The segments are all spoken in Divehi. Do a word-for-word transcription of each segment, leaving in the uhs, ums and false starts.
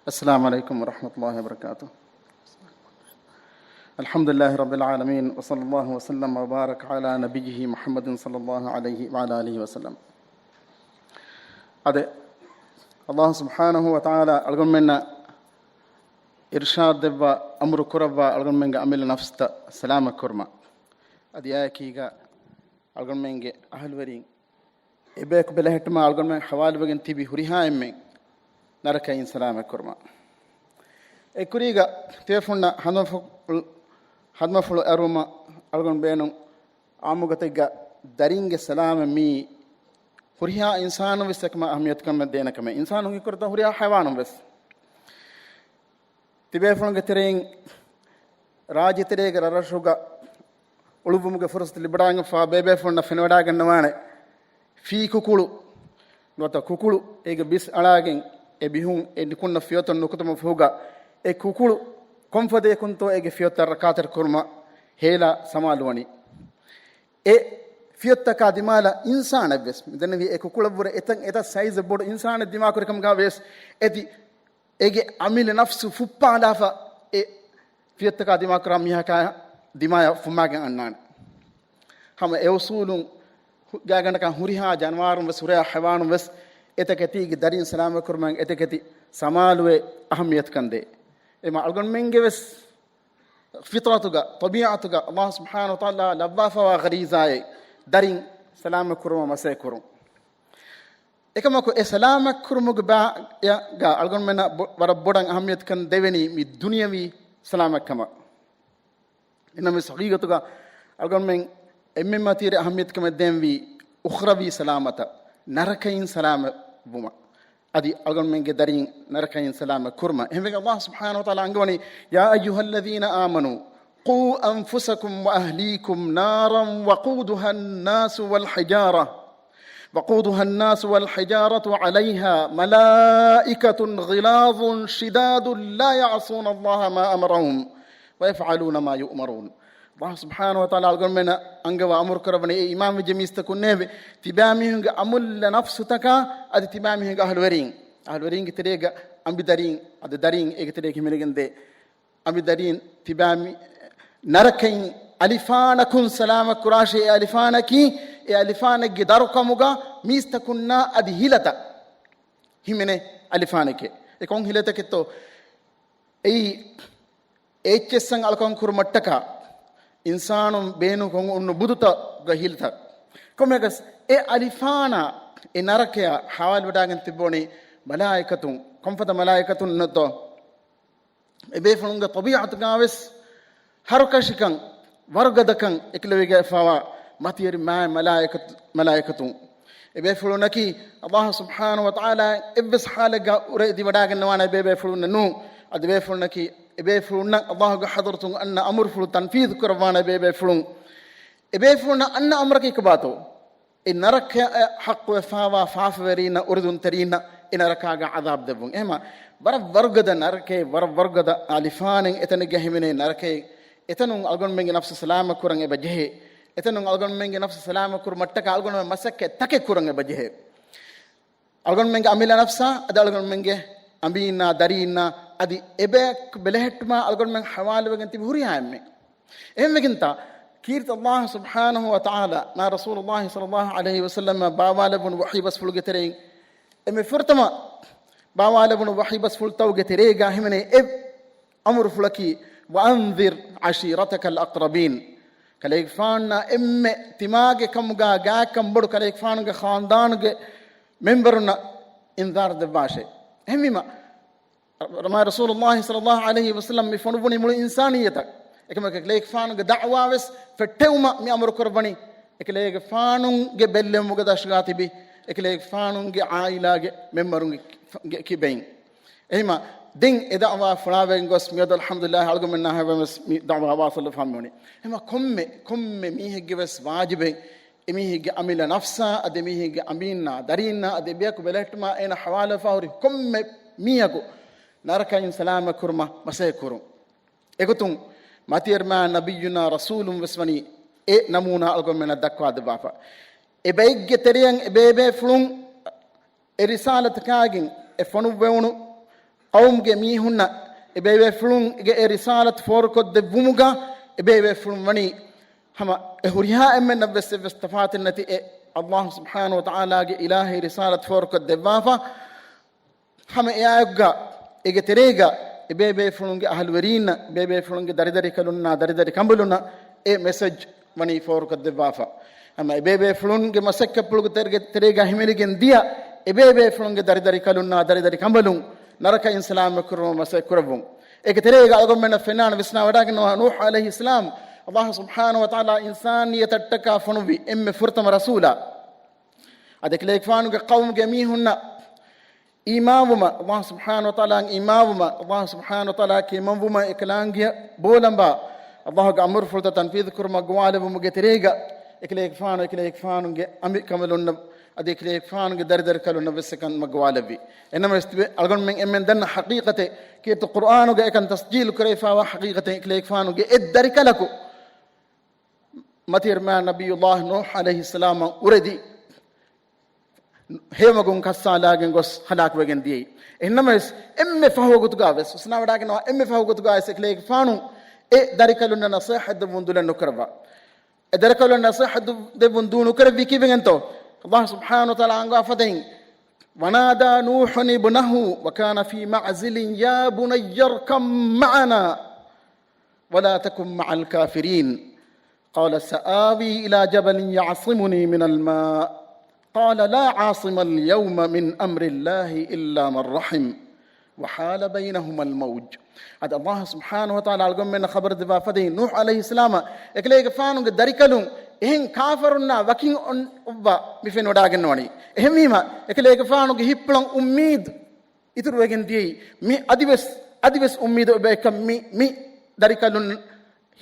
السلام عليكم ورحمة الله وبركاته. الحمد لله رب العالمين، وصلى الله وسلم وبارك على نبيه محمد صلى الله عليه وعلى آله وسلم. އާދެ، ﷲ ސުބްޙާނަހޫ ވަތަޢާލާ އަޅުގަނޑުމެންނަށް އިރްޝާދު ދެއްވާ، އަމުރު ކުރައްވާ އަޅުގަނޑުމެންގެ އަމިއްލަ ނަފްސުތައް ސަލާމަތް ކުރުމަށް. އަދި އާއެކީގަ އަޅުގަނޑުމެންގެ އަހުލުވެރީން އެބަޔަކު ބެލެހެއްޓުމާ އަޅުގަނޑުމެން ހަވާލުވެގެން ތިބި ހުރިހާ އެންމެން ނަރަކައިން ސަލާމަތް ކުރުމަށް. އެ ކުރީގަ ތިބޭފުޅުންނަށް ހަނދުމަފުޅު، ހަނދުމަފުޅު އެރުވުމަށް އަޅުގަނޑު ބޭނުން. އާއްމުގޮތެއްގަ ދަރިންގެ ސަލާމަތް މީ ހުރިހާ އިންސާނުން ވެސް އެކަމަށް އަހައްމިޔަތުކަމެއް ދޭނެ ކަމެއް. އިންސާނުންގެ ކުރިތައް ހުރިހާ ޙަޔަވާނުން ވެސް. ތިބޭފުޅުންގެ ތެރެއިން ރާއްޖެތެރޭގެ ރަށްރަށުގަ އުޅުއްވުމުގެ ފުރުސަތު ލިބިވަޑައިގެންފާ ބޭބޭފުޅުންނަށް ފެނިވަޑައިގަންނަވާނެ ފީ ކުކުޅު ނުވަތަ ކުކުޅު އޭގެ ބިސް އަޅާގެން އެ ބިހުން އެ ނިކުންނަ ފިޔަތޮން ނުކުތުމަށް ފަހުގަ އެ ކުކުޅު ކޮންފަދަޔަކުންތޯ އޭގެ ފިޔަތައް ރައްކާތެރި ކުރުމަށް ހޭލާ ސަމާލުވަނީ. އެ ފިޔަތަކާ ދިމާލަށް އިންސާނެއްވެސް މިދެންނެވި އެ ކުކުޅަށްވުރެ އެތަން އެތައް ސައިޒެއް ބޮޑު އިންސާނެއް ދިމާކުރި ކަމުގަ ވިޔަސް އެދި އޭގެ އަމިއްލަ ނަފްސު ފުއްޕާލާފަ އެ ފިޔަތަކާ ދިމާކުރާ މީހަކާ ދިމާޔަށް ފުއްމާގެން އަންނާނެ. ހަމަ އެ އުސޫލުން ހު-، ގާތްގަނޑަކަށް ހުރިހާ ޖަނަވާރުން ވެސް ހުރިހާ ޙަޔަވާނުން ވެސް އެތަކެތީގެ ދަރިން ސަލާމަތް ކުރުމަށް އެތަކެތި ސަމާލުވެ އަހައްމިޔަތުކަން ދޭ. އެމަ އަޅުގަނޑުމެންގެ ވެސް ފިޠްރަތުގަ، ޠަބީޢަތުގަ ﷲ ސުބްޙާނަހޫ ވަތަޢާލާ ލައްވާފަވާ ޣަރީޒާއެއް ދަރިން ސަލާމަތް ކުރުމަށް މަސައްކަތް ކުރުން. އެކަމަކު އެ ސަލާމަތް ކުރުމުގެ ބާ-، ގަ އަޅުގަނޑުމެންނަށް ބޮ-، ވަރަށް ބޮޑަށް އަހައްމިޔަތުކަން ދެވެނީ މި ދުނިޔަވީ ސަލާމަތްކަމަށް. އެންމެ ހަގީގަތުގަ އަޅުގަނޑުމެން އެންމެ މަތީރި އަހައްމިޔަތުކަމެއް ދޭންވީ އުޚްރަވީ ސަލާމަތަށް، ނަރަކައިން ސަލާމަތް ވުމަށް. އަދި އަޅުގަނޑުމެންގެ ދަރިން ނަރަކައިން ސަލާމަތް ކުރުމަށް. އެހެންވެގެން ﷲ ސުބްޙާނަހޫ ވަތަޢާލާ އަންގަވަނީ، يا أيها الذين آمنوا قوا أنفسكم وأهليكم نارا وقودها الناس والحجارة وقودها الناس والحجارة عليها ملائكة غلاظ شداد لا يعصون الله ما أمرهم ويفعلون ما يؤمرون. ﷲ ސުބްޙާނަހޫ ވަތަޢާލާ އަޅުގަނޑުމެންނަށް އަންގަވާ އަމުރު ކުރައްވަނީ އެ އީމާންވެއްޖެ މީސްތަކުންނޭވެ! ތިބާމީހުންގެ އަމިއްލަ ނަފްސުތަކާ އަދި ތިބާމީހުންގެ އަހުލުވެރީން، އަހުލުވެރީންގެ ތެރޭގަ އަނބިދަރީން އަދި ދަރީން އޭގެ ތެރޭގަ ހިމެނިގެންދޭ. އަނބިދަރީން ތިބާމި ނަރަކައިން އަލިފާނަކުން ސަލާމަތް ކުރާށޭ. އެ އަލިފާނަކީ އެ އަލިފާނެއްގެ ދަރުކަމުގަ މީސްތަކުންނާ އަދި ހިލަތައް ހިމެނޭ އަލިފާނެކޭ. އެ ކޮން ހިލަތަކެއްތޯ؟ އެއީ އެއްޗެއްސަން އަޅުކަން ކުރުމަށްޓަކާ އިންސާނުން ބޭނުންކޮށް އޮންނު ބުދުތައްގަ ހިލަތައް. ކޮންމެއަކަސް އެ އަލިފާނާ އެ ނަރަކަޔާ ހަވާލުވެޑާގެން ތިއްބަވަނީ މަލާއިކަތުން. ކޮންފަދަ މަލާއިކަތުންނެއްތޯ؟ އެބޭފުޅުންގެ ޠަބީޢަތުގަވެސް ހަރުކަށިކަން، ވަރުގަދަކަން އެކުލެވިގެފާވާ މަތިވެރި މާތް މަލާއިކަތު-، މަލާއިކަތުން. އެބޭފުޅުންނަކީ ﷲ ސުބްޙާނަހޫ ވަތަޢާލާ އެއްވެސް ޙާލެއްގަ އުރެދިވަޑާގަންނަވާނެ އެބޭބޭފުޅުންނެއް ނޫން. އަދި އެބޭފުޅުންނަކީ، އެބޭފުޅުންނަށް ﷲގެ ޙަޟްރަތުން އަންނަ އަމުރުފުޅު ތަންފީޛު ކުރައްވާނެ އެބޭބޭފުޅުން. އެބޭފުޅުންނަށް އަންނަ އަމުރަކީ ކޮބާތޯ؟ އެ ނަރަކަޔަށް ޙައްޤުވެފާވާ ފާފަވެރީންނަށް، އުރިދުންތެރީންނަށް އެ ނަރަކާގަ ޢަޛާބު ދެއްވުން. އެހެމަ ވަރަށް ވަރުގަދަ ނަރަކައެއް، ވަރަށް ވަރުގަދަ އަލިފާނެއް އެތަނެއްގަ ހިމެނޭ ނަރަކައެއް. އެތަނުން އަޅުގަނޑުމެންގެ ނަފްސު ސަލާމަތް ކުރަން އެބަ ޖެހޭ. އެތަނުން އަޅުގަނޑުމެންގެ ނަފްސު ސަލާމަތް ކުރުމަށްޓަކާ އަޅުގަނޑުމެން މަސައްކަތް ތަކެއް ކުރަން އެބަ ޖެހޭ. އަޅުގަނޑުމެންގެ އަމިއްލަ ނަފްސާ، އަދި އަޅުގަނޑުމެންގެ އަނބީންނާ، ދަރީންނާ، އަދި އެބަޔަކު ބެލެހެއްޓުމާ އަޅުގަނޑުމެން ހަވާލުވެގެން ތިބި ހުރިހާ އެންމެން. އެހެންވެގެންތާ، ކީރިތި ﷲ ސުބްޙާނަހޫ ވަތަޢާލާ މާ ރަސޫލުﷲ ޞައްލަﷲ ޢަލައިހި ވަސައްލަމަށް ބާވާލެއްވުނު ވަޙީ ބަސްފުޅުގެ ތެރެއިން، އެންމެ ފުރަތަމަ ބާވާލެވުނު ވަޙީ ބަސްފުޅުތަކުގެ ތެރޭގަ ހިމެނޭ އެއް އަމުރުފުޅަކީ، وأنذر عشيرتك الأقربين. ކަލޭގެފާނާ އެންމެ ތިމާގެ ކަމުގަ ގާތްކަން ބޮޑު ކަލޭގެފާނުގެ ޚާންދާނުގެ މެންބަރުންނަށް އިންޒާރު ދެއްވާށޭ. އެހެންވީމަ، ރަ-، ރަ-، މާ ރަސޫލުﷲ ޞައްލަﷲ ޢަލައިހި ވަސައްލަމް މި ފޮނުއްވުނީ މުޅި އިންސާނިއްޔަތަށް. އެކަމަކު ކަލޭގެފާނުގެ ދަޢުވާވެސް ފެއްޓެވުމަށް މި އަމުރު ކުރައްވަނީ، އެކަލޭގެފާނުގެ ބެއްލެވުމުގެ ދަށުގަ ތިބި، އެކަލޭގެފާނުގެ ޢާއިލާގެ މެންބަރުންގެ ކި-، ގެ ކިބައިން. އެހެމަ ދެން އެ ދަޢުވާ ފުޅާވެގެން ގޮސް މިއަދު އަލްޙަމްދުލިއްލާހި އަޅުގަނޑުމެންނާ ހަވަމެސް މި ދަޢުވާ ވާސަލުވެފާ މިވަނީ. އެހެމަ ކޮންމެ، ކޮންމެ މީހެއްގެ ވެސް ވާޖިބެއް އެމީހެއްގެ އަމިއްލަ ނަފްސާ އަދި އެމީހެއްގެ އަނބީންނާ، ދަރީންނާ އަދި އެބަޔަކު ބެލެހެއްޓުމާ އޭނަ ޙަވާލުވެފާ ހުރި ކޮންމެ މީހަކު ނަރަކައިން ސަލާމަތް ކުރުމަށް މަސައްކަތް ކުރުން. އެގޮތުން މަތިވެރި މާތް ނަބިއްޔުނާ ރަސޫލުން ވެސް ވަނީ އެ ނަމޫނާ އަޅުގަނޑުމެންނަށް ދައްކަވާ ދެއްވާފަ. އެ ބައެއްގެ ތެރެއަށް އެބޭބޭފުޅުން އެ ރިސާލަތަކާގެން އެ ފޮނުއްވެވުނު ޤައުމުގެ މީހުންނަށް އެބޭބޭފުޅުންގެ އެ ރިސާލަތު ފޯރުކޮށްދެއްވުމުގަ އެބޭބޭފުޅުން ވަނީ ހަމަ އެ ހުރިހާ އެންމެންނަށްވެސް އެއްވެސް ތަފާތެއް ނެތި އެ އައްލާހު ސުބްޙާނަހު ވަތަޢާލާގެ އިލާހީ ރިސާލަތު ފޯރުކޮށްދެއްވާފަ. ހަމަ އެއާއެކުގަ އޭގެ ތެރޭގަ އެބޭބޭފުޅުންގެ އަހުލުވެރީންނަށް، އެބޭބޭފުޅުންގެ ދަރިދަރިކަލުންނާ ދަރިދަރި ކަނބަލުންނަށް އެ މެސެޖް ވަނީ ފޯރުކޮށްދެއްވާފަ. ހަމަ އެބޭބޭފުޅުންގެ މަސައްކަތްޕުޅުގެ ތެރޭގަ، ތެރޭގަ ހިމެނިގެން ދިޔަ އެބޭބޭފުޅުންގެ ދަރިދަރިކަލުންނާ ދަރިދަރި ކަނބަލުން ނަރަކައިން ސަލާމަތްކުރުމަށް މަސައްކަތް ކުރައްވުން. އޭގެ ތެރޭގަ އަޅުގަނޑުމެންނަށް ފެންނާނެ ވިސްނާވަޑައިގަންނަވާ ނޫޙު ޢަލައިހިއްސަލާމް، އައްލާހު ސުބްޙާނަހު ވަތަޢާލާ އިންސާނިއްޔަތަށްޓަކާ ފޮނުއްވި އެންމެ ފުރަތަމަ ރަސޫލާ. އަދި އެކަލޭގެފާނުގެ ޤައުމުގެ މީހުންނަށް އީމާންވުމަށް، އައްލާހު ސުބްޙާނަހު ވަތަޢާލާއަށް އީމާންވުމަށް، އައްލާހު ސުބްޙާނަހު ވަތަޢާލާ ކިޔަމަންވުމަށް އެކަލާނގެއަށް ބޯލަނބާ، އައްލާހުގެ އަމުރުފުޅުތައް ތަންފީޛު ކުރުމަށް ގޮވާލެއްވުމުގެ ތެރޭގަ، އެކަލޭގެފާނު، އެކަލޭގެފާނުގެ އަނބިކަނބަލުންނަށް، އަދި އެކަލޭގެފާނުގެ ދަރިދަރިކަލުންނަށް ވެސް އެކަން މަގުވާލެއްވި. އެނަމަވެސް ތިބެ އަޅުގަނޑުމެން އެންމެން ދަންނަ ޙަޤީޤަތެއް، ކީރިތި ޤުރްއާނުގަ އެކަން ތަސްޖީލު ކުރެވިފައިވާ ޙަޤީޤަތެއް، އެކަލޭގެފާނުގެ އެއް ދަރިކަލަކު މަތިވެރިމާ ނަބިއްޔުއްލާހު ނޫޙު ޢަލައިހިއްސަލާމަށް އުރެދި، ހެޔޮމަގުން ކައްސާލާގެން ގޮސް ހަލާކުވެގެން ދިޔައީ. އެހެންނަމަވެސް، އެންމެ ފަހު ގޮތުގަވެސް، ވިސްނާވަޑައިގަންނަވާ އެންމެ ފަހު ގޮތުގަވެސް އެކަލޭގެފާނު އެ ދަރިކަލުންނަށް ނަޞޭޙަތް ދެއްވުން ދުލެއް ނުކުރައްވާ. އެ ދަރިކަލުން ނަޞޭޙަތު ދެއްވުން ދޫ ނުކުރެއްވީ ކީއްވެގެންތޯ؟ އައްލާހު ސުބްޙާނަހު ވަތަޢާލާ އަންގާ ފަދައިން، ونادى نوح ابنه وكان في معزل يا بني اركب معنا ولا تكن مع الكافرين قال سآوي إلى جبل يعصمني من الماء قال لا عاصم اليوم من أمر الله إلا من رحم وحال بينهما الموج. އަދި އައްލާހު ސުބްޙާނަހު ވަތަޢާލާ އަޅުގަނޑުމެންނަށް ޚަބަރު ދެއްވާ ފަދައިން، ނޫޙު ޢަލައިހިއްސަލާމަށް އެކަލޭގެފާނުގެ ދަރިކަލުން އެހެން ކާފަރުންނާ ވަކިން އޮން-، އޮއްވާ މި ފެނިވަޑައިގަންނަވަނީ. އެހެންވީމަ، އެކަލޭގެފާނުގެ ހިތްޕުޅަށް އުއްމީދު އިތުރުވެގެން ދިޔައީ، މި އަދިވެސް، އަދިވެސް އުއްމީދު އެބައެއްކަން މި، މި ދަރިކަލުން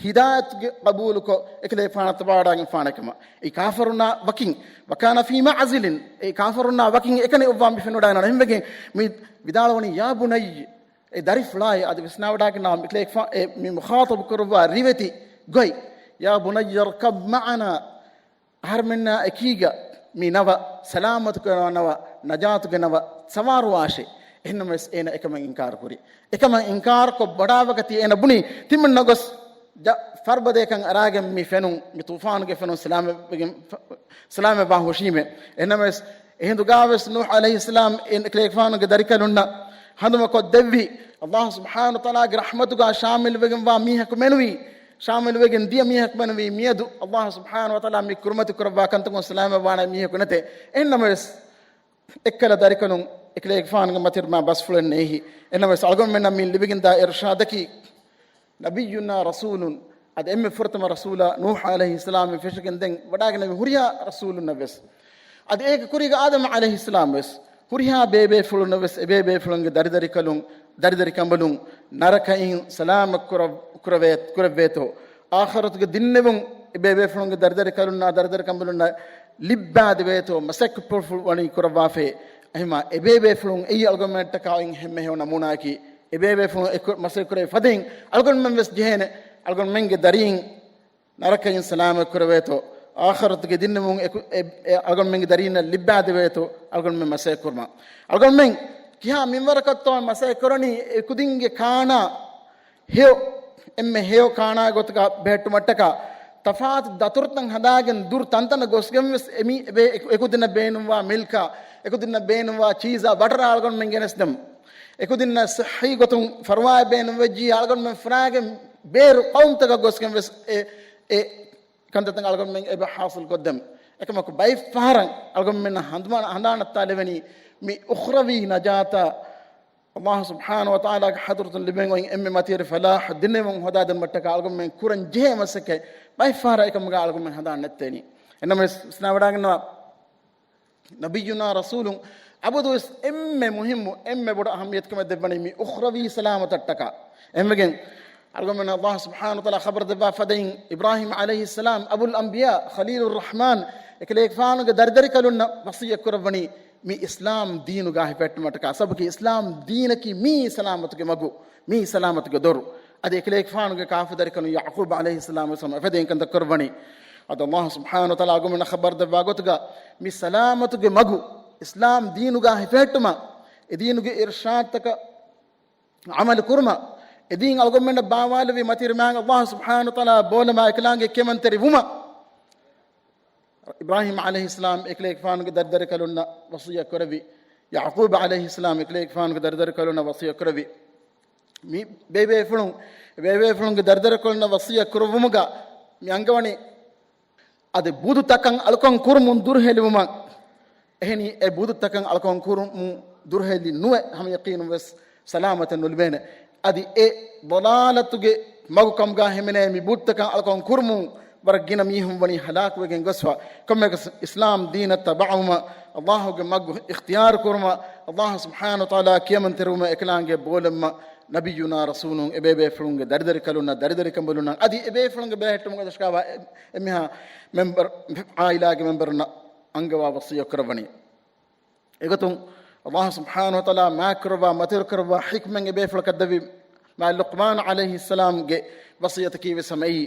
ހިދާޔަތުގެ ޤަބޫލުކޮށް، އެކަލޭގެފާނަށް ތަބާވަޑައިގެންފާނެ ކަމަށް. އެ ކާފަރުންނާ ވަކިން، وكان في معزل، އެ ކާފަރުންނާ ވަކިން އެކަނި އޮއްވާ މި ފެނިވަޑައިގަންނަވަނީ. އެހެންވެގެން މި ވިދާޅުވަނީ، يا بني، އެ ދަރިފުޅާއޭ، އަދި ވިސްނާވަޑައިގަންނަވާ އެކަލޭގެފާ، އެ މި މުޚާޠަބު ކުރައްވާ ރިވެތި ގޮތް، يا بني اركب معنا، އަހަރެމެންނާ އެކީގަ މި ނަވަ، ސަލާމަތުގެ ނަވަ، ނަޖާތުގެ ނަވަ ސަވާރުވާށޭ. އެހެންނަމަވެސް އޭނަ އެކަމަށް އިންކާރު ކުރި. އެކަމަށް އިންކާރުކޮށް ވަޑާވަގަތީ އޭނަ ބުނި، ތިމަންނަ ގޮސް ޖަ-، ފަރުބަދަޔަކަށް އަރާގެން މި ފެނުން، މި ތޫފާނުގެ ފެނުން ސަލާމަތްވެގެން، ފަ-، ސަލާމަތްވާން ހުށީމޭ. އެހެންނަމަވެސް، އެހިނދުގާވެސް ނޫޙު ޢަލައިހިއްސަލާމް އެ އެކަލޭގެފާނުގެ ދަރިކަލުންނަށް ހަނދުމަކޮށް ދެއްވި، އައްލާހު ސުބްޙާނަހު ވަތަޢާލާގެ ރަޙްމަތުގާ ޝާމިލުވެގެންވާ މީހަކު މެނުވީ، ޝާމިލުވެގެން ދިޔަ މީހަކު މެނުވީ، މިއަދު އައްލާހު ސުބްޙާނަހު ވަތަޢާލާ މި ކުރިމަތި ކުރައްވާ ކަންތަކުން ސަލާމަތްވާނެ މީހަކު ނެތޭ. އެހެންނަމަވެސް، އެއްކަލަ ދަރިކަލުން އެކަލޭގެފާނުގެ މަތިވެރިމާ ބަސްފުޅެއް ނޭހި. އެހެންނަމަވެސް، އަޅުގަނޑުމެންނަށް މި ލިބިގެންދާ އިރުޝާދަކީ، ނަބިއްޔުނާ ރަސޫލުން، އަދި އެންމެ ފުރަތަމަ ރަސޫލާ ނޫޙު ޢަލައިހިއްސަލާމް ފެށިގެން ދެން ވަޑާގެންނެވި ހުރިހާ ރަސޫލުންނަށްވެސް، އަދި އޭގެ ކުރީގަ އާދަމް ޢަލައިހިއްސަލާމް ވެސް، ހުރިހާ ބޭބޭފުޅުންނަށް ވެސް އެބޭބޭފުޅުންގެ ދަރިދަރިކަލުން، ދަރިދަރިކަނބަލުން ނަރަކައިން ސަލާމަތް ކުރަ-، ކުރެވޭ-، ކުރެއްވޭތޯ، އާޚިރަތުގެ ދިންނެވުން އެބޭބޭފުޅުންގެ ދަރިދަރިކަލުންނާ ދަރިދަރިކަނބަލުންނަށް ލިއްބާދެވޭތޯ، މަސައްކަތްޕުޅު ވަނީ ކުރައްވާފައި. އެހެންމާ އެބޭބޭފުޅުން އެއީ އަޅުގަނޑުމެންނަށްޓަކާ އޮތް ހެންމެ ހެޔޮ ނަމޫނާއަކީ. އެބޭބޭފުޅުން އެކު-، މަސައްކަތް ކުރެވި ފަދައިން އަޅުގަނޑުމެން ވެސް ޖެހޭނެ އަޅުގަނޑުމެންގެ ދަރީން ނަރަކައިން ސަލާމަތް ކުރެވޭތޯ، އާޚިރަތުގެ ދިންނެވުން އެކު-، އެ-، އެ-، އަޅުގަނޑުމެންގެ ދަރީންނަށް ލިއްބާދެވޭތޯ އަޅުގަނޑުމެން މަސައްކަތް ކުރުމަށް. އަޅުގަނޑުމެން ކިހާ މިންވަރަކަށްތޯ މަސައްކަތް ކުރަނީ؟ އެކުދިންގެ ކާނާ ހެޔޮ، އެންމެ ހެޔޮ ކާނާ ގޮތުގަ ބެހެއްޓުމަށްޓަކާ، ތަފާތު ދަތުރުތައް ހަދާގެން ދުރު ތަންތަނަށް ގޮސްގެން ވެސް އެމީ-، އެބޭ-، އެކު-، އެކުދިންނަށް ބޭނުންވާ މިލްކާ، އެކުދިންނަށް ބޭނުންވާ ޗީޒާ ބަޓަރާ އަޅުގަނޑުމެން ގެނެސްދެމު. އެކުދިންނަށް ޞިއްޙީ ގޮތުން ފަރުވާއެއް ބޭނުންވެއްޖިއްޔާ އަޅުގަނޑުމެން ފުރާގެން ބޭރު ޤައުމުތަކަށް ގޮސްގެން ވެސް އެ، އެ ކަންތައްތައް އަޅުގަނޑުމެން އެބަ ޙާޞިލް ކޮށްދެމު. އެކަމަކު ބައެއްފަހަރަށް އަޅުގަނޑުމެންނަށް ހަނދުމަ-، ހަނދާން ނައްތާލެވެނީ މި އުޚްރަވީ ނަޖާތާ އައްލާހު ސުބްޙާނަހު ވަތަޢާލާގެ ޙަޟްރަތުން ލިބެން އޮތް އެންމެ މަތިވެރި ފަލާޙް ދިންނެވުން ހޯދާދިނުމަށްޓަކާ އަޅުގަނޑުމެން ކުރަން ޖެހޭ މަސައްކަތް ބައެއްފަހަރަށް އެކަމުގަ އަޅުގަނޑުމެން ހަނދާން ނައްތޭނީ. އެނަމެސް ވިސްނާވަޑައިގަންނަވާ، ނަބިއްޔުނާ ރަސޫލުން އަބަދުވެސް އެންމެ މުހިއްމު، އެންމެ ބޮޑު އަހައްމިޔަތުކަމެއް ދެއްވަނީ މި އުޚްރަވީ ސަލާމަތަށްޓަކާ. އެހެންވެގެން އަޅުގަނޑުމެން އައްލާހު ސުބްޙާނަހު ވަތަޢާލާ ޚަބަރު ދެއްވާ ފަދައިން، އިބްރާހީމް ޢަލައިހިއްސަލާމް، އަބުލް އަންބިޔާ، ޚަލީލުއްރަޙްމާން، އެކަލޭގެފާނުގެ ދަރިދަރިކަލުންނަށް ވަޞިއްޔަތް ކުރައްވަނީ މި އިސްލާމް ދީނުގަ ހިފެހެއްޓުމަށްޓަކާ. ސަބަބަކީ އިސްލާމް ދީނަކީ މީ ސަލާމަތުގެ މަގު، މީ ސަލާމަތުގެ ދޮރު. އަދި އެކަލޭގެފާނުގެ ކާފަ ދަރިކަލުން ޔަޢުޤޫބް ޢަލައިހިއްސަލާމް ވެސް ހަމަ އެފަދައިން ކަންތައް ކުރައްވަނީ. އަދި އައްލާހު ސުބްޙާނަހު ވަތަޢާލާ އަޅުގަނޑުމެންނަށް ޚަބަރު ދެއްވާ ގޮތުގަ މި ސަލާމަތުގެ މަގު، އިސްލާމް ދީނުގަ ހިފެހެއްޓުމަށް، އެ ދީނުގެ އިރުޝާދުތަކަށް ޢަމަލު ކުރުމަށް އެދީން އަޅުގަނޑުމެންނަށް ބާވާލެވި މަތިރިމާގެ ﷲ ސުބްޙާނަހޫ ވަތަޢާލާ ބޯލަމާ އެކަލާނގެ ކިޔަމަންތެރި ވުމަށް އިބްރާހީމް ޢަލައިހިއްސަލާމް އެކަލޭގެފާނުގެ ދަރިދަރިކަލުންނަށް ވަޞިއްޔަތް ކުރެއްވި. ޔަޢުޤޫބް ޢަލައިހިއްސަލާމް އެކަލޭގެފާނުގެ ދަރިދަރިކަލުންނަށް ވަޞިއްޔަތް ކުރެއްވި. މި ބޭބޭފުޅުން، ބޭބޭފުޅުންގެ ދަރިދަރިކަލުންނަށް ވަޞިއްޔަތް ކުރެއްވުމުގަ މި އަންގަވަނީ އަދި ބުދުތަކަށް އަޅުކަން ކުރުމުން ދުރުހެލިވުމަށް. އެހެނީ އެ ބުދުތަކަށް އަޅުކަން ކުރުމުން ދުރުހެލި ނުވެ، ހަމަ ޔަޤީނުން ވެސް ސަލާމަތެއް ނުލިބޭނެ. އަދި އެ ޟަލާލަތުގެ މަގު ކަމުގާ ހިމެނޭ މި ބުދުތަކަށް އަޅުކަން ކުރުމުން ވަރަށް ގިނަ މީހުން ވަނީ ހަލާކުވެގެން ގޮސްފަ. ކޮންމެއަކަސް އިސްލާމް ދީނަށް ތަބަޢުވުމަށް، ﷲ ގެ މަގު އިޚްތިޔާރު ކުރުމަށް، ﷲ ސުބްޙާނަހޫ ވަތަޢާލާ ކިޔަމަންތެރިވުމަށް އެކަލާނގެ ބޯލަމަށް ނަބިއްޔުނާ ރަސޫލުން އެބޭބޭފުޅުންގެ ދަރިދަރިކަލުންނަށް ދަރިދަރިކަނބަލުންނަށް އަދި އެބޭފުޅުންގެ ބެހެއްޓުމުގަ ދަސްކާވާ އެ-، އެމީހާ މެމްބަރު، ޢާއިލާގެ މެމްބަރުންނަށް އަންގަވާ ވަޞިއްޔަތް ކުރައްވަނީ. އެގޮތުން ﷲ ސުބްޙާނަހޫ ވަތަޢާލާ މާތްކުރައްވާ މަތިވެރިކުރައްވާ ޙިކްމަތް އެބޭފުޅަކަށް ދެއްވި މާތް ލުޤްމާން ޢަލައިހިއްސަލާމްގެ ވަޞިއްޔަތަކީ ވެސް ހަމައެއީ.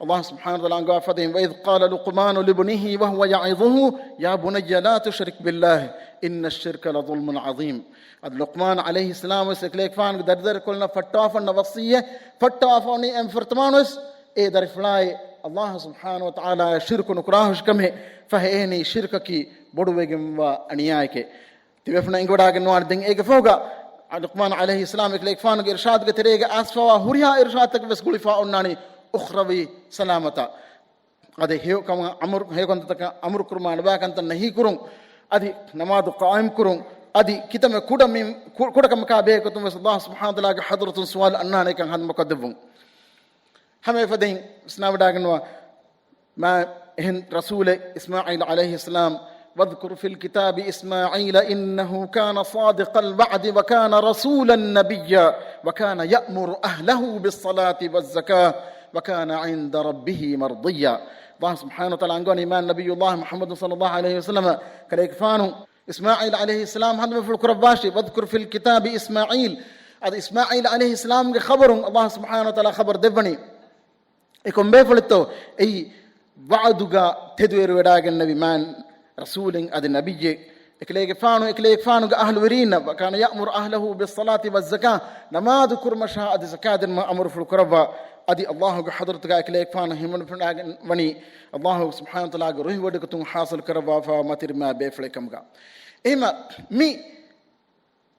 ﷲ ސުބްޙާނަހޫ ވަތަޢާލާ އަންގަވާ ފަދައިން، وَإِذْ قَالَ لُقْمَانُ لِابْنِهِ وَهُوَ يَعِظُهُ يَا بُنَيَّ لَا تُشْرِكْ بِاللَّهِ إِنَّ الشِّرْكَ لَظُلْمٌ عَظِيمٌ. އަދި ލުޤްމާން ޢަލައިހިއްސަލާމް ވެސް އެކަލޭގެފާނުގެ ދަރިދަރިކަލުންނަށް ފައްޓާފަންނަ ވަޞިއްޔަތް ފައްޓާފަނީ އެން ފުރަތަމަވަން ވެސް އޭ ދަރިފުޅާއި ﷲ ސުބްޙާނަހޫ ވަތަޢާލާއަށް ޝިރުކު ނުކުރާހުށިކަމެއް. ފަހެ އެހެނީ ޝިރްކަކީ ބޮޑުވެގެންވާ އަނިޔާއެކޭ. ތިބޭފުޅުން އެނގިވަޑާގަންނަވާނެ ދެން އޭގެ ފަހުގަ ލުޤްމާން ޢަލައިހިއްސަލާމް އެކަލޭގެފާނުގެ އިރުޝާދުގެ ތެރޭގަ އައިސްފަވާ ހުރިހާ އިރުޝާދުތަކެއް ވެސް ގުޅިފަ އޮންނާނީ އުޚްރަވީ ސަލާމަތަށް. އަދި ހެޔޮ ކަމަށް އަމުރު، ހެޔޮ ކަންތައްތަކަށް އަމުރު ކުރުމާ، ނުބައި ކަންތައް ނަހީ ކުރުން، އަދި ނަމާދު ޤާއިމް ކުރުން، އަދި ކިތަންމެ ކުޑަ މި، ކު، ކުޑަ ކަމަކާ ބެހޭ ގޮތުން ވެސް ﷲ ސުބްޙާނަހޫ ވަތަޢާލާގެ ޙަޟްރަތުން ސުވާލު އަންނާނެކަން ހަނދުމަކޮށްދެއްވުން. ހަމަ އެފަދައިން ވިސްނާވަޑާގަންނަވާ މާ އެހެން ރަސޫލެއް އިސްމާޢީލް ޢަލައިހިއްސަލާމް، وَاذْكُرْ فِي الْكِتَابِ إِسْمَاعِيلَ إِنَّهُ كَانَ صَادِقَ الْوَعْدِ وَكَانَ رَسُولًا نَبِيًّا وَكَانَ يَأْمُرُ أَهْلَهُ بِالصَّلَاةِ وَالزَّكَاةِ وَكَانَ عِندَ رَبِّهِ مَرْضِيًّا. ﷲ ސުބްޙާނަހޫ ވަތަޢާލާ އަންގަވަނީ މާތް ނަބިއްޔުﷲ މުޙައްމަދު ޞައްލަﷲ ޢަލައިހި ވަސައްލަމަ ކަލޭގެފާނު އިސްމާޢީލް ޢަލައިހިއްސަލާމް ހަނދުމަފުޅު ކުރައްވާށި، وَاذْكُرْ فِي الْكِتَابِ إِسْمَاعِيلَ. އަދި އިސްމާޢީލް ޢަލައިހިއްސަލާމްގެ ޚަބަރުން ﷲ ސުބްޙާނަހޫ ވަތަޢާލާ ޚަބަރު ދެއްވަނީ. އެ ކޮން ބޭފުޅެއްތޯ؟ އެއީ ވަޢުދުގަ ތެދުއިރުވެޑާގެންނެވި މާތް ރަސޫލެއް އަދި ނަބިއްޔެއް. އެކަލޭގެފާނު، އެކަލޭގެފާނުގެ އަހްލުވެރީންނަށް، وَكَانَ يَأْمُرُ أَهْلَهُ بِالصَّلَاةِ وَالزَّكَاةِ، ނަމާދު ކުރުމަށާ އަދި ޒަކާތް ދިނުމަށް އަމުރުފުޅު ކުރައްވާ. އަދި ﷲގެ ޙަޟްރަތުގަ އެކަލޭގެފާނު ހިމަނުފަނޑާގެން ވަނީ ﷲ ސުބްޙާނަހޫ ވަތަޢާލާގެ ރުހިވޮޑިގަތުން ޙާޞިލު ކުރައްވާފަ މަތިރިމާ ބޭފުޅެއް ކަމުގަ. އެހެންމަ މި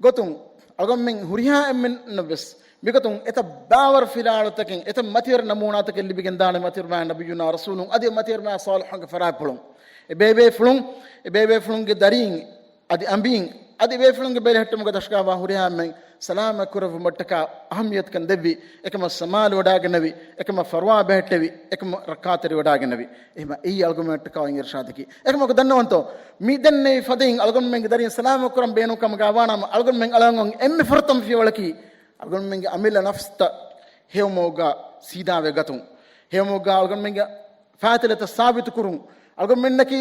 ގޮތުން އަޅުގަނޑުމެން ހުރިހާ އެންމެންނަށް ވެސް މިގޮތުން އެތައް ބާވަރު ފިލާވަޅުތަކެއް، އެތައް މަތިވެރި ނަމޫނާތަކެއް ލިބިގެންދާނެ މަތިވެރިމާ ނަބިއްޔުނާ ރަސޫލުން އަދި މަތިވެރިމާ ޞާލިޙުންގެ ފަރާތްޕުޅުން. އެ ބޭބޭފުޅުން، އެ ބޭބޭފުޅުންގެ ދަރީން އަދި އަނބީން އަދި ބޭފުޅުންގެ ބެލެހެއްޓުމުގަ ދަސްކާވާ ހުރިހާ އެންމެން ސަލާމަތް ކުރެއްވުމަށްޓަކާ އަހައްމިޔަތުކަން ދެއްވި، އެކަމަށް ސަމާލުވެވަޑާގެންނެވި، އެކަމަށް ފަރުވާ ބެހެއްޓެވި، އެކަމަށް ރައްކާތެރިވެވަޑާގެންނެވި. އެހެންމަ އެއީ އަޅުގަނޑުމެންނަށްޓަކާ އޮތް އިރުޝާދަކީ. އެކަމަކު ދަންނަވަންތޯ؟ މި ދެންނެވި ފަދައިން އަޅުގަނޑުމެންގެ ދަރީން ސަލާމަތް ކުރަން ބޭނުން ކަމުގަ ވާނަމަ، އަޅުގަނޑުމެން އަޅަން އޮތް އެންމެ ފުރަތަމަ ފިޔަވަޅަކީ އަޅުގަނޑުމެންގެ އަމިއްލަ ނަފްސްތައް ހެޔޮމަގުގަ ސީދާވެގަތުން. ހެޔޮމަގުގަ އަޅުގަނޑުމެންގެ ފާތިލަތައް ސާބިތު ކުރުން، އަޅުގަނޑުމެންނަކީ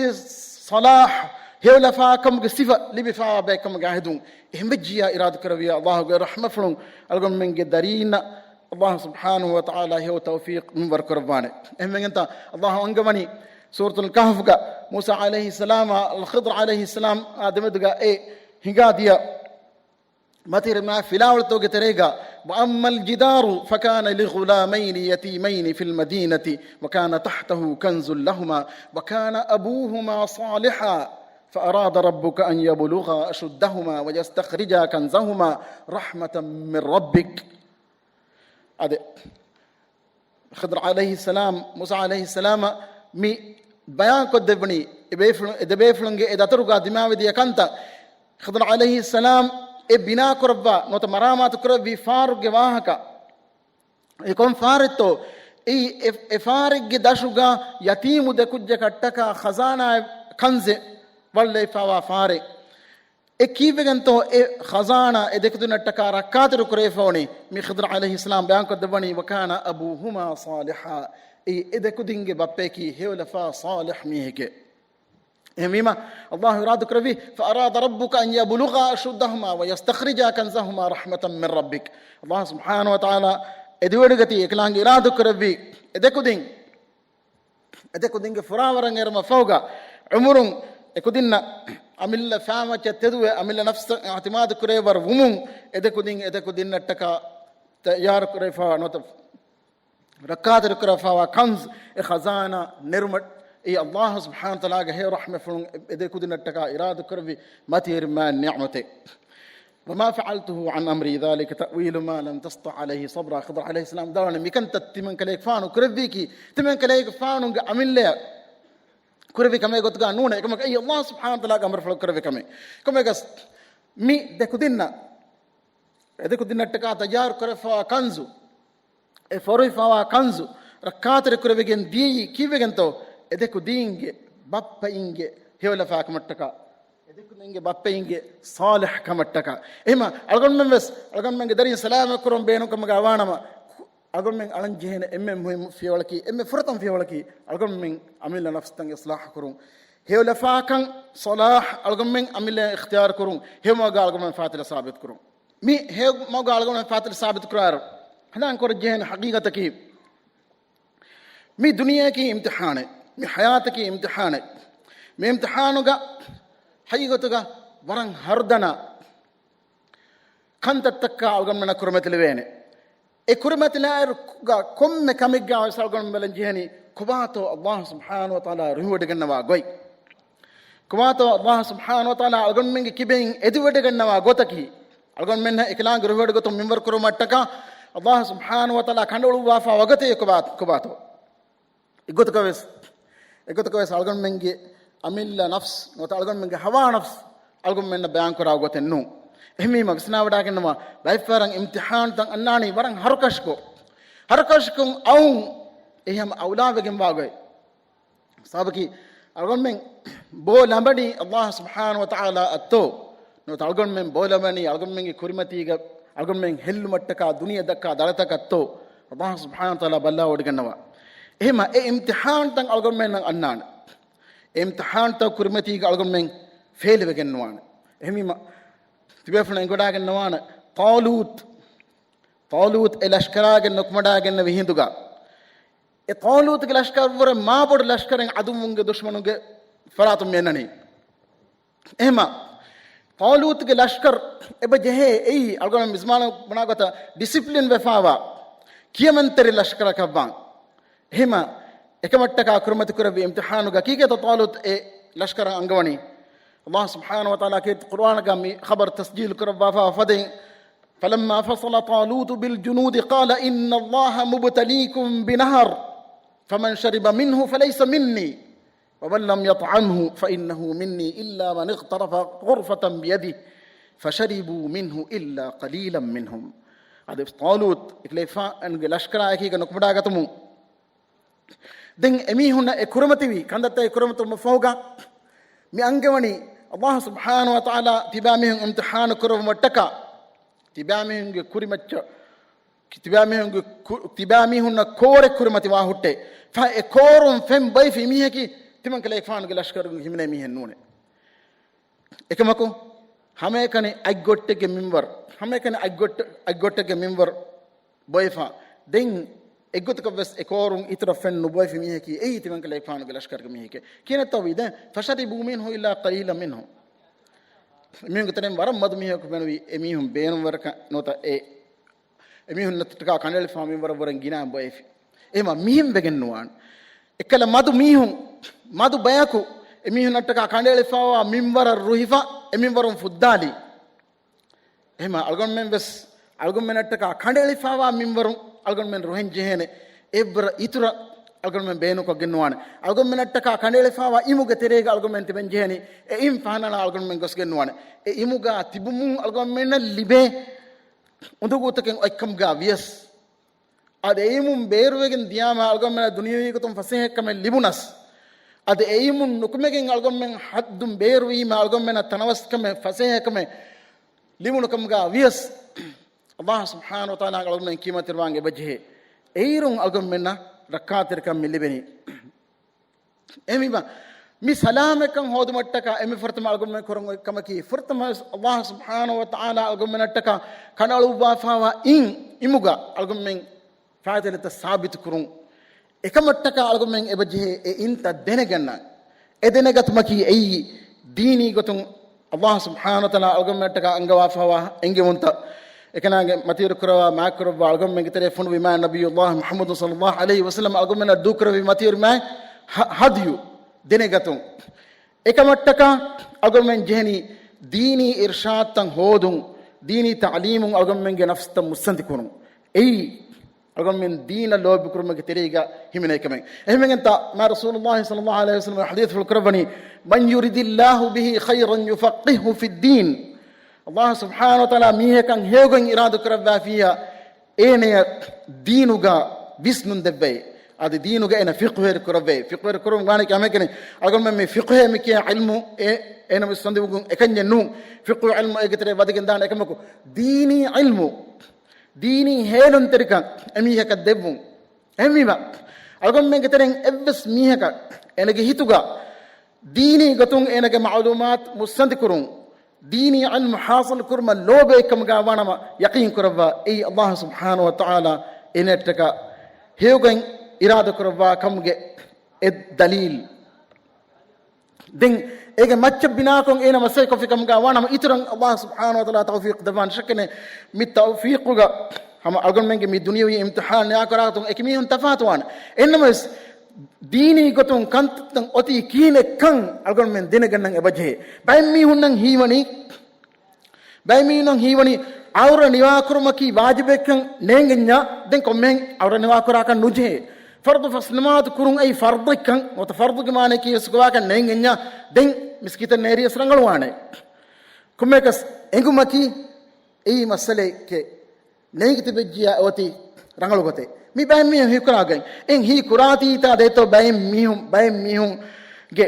ޞަލާޙް، ހެޔޮލަފާކަމުގެ ސިފަ ލިބިފާވާ ބައެއް ކަމުގަ ހެދުން. އެހެން ވެއްޖިއްޔާ އިރާދަކުރެއްވިއްޔާ ﷲގެ ރަޙްމަތްފުޅުން އަޅުގަނޑުމެންގެ ދަރީންނަށް ﷲ ސުބްޙާނަހޫ ވަތަޢާލާ ހެޔޮ ތައުފީޤް މިންވަރު ކުރައްވާނެ. އެހެންވެގެންތާ ﷲ އަންގަވަނީ ސޫރަތުލް ކަހްފުގަ މޫސާ ޢަލައިހިއްސަލާމާ، ޚިޟްރު ޢަލައިހިއްސަލާމާ ދެމެދުގަ އެ ހިނގާދިޔަ މަތިވެރިމާ ފިލާވަޅުތަކުގެ ތެރޭގަ، وَأَمَّا الْجِدَارُ فَكَانَ لِغُلَامَيْنِ يَتِيمَيْنِ فِي الْمَدِينَةِ وَكَانَ تَحْتَهُ كَنْزٌ لَهُمَا وَكَانَ أَبُوهُمَا صَالِحًا فَأَرَادَ رَبُّكَ أَنْ يَبْلُغَا أَشُدَّهُمَا وَيَسْتَخْرِجَا كَنْزَهُمَا رَحْمَةً مِنْ رَبِّكَ. އަދި ޚިޟްރު ޢަލައިހިއްސަލާމް، މޫސާ ޢަލައިހިއްސަލާމަށް މި ބަޔާންކޮށްދެއްވަނީ، އެ ބޭފުޅު، އެ ދެބޭފުޅުންގެ އެ ދަތުރުގަ ދިމާވެދިޔަ ކަންތައް. ޚިޟްރު ޢަލައިހިއްސަލާމް އެ ބިނާކުރައްވާ ނުވަތަ މަރާމާތު ކުރެއްވި ފާރުގެ ވާހަކަ. އެ ކޮން ފާރެއްތޯ؟ އެއީ އެ، އެ ފާރެއްގެ ދަށުގަ ޔަތީމު ދެކުއްޖަކަށްޓަކާ ޚަޒާނާއެއް ކަންޒެއް ވަޅުލައިފާވާ ފާރެއް. އެ ކީއްވެގެންތޯ އެ ޚަޒާނާ އެ ދެކުދިންނަށްޓަކާ ރައްކާތެރި ކުރެވިފަވަނީ؟ މި ޚިޟްރު ޢަލައިހިއްސަލާމް ބަޔާންކޮށްދެއްވަނީ، وَكَانَ أَبُوهُمَا صَالِحًا. އެއީ އެ ދެކުދިންގެ ބައްޕަޔަކީ ހެޔޮލަފާ ޞާލިޙް މީހެކޭ. އެހެންވީމަ، ﷲ އިރާދަކުރެއްވީ، فَأَرَادَ رَبُّكَ أَنْ يَبْلُغَا أَشُدَّهُمَا وَيَسْتَخْرِجَا كَنْزَهُمَا رَحْمَةً مِنْ رَبِّكَ. ﷲ ސުބްޙާނަހޫ ވަތަޢާލާ އެދިވެޑިގަތީ އެކަލާނގެ އިރާދަކުރެއްވީ އެ ދެކުދިން އެދެކުދިންގެ ފުރާވަރަށް އެރުމަށް ފަހުގަ، ޢުމުރުން އެކުދިންނަށް އަމިއްލަ ފާމައްޗަށް ތެދުވެ، އަމިއްލަ ނަފްސަށް އިޢުތިމާދު ކުރޭވަރު ވުމުން، އެދެކުދިން އެދެކުދިންނަށްޓަކާ ތައްޔާރު ކުރެވިފައިވާ ނުވަތަ ރައްކާތެރި ކުރެވިފައިވާ ކަންޒު، އެ ޚަޒާނާ ނެރުމަށް، އެއީ އައްލާހު ސުބްޙާނަހު ވަތަޢާލާގެ ހެޔޮ ރަޙްމަތްފުޅުން އެ، އެދެކުދިންނަށްޓަކާ އިރާދަކުރެއްވި މަތިވެރި މާތް ނިޢުމަތެއް. وما فعلته عن أمري، ذلك تأويل ما لم تسطع عليه صبرا. ޚިޟްރު ޢަލައިހިއްސަލާމް ވިދާޅުވަނީ، މިކަންތައް ތިމަން ކަލޭގެފާނު ކުރެއްވީކީ، ތިމަން ކަލޭގެފާނުގެ އަމިއްލަޔަށް ކުރެއްވި ކަމެއް ގޮތުގަ ނޫނޭ. އެކަމަކު އެއީ އައްލާހު ސުބްޙާނަހު ވަތަޢާލާގެ އަމުރުފުޅަށް ކުރެއްވި ކަމެއް. ކޮންމެއަކަސް މި ދެކުދިންނަށް، އެދެކުދިންނަށްޓަކާ ތައްޔާރު ކުރެވިފައިވާ ކަންޒު، އެ ފޮރުވިފައިވާ ކަންޒު، ރައްކާތެރި ކުރެވިގެން ދިޔައީ ކީއްވެގެންތޯ؟ އެދެކުދީންގެ ބައްޕައިންގެ ހެޔޮލަފާ ކަމަށްޓަކާ، އެދެކުދީންގެ ބައްޕައިންގެ ޞާލިޙު ކަމަށްޓަކާ. އެހެމަ އަޅުގަނޑުމެން ވެސް އަޅުގަނޑުމެންގެ ދަރިން ސަލާމަތް ކުރަން ބޭނުން ކަމުގަ ވާނަމަ، އަޅުގަނޑުމެން އަޅަން ޖެހޭނެ އެންމެ މުހިއްމު ފިޔަވަޅަކީ، އެންމެ ފުރަތަމަ ފިޔަވަޅަކީ، އަޅުގަނޑުމެން އަމިއްލަ ނަފްސުތައް އިޞްލާޙު ކުރުން. ހެޔޮލަފާކަން، ޞަލާޙް، އަޅުގަނޑުމެން އަމިއްލަ އިޚްތިޔާރު ކުރުން. ހެޔޮ މަގުގަ އަޅުގަނޑުމެން ފާތިލަ ސާބިތު ކުރުން. މި ހެޔޮ މަގުގަ އަޅުގަނޑުމެން ފާތިލަ ސާބިތު ކުރާއިރު، ހަނދާން ކުރަން ޖެހޭނެ ހަގީގަތަކީ، މި ދުނިޔެއަކީ އިމްތިޙާނެއް، މި ޙަޔާތަކީ އިމްތިޙާނެއް. މި އިމްތިޙާނުގަ ހަގީގަތުގަ ވަރަށް ހަރުދަނާ ކަންތައްތައް އަޅުގަނޑުމެންނަށް ކުރިމަތިލެވޭނެ. އެ ކުރިމަތިލާއިރު ކޮންމެ ކަމެއްގަ ވެސް އަޅުގަނޑުމެން ބަލަން ޖެހެނީ، ކޮބާތޯ އައްލާހު ސުބްޙާނަހު ވަތަޢާލާ ރުހިވޮޑިގަންނަވާ ގޮތް؟ ކޮބާތޯ އައްލާހު ސުބްޙާނަހު ވަތަޢާލާ އަޅުގަނޑުމެންގެ ކިބައިން އެދިވަޑިގަންނަވާ ގޮތަކީ؟ އަޅުގަނޑުމެންނަށް އެކަލާނގެ ރުހިވޮޑި ގޮތުން މިންވަރު ކުރުމަށްޓަކާ އައްލާހު ސުބްޙާނަހު ވަތަޢާލާ ކަނޑައުޅުއްވާފަ ވަގުތެއް ކޮބާ، ކޮބާތޯ؟ އެގޮތަކަށް ވެސް، އެގޮތަކަށް ވެސް އަޅުގަނޑުމެންގެ އަމިއްލަ ނަފްސް ނުވަތަ އަޅުގަނޑުމެންގެ ހަވާ ނަފްސް އަޅުގަނޑުމެންނަށް ބަޔާން ކުރާ ގޮތެއް ނޫން. އެހެންވީމަ ވިސްނާވަޑައިގަންނަވާ، ބައެއްފަހަރަށް އިމްތިޙާނުތައް އަންނާނީ ވަރަށް ހަރުކަށިކޮށް، ހަރުކަށިކޮށް އައުން އެހެން އައުލާވެގެންވާ ގޮތް. ސަބަބަކީ އަޅުގަނޑުމެން ބޯ ލަނބަނީ އައްލާހު ސުބްޙާނަހު ވަތަޢާލާ އަށްތޯ؟ ނުވަތަ އަޅުގަނޑުމެން ބޯލަނބަނީ އަޅުގަނޑުމެންގެ ކުރިމަތީގަ އަޅުގަނޑުމެން ހެއްލުމަށްޓަކާ ދުނިޔެ ދައްކާ ދަޅަތަކަށްތޯ؟ އައްލާހު ސުބްޙާނަހު ވަތަޢާލާ ބައްލަވަޑިގަންނަވާ. އެހެމަ އެ އިމްތިޙާންތައް އަޅުގަނޑުމެންނަށް އަންނާނެ. އެ އިމްތިޙާންތައް ކުރިމަތީގަ އަޅުގަނޑުމެން ފެއިލްވެގެން ނުވާނެ. އެހެންވީމަ ތިބޭފުޅުން އެނގިވަޑައިގަންނަވާނެ، ޠާލޫތު، ޠާލޫތު އެ ލަޝްކަރާގެން ނުކުމަޑައިގެންނެވި ހިނދުގަ، އެ ޠާލޫތުގެ ލަޝްކަރުވުރެ މާބޮޑު ލަޝްކަރެއް ޢަދުއްވުންގެ ދުޝްމަނުންގެ ފަރާތުން މި އަންނަނީ. އެހެމަ ޠާލޫތުގެ ލަޝްކަރު އެބަ ޖެހޭ އެއީ އަޅުގަނޑު މިޒްމާނު ބުނާ ގޮތަށް ޑިސިޕްލިން ވެފާވާ ކިޔަމަންތެރި ލަޝްކަރަކަށްވާން. އެހެމަ އެކަމަށްޓަކާ ކުރިމަތި ކުރެއްވި އިމްތިޙާނުގަ ކީކޭތޯ ޠާލޫތު އެ ލަޝްކަރަށް އަންގަވަނީ؟ އައްލާހު ސުބްޙާނަހު ވަތަޢާލާ ކީރިތި ޤުރުއާނުގަ މި ޚަބަރު ތަސްޖީލު ކުރައްވާފަ ފަދައިން، فلما فصل طالوت بالجنود قال إن الله مبتليكم بنهر فمن شرب منه فليس مني ومن لم يطعمه فإنه مني إلا من اغترف غرفة بيده فشربوا منه إلا قليلا منهم. އަދި ޠާލޫތު އެކަލޭގެފާނުގެ ލަޝްކަރާ އެކީގަ ނުކުމަޑާގަތުމުން ދެން އެމީހުންނަށް އެ ކުރިމަތިވި ކަންތައްތައް އެ ކުރިމަތިވުމަށް ފަހުގަ މި އަންގަވަނީ އައްލާހު ސުބްޙާނަހު ވަތަޢާލާ ތިބާމީހުން އިމްތިޙާނު ކުރެއްވުމަށްޓަކާ، ތިބާމީހުންގެ ކުރިމައްޗަށް، ތިބާމީހުންގެ ކު-، ތިބާމީހުންނަށް ކޯރެއް ކުރިމަތިވާ ހުއްޓޭ. ފަހެ އެ ކޯރުން ފެން ބޮއެފި މީހަކީ ތިމަން ކަލޭގެފާނުގެ ލަޝްކަރުގެ ހިމެނޭ މީހެއް ނޫނޭ. އެކަމަކު، ހަމައެކަނި އަތްގޮއްޓެއްގެ މިންވަރު، ހަމައެކަނި އަތްގޮއްޓެ-، އަތްގޮއްޓެއްގެ މިންވަރު ބޮއެފަ. ދެން އެއްގޮތަކަށް ވެސް އެ ކޯރުން އިތުރަށް ފެން ނުބޮއެފި މީހަކީ އެއީ ތިމަން ކަލޭގެފާނުގެ ލަޝްކަރުގެ މީހެކޭ. ކިހިނެއްތޯ ވީ ދެން؟ فشربوا منه إلا قليلا منهم. މީހުންގެ ތެރެއިން ވަރަށް މަދު މީހަކު ބޭނުންވީ އެ މީހުން ބޭނުންވަރަކަށް ނުވަތަ އެ އެމީހުންނަށްޓަކާ ކަނޑައެޅިފާ މިންވަރަށް ވުރެން ގިނައިން ބޮއެފި. އެހެމަ މިހެން ވެގެން ނުވާނެ. އެއްކަލަ މަދު މީހުން، މަދު ބަޔަކު އެމީހުންނަށްޓަކާ ކަނޑައެޅިފާވާ މިންވަރަށް ރުހިފަ އެ މިންވަރުން ފުއްދާލީ. އެހެމަ އަޅުގަނޑުމެން ވެސް އަޅުގަނޑުމެންނަށްޓަކާ ކަނޑައެޅިފާވާ މިންވަރުން އަޅުގަނޑުމެން ރުހެން ޖެހޭނެ. އެއްވަރަށް އިތުރަށް އަޅުގަނޑުމެން ބޭނުންކޮށްގެން ނުވާނެ. އަޅުގަނޑުމެންނަށްޓަކާ ކަނޑައެޅިފާވާ އިމުގެ ތެރޭގަ އަޅުގަނޑުމެން ތިބެން ޖެހެނީ. އެ އިމް ފަހަނަޅާ އަޅުގަނޑުމެން ގޮސްގެން ނުވާނެ. އެ އިމުގަ ތިބުމުން އަޅުގަނޑުމެންނަށް ލިބޭ އުނދަގޫތަކެއް އޮތްކަމުގަ ވިޔަސް، އަދި އެ އިމުން ބޭރުވެގެން ދިޔާމަ އަޅުގަނޑުމެންނަށް ދުނިޔަވީ ގޮތުން ފަސޭހަކަމެއް ލިބުނަސް، އަދި އެ އިމުން ނުކުމެގެން އަޅުގަނޑުމެން ހައްދުން ބޭރުވީމަ އަޅުގަނޑުމެންނަށް ތަނަވަސްކަމެއް ފަސޭހަކަމެއް ލިބުނު ކަމުގަ ވިޔަސް، އައްލާހު ސުބްޙާނަހު ވަތަޢާލާ އަޅުގަނޑުމެން ކިޔަމަންތެރިވާން އެބަޖެހޭ. އެއިރުން އަޅުގަނޑުމެންނަށް ރައްކާތެރިކަން މި ލިބެނީ. އެހެންވީމަ، މި ސަލާމަތްކަން ހޯދުމަށްޓަކާ އެންމެ ފުރަތަމަ އަޅުގަނޑުމެން ކުރަން އޮތް ކަމަކީ، ފުރަތަމަ ވެސް އައްލާހު ސުބްޙާނަހު ވަތަޢާލާ އަޅުގަނޑުމެންނަށްޓަކާ ކަނޑައަޅުއްވާފާވާ އިން، އިމުގަ އަޅުގަނޑުމެން ފާތިލަތައް ސާބިތު ކުރުން. އެކަމަށްޓަކާ އަޅުގަނޑުމެން އެބަޖެހޭ އެ އިންތައް ދެނެގަންނަން. އެ ދެނެގަތުމަކީ އެއީ ދީނީ ގޮތުން ﷲ ސުބްޙާނަހޫ ވަތަޢާލާ އަޅުގަނޑުމެންނަށްޓަކާ އަންގަވާފައިވާ އެންގެވުންތައް، އެކަނާގެ މަތިވެރި ކުރައްވާ މާތްކުރައްވާ އަޅުގަނޑުމެންގެ ތެރޭ ފޮނުވި މާތް ނަބިއްޔުﷲ މުޙައްމަދު ޞައްލަﷲ ޢަލައިހި ވަސައްލަމަ އަޅުގަނޑުމެންނަށް ދޫކުރެއްވި މަތިވެރި މާތް ހަ-، ހަދްޔު ދެނެގަތުން. އެކަމަށްޓަކާ އަޅުގަނޑުމެން ޖެހެނީ ދީނީ އިރްޝާދުތައް ހޯދުން، ދީނީ ތަޢުލީމުން އަޅުގަނޑުމެންގެ ނަފްސުތައް މުއްސަނދި ކުރުން. އެއީ އަޅުގަނޑުމެން ދީނަށް ލޯބި ކުރުމުގެ ތެރޭގަ ހިމެނޭ ކަމެއް. އެހެންވެގެންތާ މާ ރަސޫލުﷲ ޞައްލަﷲ ޢަލައިހި ވަސައްލަމަ ޙަދީޘްފުޅު ކުރައްވަނީ، "من يرد الله به خيرا يفقهه في الدين." ﷲ ސުބްޙާނަހޫ ވަތަޢާލާ މީހަކަށް ހެޔޮގޮތް އިރާދަ ކުރައްވާފިއްޔާ، އޭނަޔަށް ދީނުގަ ވިސްނުން ދެއްވައި. އަދި ދީނުގަ އޭނަ ފިޤުހުވެރި ކުރައްވައި. ފިޤުހުވެރި ކުރުން ވާނީ ކަމެއްގެން. އަޅުގަނޑުމެން މި ފިޤުހޭ މި ކިޔާ ޢިލްމު އެ-، އޭނަ ވިސްނުން ދިއުމުގެ އެކަންޏެއް ނޫން. ފިޤުހު ޢިލްމު އޭގެ ތެރޭ ވަދެގެން ދާނެ އެކަމަކު، ދީނީ ޢިލްމު، ދީނީ ހޭލުންތެރިކަން އެމީހަކަށް ދެއްވުން. އެހެންވީމަ، އަޅުގަނޑުމެންގެ ތެރެއިން އެއްވެސް މީހަކަށް އޭނަގެ ހިތުގަ ދީނީ ގޮތުން އޭނަގެ މަޢުލޫމާތު މުއްސަނދިކުރުން، ދީނީ ޢިލްމު ޙާޞިލު ކުރުމަށް ލޯބިވެ ކަމުގަ ވާނަމަ، ޔަޤީން ކުރައްވާ، އެއީ ﷲ ސުބްޙާނަހޫ ވަތަޢާލާ އޭނައަށްޓަކާ ހެޔޮގޮތް އިރާދަ ކުރައްވާ ކަމުގެ އެއް ދަލީލް. ދެން އޭގެ މައްޗަށް ބިނާކޮށް އޭނަ މަސައްކަތް ކޮށްފި ކަމުގަ ވާނަމަ، އިތުރަށް ﷲ ސުބްޙާނަހޫ ވަތަޢާލާ ތައުފީޤު ދެއްވާނެ. ޝައްކެއް ނެތް، މި ތައުފީޤުގަ ހަމަ އަޅުގަނޑުމެންގެ މި ދުނިޔަވީ އިމްތިޙާން ނިޔާކުރާ ގޮތުން އެކި މީހުން ތަފާތުވާނެ. އެހެންނަމަވެސް، ދީނީ ގޮތުން ކަންތައްތައް އޮތީ ކިހިނެއްކަން އަޅުގަނޑުމެން ދެނެގަންނަން އެބަޖެހޭ. ބައެއް މީހުންނަށް ހީވަނީ، ބައެއް މީހުންނަށް ހީވަނީ ޢައުރަ ނިވާކުރުމަކީ ވާޖިބެއްކަން ނޭނގެންޏާ، ދެން ކޮންމެހެން ޢައުރަ ނިވާކުރާކަށް ނުޖެހޭ. ފަރުޟު ފަސް ނަމާދު ކުރުން އެއީ ފަރުޟެއްކަން، ނުވަތަ ފަރުޟުގެ މާނައަކީ ވެސް ގޮވާކަށް ނޭނގެންޏާ، ދެން މިސްކިތަށް ނޭރިޔަސް ރަނގަޅުވާނެ. ކޮންމެއަކަސް އެނގުމަކީ އެއީ މައްސަލައެކޭ. ނޭނގި ތިބެއްޖިޔާ އޮތީ ރަނގަޅު ގޮތެއް. މި ބައެއް މީހުން ހީކުރާގޮތް. އެން ހީ ކުރާތީތާ ދޭތޯ ބައެއް މީހުން، ބައެއް މީހުންގެ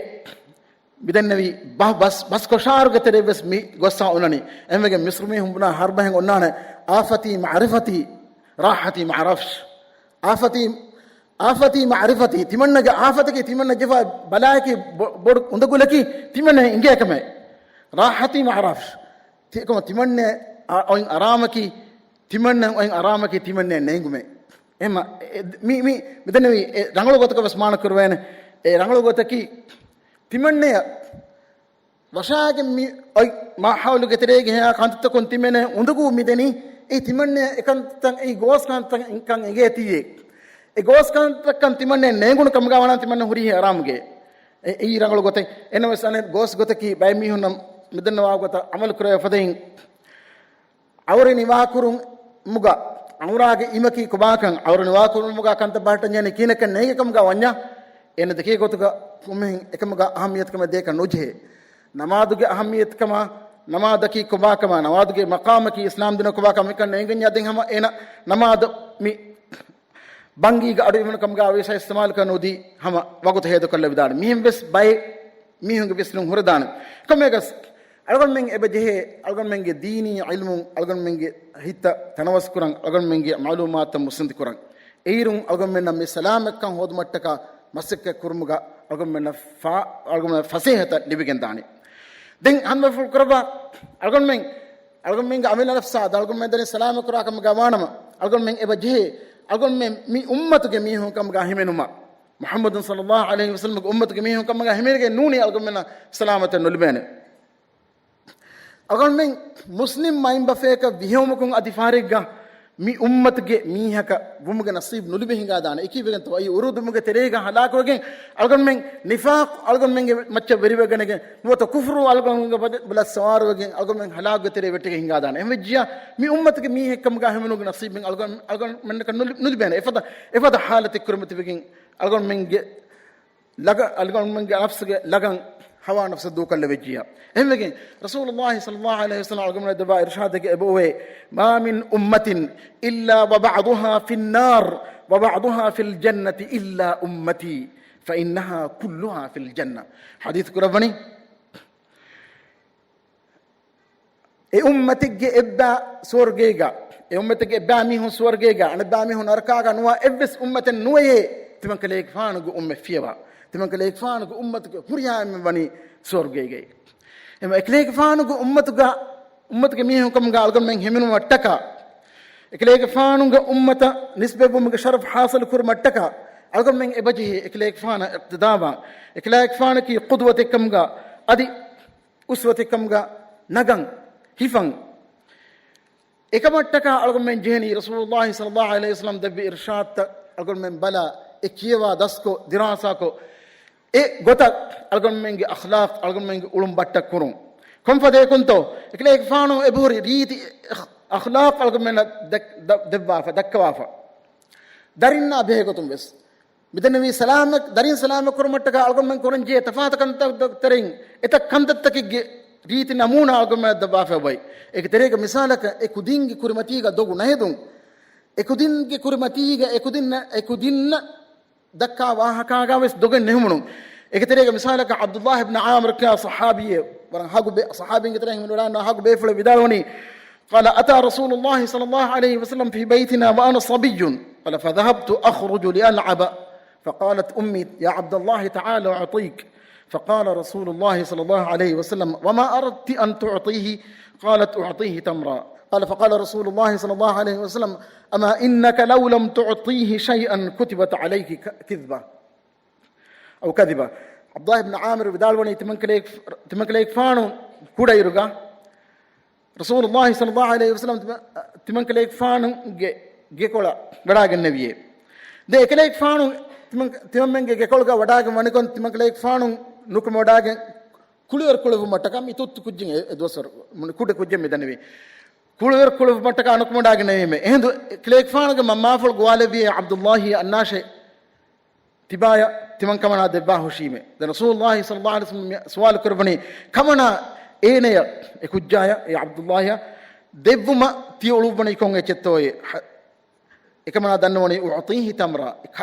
މިދެންނެވި ބަ-، ބަސް، ބަސް ކޮށާރުގެ ތެރެއަށްވެސް މި ގޮއްސާ އޮންނަނީ. އެހެންވެގެން މިސްރު މީހުން ބުނާ ހަރުބަހެއް އޮންނާނެ، "އާފަތީ މަޢުރިފަތީ، ރާޙަތީ މަޢުރަފްޝް." އާފަތީ، އާފަތީ މަޢުރިފަތީ، ތިމަންނަގެ އާފަތަކީ، ތިމަންނަ ޖެހިފަ ބަލާއެކީ ބޮ-، ބޮޑު އުނދަގުލަކީ، ތިމަންނަ އިނގޭ ކަމެއް. ރާޙަތީ މަޢުރަފްޝް. ތި-، ކޮ-، ތިމަންނަ އަ-، އޮތް އަރާމަކީ، ތިމަންނަ އޮތް އަރާމަކީ، ތިމަންނަ ނޭނގުމެއް. އެހެންމަ، އެ، މި، މި، މިދެންނެވީ އެ ރަނގަޅު ގޮތަކަށް ވެސް މާނަ ކުރުވޭނެ. އެ ރަނގަޅު ގޮތަކީ، ތިމަންނަޔަށް ވަށާގެން މި އޮތް މާހައުލުގެ ތެރޭގެ ހެޔާ ކަންތައްތަކުން ތިމަންނަ އުނދަގޫ މިދެނީ، އެ ތިމަންނަ އެކަންތައް، އެ ގޯސް ކަންތައް ކަން އެނގޭތީއޭ. އެ ގޯސް ކަންތައް ކަން ތިމަންނަ ނޭނގުނު ކަމުގަ ވާނަމަ ތިމަންނަ ހުރީ އަރާމުގެ. އެ، އެއީ ރަނގަޅު ގޮތެއް. އެނަމަވެސް އަނެއް ގޯސް ގޮތަކީ ބައެއް މީހުންނަށް މިދެންނެވާ ގޮތަށް ޢަމަލު ކުރެވޭ ފަދައިން، ޢައުރަ ނިވާކުރުމުގަ، ޢައުރާގެ އިމަކީ ކޮބާކަން، ޢައުރަ ނިވާކުރުމުގަ ކަންތައް ބަހައްޓަން ޖެހޭނެ ކިހިނެއްކަން ނޭނގޭ ކަމުގަ ވަންޏާ، އޭނަ ދެކޭ ގޮތުގަ ކޮންމެހެން އެކަމުގަ އަހައްމިޔަތުކަމެއް ދޭކަށް ނުޖެހޭ. ނަމާދުގެ އަހައްމިޔަތުކަމާ، ނަމާދަކީ ކޮބާކަމާ، ނަމާދުގެ މަޤާމަކީ އިސްލާމް ދީނަށް ކޮބާކަމެއްކަން ނޭނގެންޏާ ދެން ހަމަ އޭނަ ނަމާދު މި ބަންގީގަ އަޑު އިވުނު ކަމުގަ ވިސާ އިސްތިޢުމާލުކަން ނުދީ ހަމަ ވަގުތު ހޭދަކޮށްލެވިދާނެ. މިހެން ވެސް ބައެއް މީހުންގެ ވިސްނުން ހުރެދާނެ. ކޮންމެއަކަސް އަޅުގަނޑުމެން އެބަ ޖެހޭ، އަޅުގަނޑުމެންގެ ދީނީ ޢިލްމުން އަޅުގަނޑުމެންގެ ހިތްތައް ތަނަވަސްކުރަން، އަޅުގަނޑުމެންގެ މަޢުލޫމާތުތައް މުއްސަނދިކުރަން. އެއިރުން އަޅުގަނޑުމެންނަށް މި ސަލާމަތްކަން ހޯދުމަށްޓަކާ މަސައްކަތް ކުރުމުގަ އަޅުގަނޑުމެންނަށް ފާ-، އަޅުގަނޑުމެން ފަސޭހަތައް ލިބިގެން ދާނެ. ދެން ހަނދުމަފުޅު ކުރައްވާ، އަޅުގަނޑުމެން، އަޅުގަނޑުމެންގެ އަމިއްލަ ނަފްސާ އަޅުގަނޑުމެން ދެނެ ސަލާމަތް ކުރާ ކަމުގަ ވާނަމަ، އަޅުގަނޑުމެން އެބަ ޖެހޭ، އަޅުގަނޑުމެން މި އުއްމަތުގެ މީހުން ކަމުގަ ހިމެނުމަށް. މުޙައްމަދު ޞައްލަﷲ ޢަލައިހި ވަސައްލަމްގެ އުއްމަތުގެ މީހުން ކަމުގަ ހިމެނިގެން ނޫނީ އަޅުގަނޑުމެންނަށް ސަލާމަތެއް ނުލިބޭނެ. އަޅުގަނޑުމެން މުސްލިމް މައިންބަފަޔަކަށް ވިހެއުމަކުން އަދި ފަހަރެއްގަ މި އުއްމަތުގެ މީހަކަށް ވުމުގެ ނަސީބު ނުލިބި ހިނގާދާނެ. އެކީވެގެންތޯ އައި އުރޫދުމުގެ ތެރޭގަ ހަލާކުވެގެން އަޅުގަނޑުމެން ނިފާޤު އަޅުގަނޑުމެންގެ މައްޗަށް ވެރިވެގަނެގެން ނުވަތަ ކުފުރު އަޅުގަނޑުމެންގެ ބަލަ-، ބަލަށް ސަވާރުވެގެން އަޅުގަނޑުމެން ހަލާކުގެ ތެރޭ ވެއްޓިގެން ހިނގާދާނެ. އެހެންވެއްޖިޔާ މި އުއްމަތުގެ މީހެއްކަމުގަ ހިމެނުމުގެ ނަސީބެއް އަޅުގަނޑު-، އަޅުގަނޑުމެންނަކަށް ނުލި-، ނުލިބޭނެ. އެފަދަ، އެފަދަ ޙާލަތެއް ކުރިމަތިވެގެން އަޅުގަނޑުމެންގެ ލަގަ-، އަޅުގަނޑުމެންގެ ނަފްސުގެ ލަގަން ހަވާ ނަފްސަށް ދޫކޮށްލެވިއްޖިޔާ. އެހެންވެގެން ރަސޫލުﷲ ޞައްލަﷲ ޢަލައިހި ވަސައްލަމް އަޅުގަނޑުމެން ދެއްވާ އިރުޝާދެއްގަ އެބައޮވޭ، "ما من أمة إلا وبعضها في النار وبعضها في الجنة إلا أمتي فإنها كلها في الجنة." ޙަދީޘް ކުރައްވަނީ. އެ އުއްމަތެއްގެ އެއްބާ ސުވަރުގޭގަ، އެ އުއްމަތެއްގެ އެއްބާ މީހުން ސުވަރުގޭގަ، އަނެއްބާ މީހުން ނަރަކާގަ ނުވާ އެއްވެސް އުއްމަތެއް ނުވެޔޭ، ތިމަންކަލޭގެފާނުގެ އުއްމަތް ފިޔަވާ. ތިމަންކަލޭގެފާނުގެ އުއްމަތުގެ ހުރިހާ އެންމެން ވަނީ ސުވަރުގޭގައި. އެމަ އެކަލޭގެފާނުގެ އުއްމަތުގަ، އުއްމަތުގެ މީހުން ކަމުގަ އަޅުގަނޑުމެން ހިމެނުމަށްޓަކާ، އެކަލޭގެފާނުގެ އުއްމަތަށް ނިސްބަތްވުމުގެ ޝަރަފް ޙާޞިލު ކުރުމަށްޓަކާ، އަޅުގަނޑުމެން އެބަޖެހޭ އެކަލޭގެފާނަށް އިޤްތިދާވާން. އެކަލޭގެފާނަކީ ޤުދުވަތެއް ކަމުގަ އަދި އުސްވަތެއްކަމުގަ ނަގަން ހިފަން. އެކަމަށްޓަކާ އަޅުގަނޑުމެން ޖެހެނީ ރަސޫލުﷲ ޞައްލަﷲ ޢަލައިހި ވަސައްލަމް ދެއްވި އިރްޝާދުތައް އަޅުގަނޑުމެން ބަލާ، އެ ކިޔަވާ ދަސްކޮށް، ދިރާސާކޮށް، އެ ގޮތަށް އަޅުގަނޑުމެންގެ އަޚްލާޤް، އަޅުގަނޑުމެންގެ އުޅުން ބައްޓަށް ކުރުން. ކޮންފަދައަކުންތޯ؟ އެކަލޭގެފާނު އެބަހުރި ރީތި އަޚް-، އަޚްލާޤް އަޅުގަނޑުމެންނަށް ދެ-، ދަ-، ދެއްވާފަ، ދައްކަވާފަ. ދަރިންނާ ބެހޭ ގޮތުން ވެސް. މިދެންނެވީ ސަލާމަތް، ދަރިން ސަލާމަތް ކުރުމަށްޓަކާ އަޅުގަނޑުމެން ކުރަންޖެހޭ ތަފާތު ކަންތައްތަކުގެ ތެރެއިން އެތައް ކަންތައްތަކެއްގެ ރީތި ނަމޫނާ އަޅުގަނޑުމެންނަށް ދައްވާފައި އޮތް. އޭގެ ތެރޭގަ މިސާލަކަށް އެ ކުދިންގެ ކުރިމަތީގަ ދޮގު ނަހެދުން. އެ ކުދިންގެ ކުރިމަތީގަ އެ ކުދިންނަށް، އެ ކުދިންނަށް ދައްކާ ވާހަކާގަ ވެސް ދޮގެއް ނެހުމުނު. އޭގެ ތެރޭގަ މިސާލަކަށް ޢަބްދުﷲ ބިން ޢާމިރު ކިޔާ ޞަޙާބީއެއް، ވަރަށް ހަގު ބޭ-، ޞަޙާބީންގެ ތެރެއިން ހިމެނުވެޑާން ހަގު ބޭފުޅެއް ވިދާޅުވަނީ، قال: أتى رسول الله صلى الله عليه وسلم في بيتنا وأنا صبي. قال: فذهبت أخرج لألعب، فقالت أمي: يا عبد الله، تعال أعطيك. فقال رسول الله صلى الله عليه وسلم: وما أردت أن تعطيه؟ قالت: أعطيه تمرا. قال: فقال رسول الله صلى الله عليه وسلم: أما إنك لو لم تعطيه شيئا كتبت عليك ك-، كذبة. އަވް ކަޒިބަ. ޢަބްދުﷲ ބިން ޢާމިރު ވިދާޅުވަނީ، ތިމަންކަލޭގެ-، ތިމަންކަލޭގެފާނު ކުޑައިރުގަ ރަސޫލުﷲ ޞައްލަﷲ ޢަލައިހި ވަސައްލަމަ ތިމަ-، ތިމަންކަލޭގެފާނުގެ ގެކޮޅަށް ވަޑާގެންނެވިޔޭ. ދެން އެކަލޭގެފާނު ތިމަން-، ތިމަންމެންގެ ގެކޮޅުގަ ވަޑާގެން ވަނިކޮށް، ތިމަންކަލޭގެފާނު ނުކުމެވަޑާގެން ކުޅިވަރު ކުޅެވުމަށްޓަކާ މި ތުއްތު ކުއްޖެއް އެ، އެ ދުވަސްވަރު ކުޑަ ކުއްޖެއް މި ދަންނެވީ. ކުޅިވަރު ކުޅެވުމަށްޓަކާ ނުކުމެވަޑާގެންނެވީމޭ. އެހިނދު އެކަލޭގެފާނުގެ މަންމާފުޅު ގޮވާލެއްވިޔޭ ޢަބްދުﷲ އަންނާށޭ. ތިބާޔަށް ތިމަން ކަމަނާ ދެއްވާ ހުށީމޭ. ދެން ރަސޫލުﷲ ޞައްލަﷲ ޢަލައިހި ވަސައްލަމަ ސުވާލު ކުރައްވަނީ، ކަމަނާ އޭނަޔަށް އެ ކުއްޖާޔަށް އެ ޢަބްދުﷲޔަށް ދެއްވުމަށް ތިޔަ އުޅުއްވަނީ ކޮން އެއްޗެއްތޯއޭ؟ ހަ-، އެކަމަނާ ދަންނަވަނީ، أعطيه تمرا،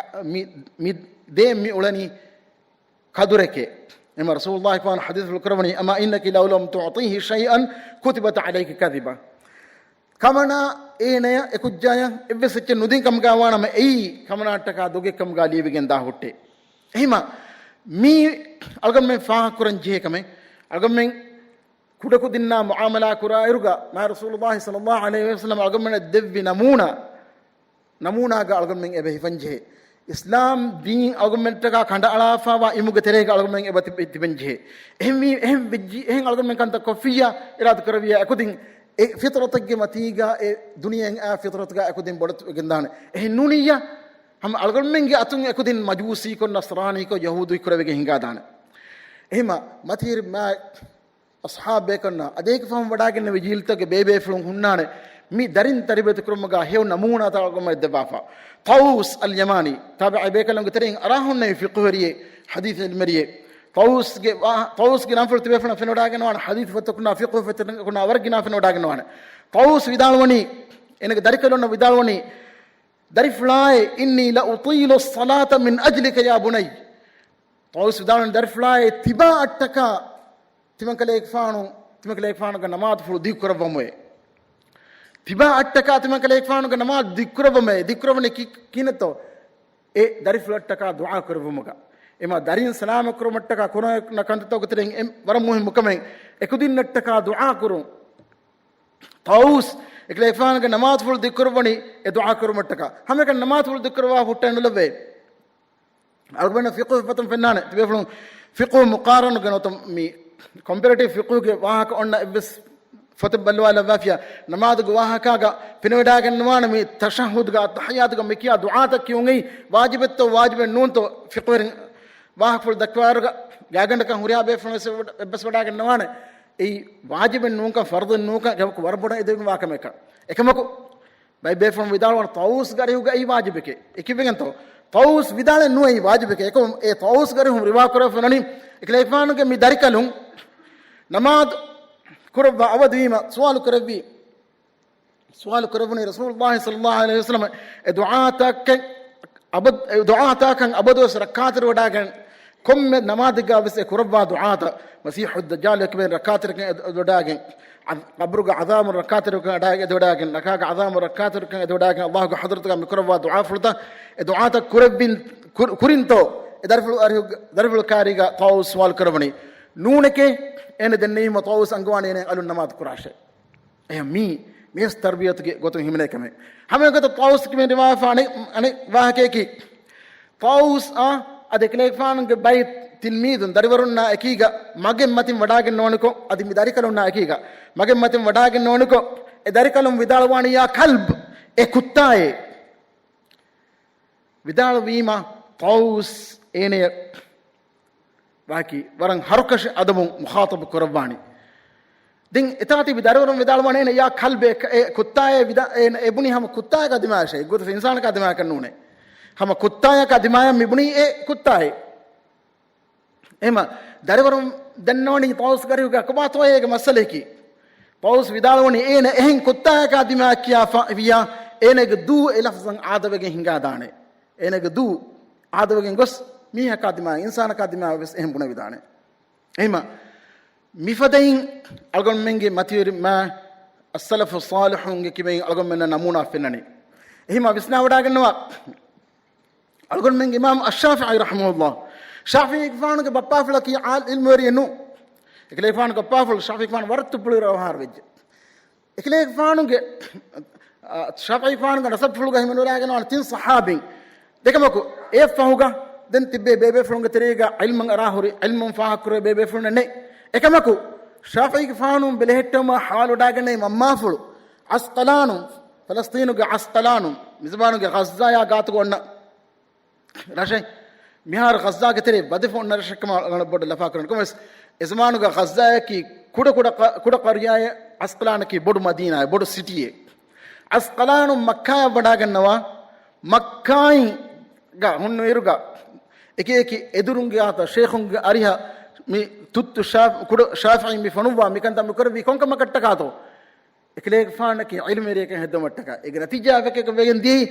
މި، މި ދޭން މި އުޅެނީ ކަދުރެކޭ. އެމަ ރަސޫލުﷲ ފާނު ޙަދީޘްފުޅު ކުރައްވަނީ، أما إنك لو لم تعطيه شيئا كتبت عليك كذبة. ކަމަނާ އޭނަޔަށް އެ ކުއްޖާޔަށް އެއްވެސް އެއްޗެއް ނުދިން ކަމުގަ ވާނަމަ، އެއީ ކަމަނާއަށްޓަކާ ދޮގެއް ކަމުގަ ލިޔެވިގެން ދާ ހުއްޓޭ. އެހިމަ މީ އަޅުގަނޑުމެން ފާހަގަކުރަން ޖެހޭ ކަމެއް. އަޅުގަނޑުމެން ކުޑަކުދިންނާ މުޢާމަލާ ކުރާއިރުގަ، މާ ރަސޫލުﷲ ޞައްލަﷲ ޢަލައިހި ވަސައްލަމަ އަޅުގަނޑުމެންނަށް ދެއްވި ނަމޫނާ، ނަމޫނާގަ އަޅުގަނޑުމެން އެބަ ހިފަންޖެހޭ. އިސްލާމް ދީން އަޅުގަނޑުމެންޓަކާ ކަނޑައަޅާފައިވާ އިމުގެ ތެރޭގަ އަޅުގަނޑުމެން އެބަ ތި-، ތިބެންޖެހޭ. އެހެން ވީ، އެހެން ވެއްޖި، އެހެން އަޅުގަނޑުމެން ކަންތައް ކޮށްފިއްޔާ، އިރާދަ ކުރެއްވިއްޔާ، އެކުދިން އެ ފިޠުރަތެއްގެ މަތީގަ އެ ދުނިޔެއިން އާ ފިޠުރަތުގަ އެކުދިން ބޮޑުވެގެންދާނެ. އެހެން ނޫނިއްޔާ، ހަމަ އަޅުގަނޑުމެންގެ އަތުން އެކުދިން މަޖޫސީކޮށް، ނަޞްރާނީކޮށް، ޔަހޫދީ ކުރެވިގެން ހިނގާދާނެ. އެހެމަ މަތީރި މާ އަޞްޙާބޭކަންނާ އަދޭކަ ފަހުން ވަޑާގެންނެވި ޖީލްތަކުގެ ބޭބޭފުޅުން ހުންނާނެ، މި ދަރިން ތަރިބިޔަތު ކުރުމުގަ ހެޔޮ ނަމޫނާތައް އަޅުގަނޑުމެން ދެއްވާފަ. ޠައުސް އަލްޔަމާނީ، ތާބިޢީ ބޭކަލުންގެ ތެރެއިން އަރާ ހުންނެވި ފިޤުހުވެރިއެއް، ޙަދީޘް ޢިލްމުވެރިއެއް. ޠައުސްގެ ވާ-، ޠައުސްގެ ނަންފުޅު ތިބޭފުޅުން ފެނިވަޑާގަންނަވާނެ، ޙަދީޘް ފޮތަކުންނާ ފިޤުހު ފޮތަކުންނާ ވަރަށް ގިނަ ފެނިވަޑާގަންނަވާނެ. ޠައުސް ވިދާޅުވަނީ، އޭނަގެ ދަރިކަލުންނަށް ވިދާޅުވަނީ، ދަރިފުޅާއޭ، إني لأطيل الصلاة من أجلك يا بني. ޠައުސް ވިދާޅުވަނީ، ދަރިފުޅާއޭ، ތިބާއަށްޓަކާ ތިމަންކަލޭގެފާނު، ތިމަންކަލޭގެފާނުގެ ނަމާދުފުޅު ދިގުކުރައްވަމުވެ. ތިބާއަށްޓަކާ ތިމަންކަލޭގެފާނުގެ ނަމާދު ދިގުކުރައްވަމެވެ. ދިގުކުރައްވަނީ ކި-، ކިހިނެއްތޯ؟ އެ ދަރިފުޅަށްޓަކާ ދުޢާ ކުރެއްވުމުގަ. އެމާ ދަރިން ސަލާމަތް ކުރުމަށްޓަކާ ކުރާ ކަންތައްތަކުގެ ތެރެއިން އެއް ވަރަށް މުހިއްމު ކަމެއް، އެކުދިންނަށްޓަކާ ދުޢާ ކުރުން. ޠައުސް އެކަލޭގެފާނުގެ ނަމާދުފުޅު ދިގުކުރައްވަނީ އެ ދުޢާ ކުރުމަށްޓަކާ. ހަމައެކަނި ނަމާދުފުޅު ދިގުކުރައްވާ ހުއްޓައެއް ނުލައްވޭ. އަޅުގަނޑަށް ފިޤުހު ފޮތުން ފެންނާނެ. ތިބޭފުޅުން ފިޤުހު މުޤާރަނުގެ ނުވަތަ މި ކޮމްޕެރޭޓިވް ފިޤުހުގެ ވާހަކަ އޮންނަ އެއްވެސް ފޮތެއް ބައްލަވާލައްވާފިޔާ، ނަމާދުގެ ވާހަކާގަ ފެނިވަޑާގަންނަވާނެ މި ތަޝައްހުދުގަ، އައްތަޙިއްޔާތުގަ މި ކިޔާ ދުޢާތައް ކިޔުން އެއީ ވާޖިބެއްތޯ ވާޖިބެއް ނޫންތޯ ފިޤުހުވެރިން ވާހަކަފުޅު ދައްކަވާއިރުގަ ގާތްގަނޑަކަށް ހުރިހާ ބޭފުޅުން ވެސް އެއްބަސް ވަޑާގަންނަވާނެ. އެއީ ވާޖިބެއް ނޫންކަން، ފަރުޟެއް ނޫންކަން، އެކަމަކު ވަރަށް ބޮޑަށް އެދެވިގެންވާ ކަމެއް. އެކަމަކު ބައެއް ބޭފުޅުން ވިދާޅުވާނެ ޠައުސްގެ އަރިހުގައި ވާޖިބެކޭ. އެ ކިއްވެގެންތޯ؟ ޠައުސް ވިދާޅެއް ނުވޭ އެއީ ވާޖިބެކޭ. އެކަމު އެ ޠައުސްގެ އަރިހުން ރިވާ ކުރެވިފަ ނަނީ، އެކަލޭގެފާނުގެ މި ދަރިކަލުން ނަމާދު ކުރައްވާ އަވަދިވީމަ ސުވާލު ކުރެއްވީ، ސުވާލު ކުރެއްވުނީ ރަސޫލުﷲ ޞައްލަﷲ ޢަލައިހި ވަސައްލަމަ އެ ދުޢާތަކެއް އަބަދު، އެ ދުޢާތަކަށް އަބަދުވެސް ރައްކާތެރިވެވަޑާގެން، ކޮންމެ ނަމާދެއްގަ ވެސް އެ ކުރައްވާ ދުޢާތައް، މަސީޙު ދައްޖާލު އެކިބެން ރައްކާތެރިކަން އެދިވަޑާގެން، ޢަ-، ޤަބުރުގެ ޢަޛާބުން ރައްކާތެރިކަން އެދިވަޑާގެން، ނަކާގެ ޢަޛާބުން ރައްކާތެރިކަން އެދިވަޑާގެން، ﷲގެ ޙަޟްރަތުގަ މި ކުރައްވާ ދުޢާފުޅުތައް، އެ ދުޢާތައް ކުރެއްވިން، ކުރި-، ކުރިންތޯ؟ އެ ދަރިފުޅު އަރިހު-، ދަރިފުޅު ކާރީގަ ޠައުސް ސުވާލު ކުރައްވަނީ. ނޫނެކޭ، އޭނަ ދެންނެވީމަ ޠައުސް އަންގަވާނީ އޭނަ އަލުން ނަމާދު ކުރާށޭ. އެހެން މީ، މީސް ތަރްބިޔަތުގެ ގޮތުން ހިމެނޭ ކަމެއް. ހަމައެގޮތަށް ޠައުސް ކިބެން ރިވާފާ އަނެއް، އަނެއް ވާހަކައަކީ، ޠައުސް އާ އަދި އެކަލޭގެފާނުގެ ބައި ތިލްމީދުން، ދަރިވަރުންނާ އެކީގަ މަގެއް މަތިން ވަޑާގެން ނޯނިކޮށް، އަދި މި ދަރިކަލުންނާ އެކީގަ މަގެއް މަތިން ވަޑާގެން ނޯނިކޮށް، އެ ދަރިކަލުން ވިދާޅުވާނީ، "ޔާ ކަލްބް، އޭ ކުއްތާއޭ." ވިދާޅުވީމަ ޠައުސް އޭނަޔަށް ވާކި ވަރަށް ހަރުކަށި އަދަބުން މުޚާޠަބު ކުރައްވާނީ. ދެން އެތާ ތިބި ދަރިވަރުން ވިދާޅުވާނެ، "ޔާ ކަލްބޭ، އޭ ކުއްތާއޭ، ވިދާ-، އޭ އެބުނީ ހަމަ ކުއްތާޔަކާ ދިމާޔަށޭ، އެއްގޮތަށް އިންސާނަކާ ދިމާޔަކަށް ނޫނޭ. ހަމަ ކުއްތާޔަކާ ދިމާޔަށް މިބުނީ އޭ ކުއްތާއޭ." އެހެމަ ދަރިވަރުން ދެންނެވަނީ ޠައުސްގެ އަރިހުގަ ކޮބާތޯ އޭގެ މައްސަލަޔަކީ. ޠައުސް ވިދާޅުވަނީ އޭނަ އެހެން ކުއްތާޔަކާ ދިމާޔަށް ކިޔާފަ ވިޔާ، އޭނަގެ ދޫ އެ ލަފްޒަށް އާދަވެގެން ހިނގާދާނެ. އޭނަގެ ދޫ އާދަވެގެން ގޮސް މީހަކާ ދިމާޔަށް، އިންސާނަކާ ދިމާޔަށް ވެސް އެހެން ބުނެވިދާނެ. އެހެމަ މިފަދައިން އަޅުގަނޑުމެންގެ މަތިވެރި މާ އައްސަލަފު ޞާލިޙުންގެ ކިބައިން އަޅުގަނޑުމެންނަށް ނަމޫނާ ފެންނަނީ. އެހެމަ ވިސްނާވަޑާގަންނަވާ، އަޅުގަނޑުމެންގެ އިމާމް އައްޝާފިޢީ ރަޙިމަހުﷲ، ޝާފިޢީގެފާނުގެ ބައްޕާފުޅަކީ ޢާލް ޢިލްމުވެރިއެއް ނޫން. އެކަލޭގެފާނުގެ ބައްޕާފުޅު ޝާފިޢީގެފާނު ވަރަށް ތުއްޕުޅުވެރި ވިޔަވަހާރުވެއްޖެ. އެކަލޭގެފާނުގެ، އާ، ޝާފިޢީގެފާނުގެ ނަސަބުފުޅުގަ ހިމެނުވަޑާގެންވާނެ ތިން ޞަޙާބީން. ދެކަމަކު، އެއަށްފަހުގަ ދެން ތިއްބޭ ބޭބޭފުޅުންގެ ތެރޭގަ ޢިލްމަށް އަރާހުރި، ޢިލްމުން ފާހަގަކުރެވޭ ބޭބޭފުޅުންނެއް ނެތް. އެކަމަކު، ޝާފިޢީގެފާނު ބެލެހެއްޓެވުމަށް ޙާލުވަޑާގެންނެވި މަންމާފުޅު ޢަސްޤަލާނު، ފަލަސްޠީނުގެ ޢަސްޤަލާނު، މިޒަމާނުގެ ޣައްޒާޔާ ގާތުގަ އޮންނަ ރަށެއް. މިހާރު ޣައްޒާގެ ތެރޭ ވަދެފަ އޮންނަ ރަށެއް ކަމަށް އަޅުގަނޑަށް ބޮޑަށް ލަފާކުރަން. ކޮންމެވެސް، އެޒަމާނުގަ ޣައްޒާޔަކީ ކުޑަ ކުޑަ ޤަ-، ކުޑަ ޤަރްޔާއެއް، ޢަސްޤަލާނަކީ ބޮޑު މަދީނާއެއް، ބޮޑު ސިޓީއެއް. ޢަސްޤަލާނު މައްކާޔަށް ވަޑާގަންނަވާ، މައްކާއިން ގަ ހުންނުއިރުގަ، އެކި އެކި އެދުރުންގެ އާތަށް ޝޭޚުންގެ އަރިހަށް މި ތުއްތު ޝާ-، ކުޑަ ޝާފިޢީ މި ފޮނުއްވާ މިކަންތައް މި ކުރެއްވީ ކޮންކަމަކަށްޓަކާތޯ؟ އެކަލޭގެފާނަކީ ޢިލްމުވެރިއަކަށް ހެއްދުމަށްޓަކާ. އޭގެ ނަތީޖާއެއް ވެގެން ދިޔައީ،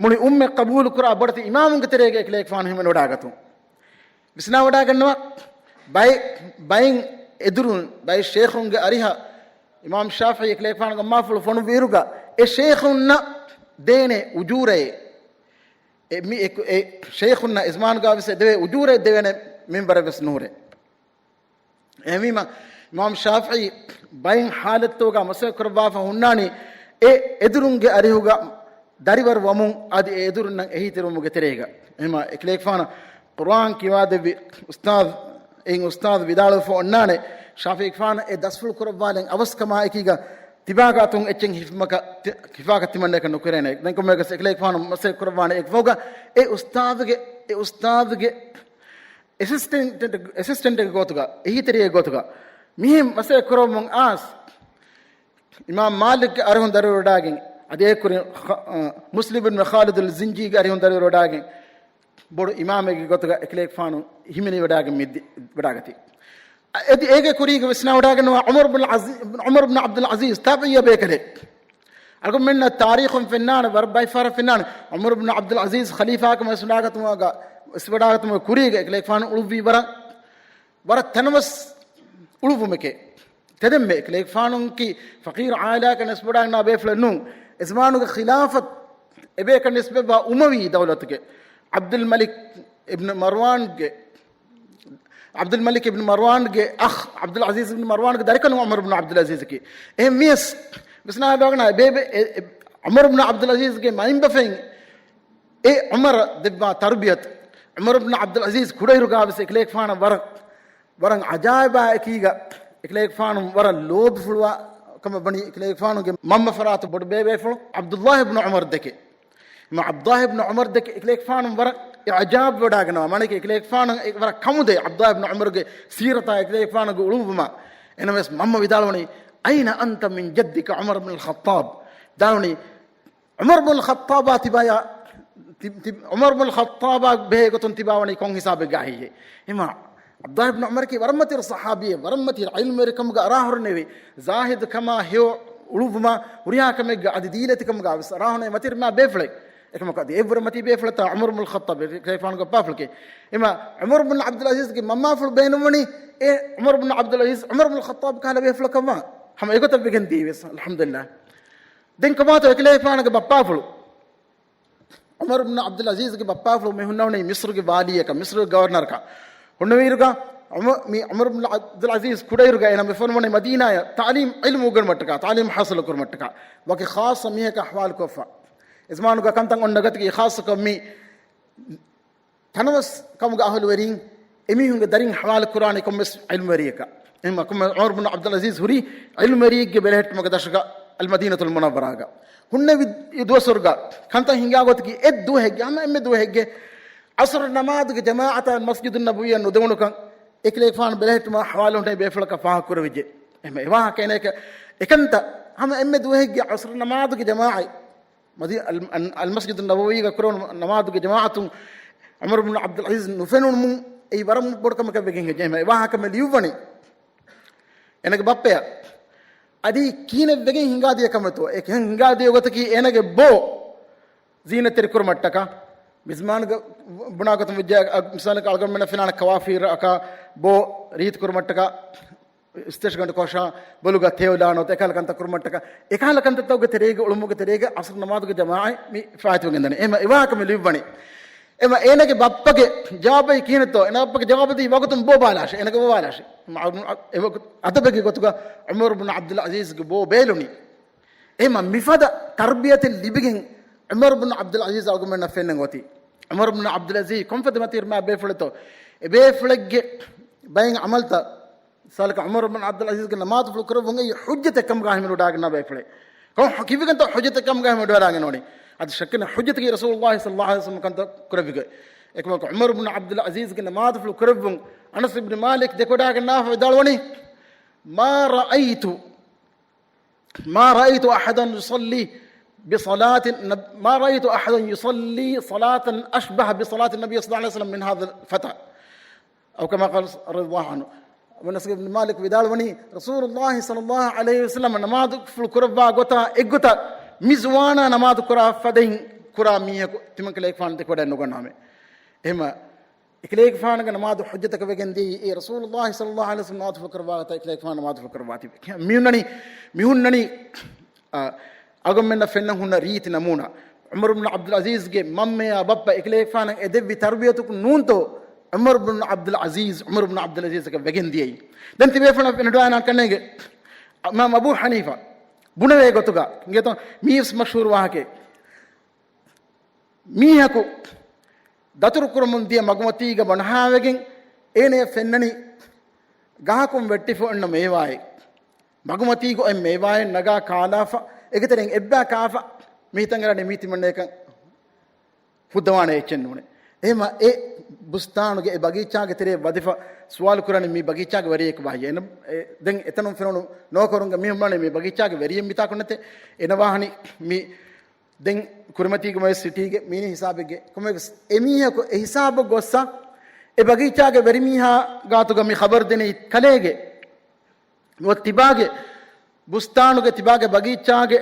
މުޅި އުއްމަތް ޤަބޫލުކުރާ ބޮޑެތި އިމާމުންގެ ތެރޭގަ އެކަލޭގެފާނު ހިމެނިވަޑާގަތުން. ވިސްނާވަޑާގަންނަވާ، ބައެއް، ބައެއް އެދުރުން، ބައެއް ޝޭޚުންގެ އަރިހަށް އިމާމް ޝާފިޢީ އެކަލޭގެފާނުގެ މަންމާފުޅު ފޮނުއްވިއިރުގަ، އެ ޝޭޚުންނަށް ދޭނެ އުޖޫރައެއް، އެ މި-، އެ، އެ ޝޭޚުންނަށް އެޒަމާނުގަ ވެސް އެދެވޭ އުޖޫރައެއް ދެވޭނެ މިންވަރެއް ވެސް ނޫރޭ. އެހެންވީމަ، އިމާމް ޝާފިޢީ ބައެއް ޙާލަތުގަ މަސައްކަތް ކުރައްވާފަ ހުންނާނީ، އެ އެދުރުންގެ އަރިހުގަ ދަރިވަރު ވަމުން އަދި އެ އެދުރުންނަށް އެހީތެރިވުމުގެ ތެރޭގަ. އެހެންވީމަ، އެކަލޭގެފާނަށް ޤުރުއާން ކިޔަވާދެއްވި އުސްތާޛު، އެއިން އުސްތާޛު ވިދާޅުވެފަ އޮންނާނެ، ޝާފިޢީގެފާނު އެ ދަސްފުޅު ކުރައްވާލަން އަވަސްކަމާ އެކީގަ ތިބާގާތުން އެއްޗެއް ހިފުމަކަށް ތި-، ހިފާކަށް ތިމަންނަޔަކަށް ނުކެރޭނެ. ދެން ކޮންމެއަކަސް އެކަލޭގެފާނު މަސައްކަތް ކުރައްވާނެ އެކަމަކު އެ އުސްތާޛުގެ، އެ އުސްތާޛުގެ އެސިސްޓެންޓް، އެސިސްޓެންޓެއްގެ ގޮތުގަ، އެހީތެރިއެއްގެ ގޮތުގަ، މިހެން މަސައްކަތް ކުރައްވަމުން އައިސް، އިމާމް މާލިކްގެ އަރިހުން ދަރިވަރުވެވަޑާގެން، އަދި އެކުރިން ޚަ-، އަ، މުސްލިމް ބިން ޚާލިދުލް ޒިންޖީގެ އަރިހުން ދަރިވަރުވެވަޑާގެން، ބޮޑު އިމާމެއްގެ ގޮތުގަ އެކަލޭގެފާނު ހިމެނިވަޑާގެން މި ދި-، ވަޑާގަތީ. އަ، އެދި އޭގެ ކުރީގަ ވިސްނާވަޑާގަންނަވާ ޢުމަރު ބިން ޢަޒީ-، ޢުމަރު ބިން ޢަބްދުލް ޢަޒީޒް ތާބިޢީ ބޭކަލެއް. އަޅުގަނޑުމެންނަށް ތާރީޚުން ފެންނާނެ، ވަރަށް ބައެއް ފަހަރަށް ފެންނާނެ، ޢުމަރު ބިން ޢަބްދުލް ޢަޒީޒް ޚަލީފާކަމަށް ވެސް ވަޑާގަތުމުގަ، ވެސް ވަޑާގަތުމުގެ ކުރީގަ އެކަލޭގެފާނު އުޅުއްވީ ވަރަށް، ވަރަށް ތަނަވަސް އުޅުއްވުމެކޭ. ތެދެއްމެ އެކަލޭގެފާނުންކީ ފަޤީރު ޢާއިލާއަކަށް ނިސްބަތްވެވަޑާގަންނަވާ ބޭފުޅެއް ނޫން. އެޒަމާނުގެ ޚިލާފަތް އެބަޔަކަށް ނިސްބަތްވާ އުމަވީ ދައުލަތުގެ ޢަބްދުލް މަލިކް އިބްނު މަރްވާންގެ ޢަބްދުލް މަލިކް އިބްނު މަރްވާންގެ އަޚް، ޢަބްދުލް ޢަޒީޒް އިބްނު މަރްވާންގެ ދަރިކަލުން ޢުމަރު ބިން ޢަބްދުލް ޢަޒީޒަކީ. އެހެން ވިޔަސް، ވިސްނާލަވާގަންނަވާ، އެ ބޭބެ، އެ، އެ، ޢުމަރު ބިން ޢަބްދުލް ޢަޒީޒްގެ މައިންބަފައިން އެ ޢުމަރަށް ދެއްވާ ތަރުބިޔަތު، ޢުމަރު ބިން ޢަބްދުލް ޢަޒީޒް ކުޑައިރުގަ ވެސް އެކަލޭގެފާނަށް ވަރަށް، ވަރަށް ޢަޖާއިބާ އެކީގަ، އެކަލޭގެފާނު ވަރަށް ލޯބިފުޅުވާ ކަމަށް ވަނީ އެކަލޭގެފާނުގެ މަންމަ ފަރާތު ބޮޑު ބޭބޭފުޅު ޢަބްދުﷲ ބިން ޢުމަރު ދެކެ. މާ ޢަބްދުﷲ ބިން ޢުމަރު ދެކެ އެކަލޭގެފާނު ވަރަށް އިޢުޖާބު ވެވަޑާގަންނަވާ. މާނައަކީ އެކަލޭގެފާނު އެ ވަރަށް ކަމުދޭ ޢަބްދުﷲ ބިން ޢުމަރުގެ ސީރަތާ އެކަލޭގެފާނުގެ އުޅުއްވުމާ. އެހެނަސް މަންމަ ވިދާޅުވަނީ، "أين أنت من جدك عمر بن الخطاب؟" ވިދާޅުވަނީ، ޢުމަރު ބިން ޚައްޠާބާ ތިބާޔާ، ތި-، ތި-، ޢުމަރު ބިން ޚައްޠާބާ ބެހޭ ގޮތުން ތިބާ ވަނީ ކޮން ހިސާބެއްގަ ހެއްޔޭ؟ އެމާ، ޢަބްދުﷲ ބިން ޢުމަރަކީ ވަރަށް މަތިވެރި ޞަޙާބީއެއް، ވަރަށް މަތިވެރި ޢިލްމުވެރިކަމުގަ އަރާހުރެއް ނެތް، ޒާހިދު ކަމާ ހެޔޮ އުޅުއްވުމާ ހުރިހާ ކަމެއްގަ އަދި ދީލަތި ކަމުގަ ވެސް އަރާހުރެ މަތިވެރި މާ ބޭފުޅެއް. އެކަމަކު އަދި އެއްވުރެ މަތީ ބޭފުޅެއްތާ ޢުމަރު ބިން ޚައްޠާބް އެކަލޭގެފާނުގެ ބައްޕާފުޅެކޭ. އެމާ، ޢުމަރު ބިން ޢަބްދުލް ޢަޒީޒްގެ މަންމާފުޅު ބޭނުންވަނީ އެ ޢުމަރު ބިން ޢަބްދުލް ޢަޒީޒް، ޢުމަރު ބިން ޚައްޠާބް ކަހަލަ ބޭފުޅަކަށްވާ. ހަމަ އެގޮތަށް ވެގެން ދިޔައީ ވެސް، އަލްޙަމްދުލިއްލާހް. ދެން ކޮބާތޯ އެކަލޭގެފާނުގެ ބައްޕާފުޅު ޢުމަރު ބިން ޢަބްދުލް ޢަޒީޒްގެ ބައްޕާފުޅު މި ހުންނަވަނީ މިޞްރުގެ ވާލީއަކަށް، މިޞްރުގެ ގަވަރުނަރަކަށް. ހުންނެވިއިރުގަ ޢުމަ-، މި ޢުމަރު ބިން ޢަބްދުލް ޢަޒީޒް ކުޑައިރުގަ އޭނަ މި ފޮނުވަނީ މަދީނާޔަށް ތަޢުލީމް ޢިލްމު އުނގެނުމަށްޓަކާ، ތަޢުލީމް ޙާޞިލު ކުރުމަށްޓަކާ. ވަކި ޚާއްޞަ މީހަކަށް ޙަވާލުކޮށްފަ. އެޒަމާނުގަ ކަންތައް އޮންނަ ގަތަކީ ޚާއްޞަކޮށް މި ތަނަވަސް ކަމުގެ އަހުލުވެރީން އެމީހުންގެ ދަރިން ޙަވާލު ކުރާނީ ކޮންމެސް ޢިލްމުވެރިޔަކަށް. އެހެންމަ ކޮންމެ ޢުމަރު ބުން ޢަބްދުލް ޢަޒީޒް ހުރީ ޢިލްމުވެރިއެއްގެ ބެލެހެއްޓުމުގެ ދަށުގަ އަލްމަދީނަތުލް މުނައްވަރާގަ. ހުންނެވި ދުވަސްވަރުގަ ކަންތައް ހިނގާ ގޮތަކީ އެއް ދުވަހެއްގެ، ހަމަ އެންމެ ދުވަހެއްގެ ޢަޞްރު ނަމާދުގެ ޖަމާޢަތާ މަސްޖިދުއް ނަބަވީއަށް ނުދެވުނުކަން އެކަލޭގެފާނު ބެލެހެއްޓުމާ ޙަވާލު ހުންނެވި ބޭފުޅަކަށް ފާހަގަ ކުރެވިއްޖެ. އެހެންމަ އެ ވާހަކަ އޭނައަކަށް އެކަންތައް ހަމަ އެންމެ ދުވަހެއްގެ ޢަޞްރު ނަމާދުގެ ޖަމާޢަތް މަދީ-، އަލް-، އަން-، އަލްމަސްޖިދު ނަބަވީގަ ކުރެވުނު ނަމާދުގެ ޖަމާޢަތުން ޢުމަރު ބުން ޢަބްދުލް ޢަޒީޒް ނުފެނުނުމުން އެއީ ވަރަށް ބޮޑު ކަމަކަށް ވެގެން ހެއްޖެ. އެހެންމަ އެ ވާހަކަ މި ލިޔުއްވަނީ އޭނަގެ ބައްޕަޔަށް. އަދި ކިހިނެއް ވެގެން ހިނގާދިޔަ ކަމެއްތޯ؟ އެ ކިހިނެއް ހިނގާދިޔަ ގޮތަކީ އޭނަގެ ބޯ ޒީނަތްތެރި ކުރުމަށްޓަކާ، މިޒްމާނުގެ ބުނާ ގޮތުން ވެއްޖެ، އަ، މިސާލަކަށް އަޅުގަނޑުމެންނަށް ފެނާނެ ކަވާފީރަކާ ބޯ ރީތި ކުރުމަށްޓަކާ، އިސްތޭޝަގަނޑު ކޮށާ، ބޮލުގަ ތެޔޮލާނޯ، އެކަހަލަ ކަންތައް ކުރުމަށްޓަކާ، އެކަހަލަ ކަންތައްތަކުގެ ތެރޭގަ، އުޅުމުގެ ތެރޭގަ ޢަޞްރު ނަމާދުގެ ޖަމާޢަތް މި ފާއިތުވެގެން ދަނީ. އެހެންމަ އެ ވާހަކަ މި ލިޔުއްވަނީ. އެހެންމަ އޭނަގެ ބައްޕަގެ ޖަވާބަކީ ކިހިނެއްތޯ؟ އޭނަގެ ބައްޕަގެ ޖަވާބަކީ ވަގުތުން ބޯ ބާލާށޭ، އޭނަގެ ބޯ ބާލާށޭ. އަދަބެއްގެ ގޮތުގަ ޢުމަރު ބުން ޢަބްދުލް ޢަޒީޒްގެ ބޯ ބޭލުނީ. އެހެންމަ މިފަދަ ތަރްބިޔަތެއް ލިބިގެން ޢުމަރު ބުން ޢަބްދުލް ޢަޒީޒް އަޅުގަނޑުމެންނަށް ފެންނަން އޮތީ. ޢުމަރު ބުން ޢަބްދުލް ޢަޒީޒް ކޮންފަދަ މަތިވެރި ބޭފުޅެއްތޯ؟ އެ ބޭފުޅެއްގެ ބައެއް ޢަމަލްތައް، މިސާލަކަށް ޢުމަރު ބުން ޢަބްދުލް ޢަޒީޒްގެ ނަމާދުފުޅު ކުރެއްވުން އެއީ ޙުއްޖަތެއް ކަމުގަ ހިމެނިވަޑައިގަންނަ ބޭފުޅެއް. ކޮން ކިވިގެންތޯ ޙުއްޖަތެއް ކަމުގަ ހިމެނިވަޑައިގެން އޮނީ؟ އަދި ޝައްކެއް ނެތް ޙުއްޖަތަކީ ރަސޫލުﷲ ޞައްލަﷲު ޢަލައިހި ވަސައްލަމަ ކަންތައް ކުރެއްވިގޮތް. އެކަމަކު ޢުމަރު ބުން ޢަބްދުލް ޢަޒީޒްގެ ނަމާދުފުޅު ކުރެއްވުން އަނަސް އިބްނު މާލިކް ދެކެވަޑައިގަންނާފަ ވިދާޅުވަނީ، ما رأيت، ما رأيت أحدا يصلي بصلاة النب-، ما رأيت أحدا يصلي صلاة أشبه بصلاة النبي صلى الله عليه وسلم من هذا الفتى. أو كما قال رضي الله عنه. އަނަސް އިބްނު މާލިކް ވިދާޅުވަނީ، ރަސޫލުﷲ ޞައްލަﷲު ޢަލައިހި ވަސައްލަމަ ނަމާދުފުޅު ކުރައްވާ ގޮތާ އެއްގޮތަށް މި ޒުވާނާ ނަމާދު ކުރާ ފަދައިން ކުރާ މީހަކު ތިމަން ކަލޭގެފާނު ދެކެވަޑައެއް ނުގަންނާމެ. އެހެންމަ އެކަލޭގެފާނުގެ ނަމާދު ޙުއްޖަތަކަށް ވެގެން ދިޔައީ، އެ ރަސޫލުﷲ ޞައްލަﷲު ޢަލައިހި ވަސައްލަމަ ނަމާދުފުޅު ކުރައްވާ ގޮތަށް އެކަލޭގެފާނު ނަމާދުފުޅު ކުރައްވާތީވެ. މިހުންނަނީ، މިހުންނަނީ، އާ، އަޅުގަނޑުމެންނަށް ފެންނަ ހުންނަ ރީތި ނަމޫނާ. ޢުމަރު ބުން ޢަބްދުލް ޢަޒީޒްގެ މަންމަޔާ ބައްޕަ އެކަލޭގެފާނަށް އެ ދެއްވި ތަރުބިޔަތަކުން ނޫންތޯ ޢުމަރު ބުން ޢަބްދުލް ޢަޒީޒް، ޢުމަރު ބުން ޢަބްދުލް ޢަޒީޒަކަށް ވެގެން ދިޔައީ. ދެން ތިބޭފުޅުން ފެނިވަޑައިގަންނަ ކަންނޭނގެ އިމާމް އަބޫ ޙަނީފާ ބުނެވޭ ގޮތުގަ އިނގޭތޯ، މީވެސް މަޝްހޫރު ވާހަކައެއް. މީހަކު ދަތުރު ކުރަމުން ދިޔަ މަގުމަތީގަ ބަނަހާވެގެން އޭނަޔަށް ފެންނަނީ ގަހަކުން ވެއްޓިފަ އޮންނަ މޭވާއެއް. މަގުމަތީގަ އޮތް މޭވާއެއް ނަގާ ކާލާފަ، އޭގެ ތެރެއިން އެއްބައި ކާފަ، މި ހިތަށް އަރާނީ މީ ތިމަންނަޔަކަށް ހުއްދަވާނެ އެއްޗެއް ނޫނޭ. އެހެންމަ އެ ބުސްތާނުގެ އެ ބަގީޗާގެ ތެރޭ ވަދެފަ ސުވާލު ކުރަނީ މީ ބަގީޗާގެ ވެރިއެއްކަ ބާއްޔޭ. އެ، ދެން އެތަނުން ފެނުނު ނޯކަރުންގެ މީހުން ވާނީ މީ ބަގީޗާގެ ވެރިއެއް މިތާކު ނެތޭ. އޭނަ ވާހަނީ މީ ދެން ކުރިމަތީގަ މޮޔަ ސިޓީގެ މީނި ހިސާބެއްގެ. ކޮންމެވެސް އެމީހަކު އެ ހިސާބަށް ގޮއްސަ އެ ބަގީޗާގެ ވެރިމީހާ ގާތުގަ މި ޚަބަރު ދިނީ ކަލޭގެ ނުވަތަ ތިބާގެ ބުސްތާނުގެ ތިބާގެ ބަގީޗާގެ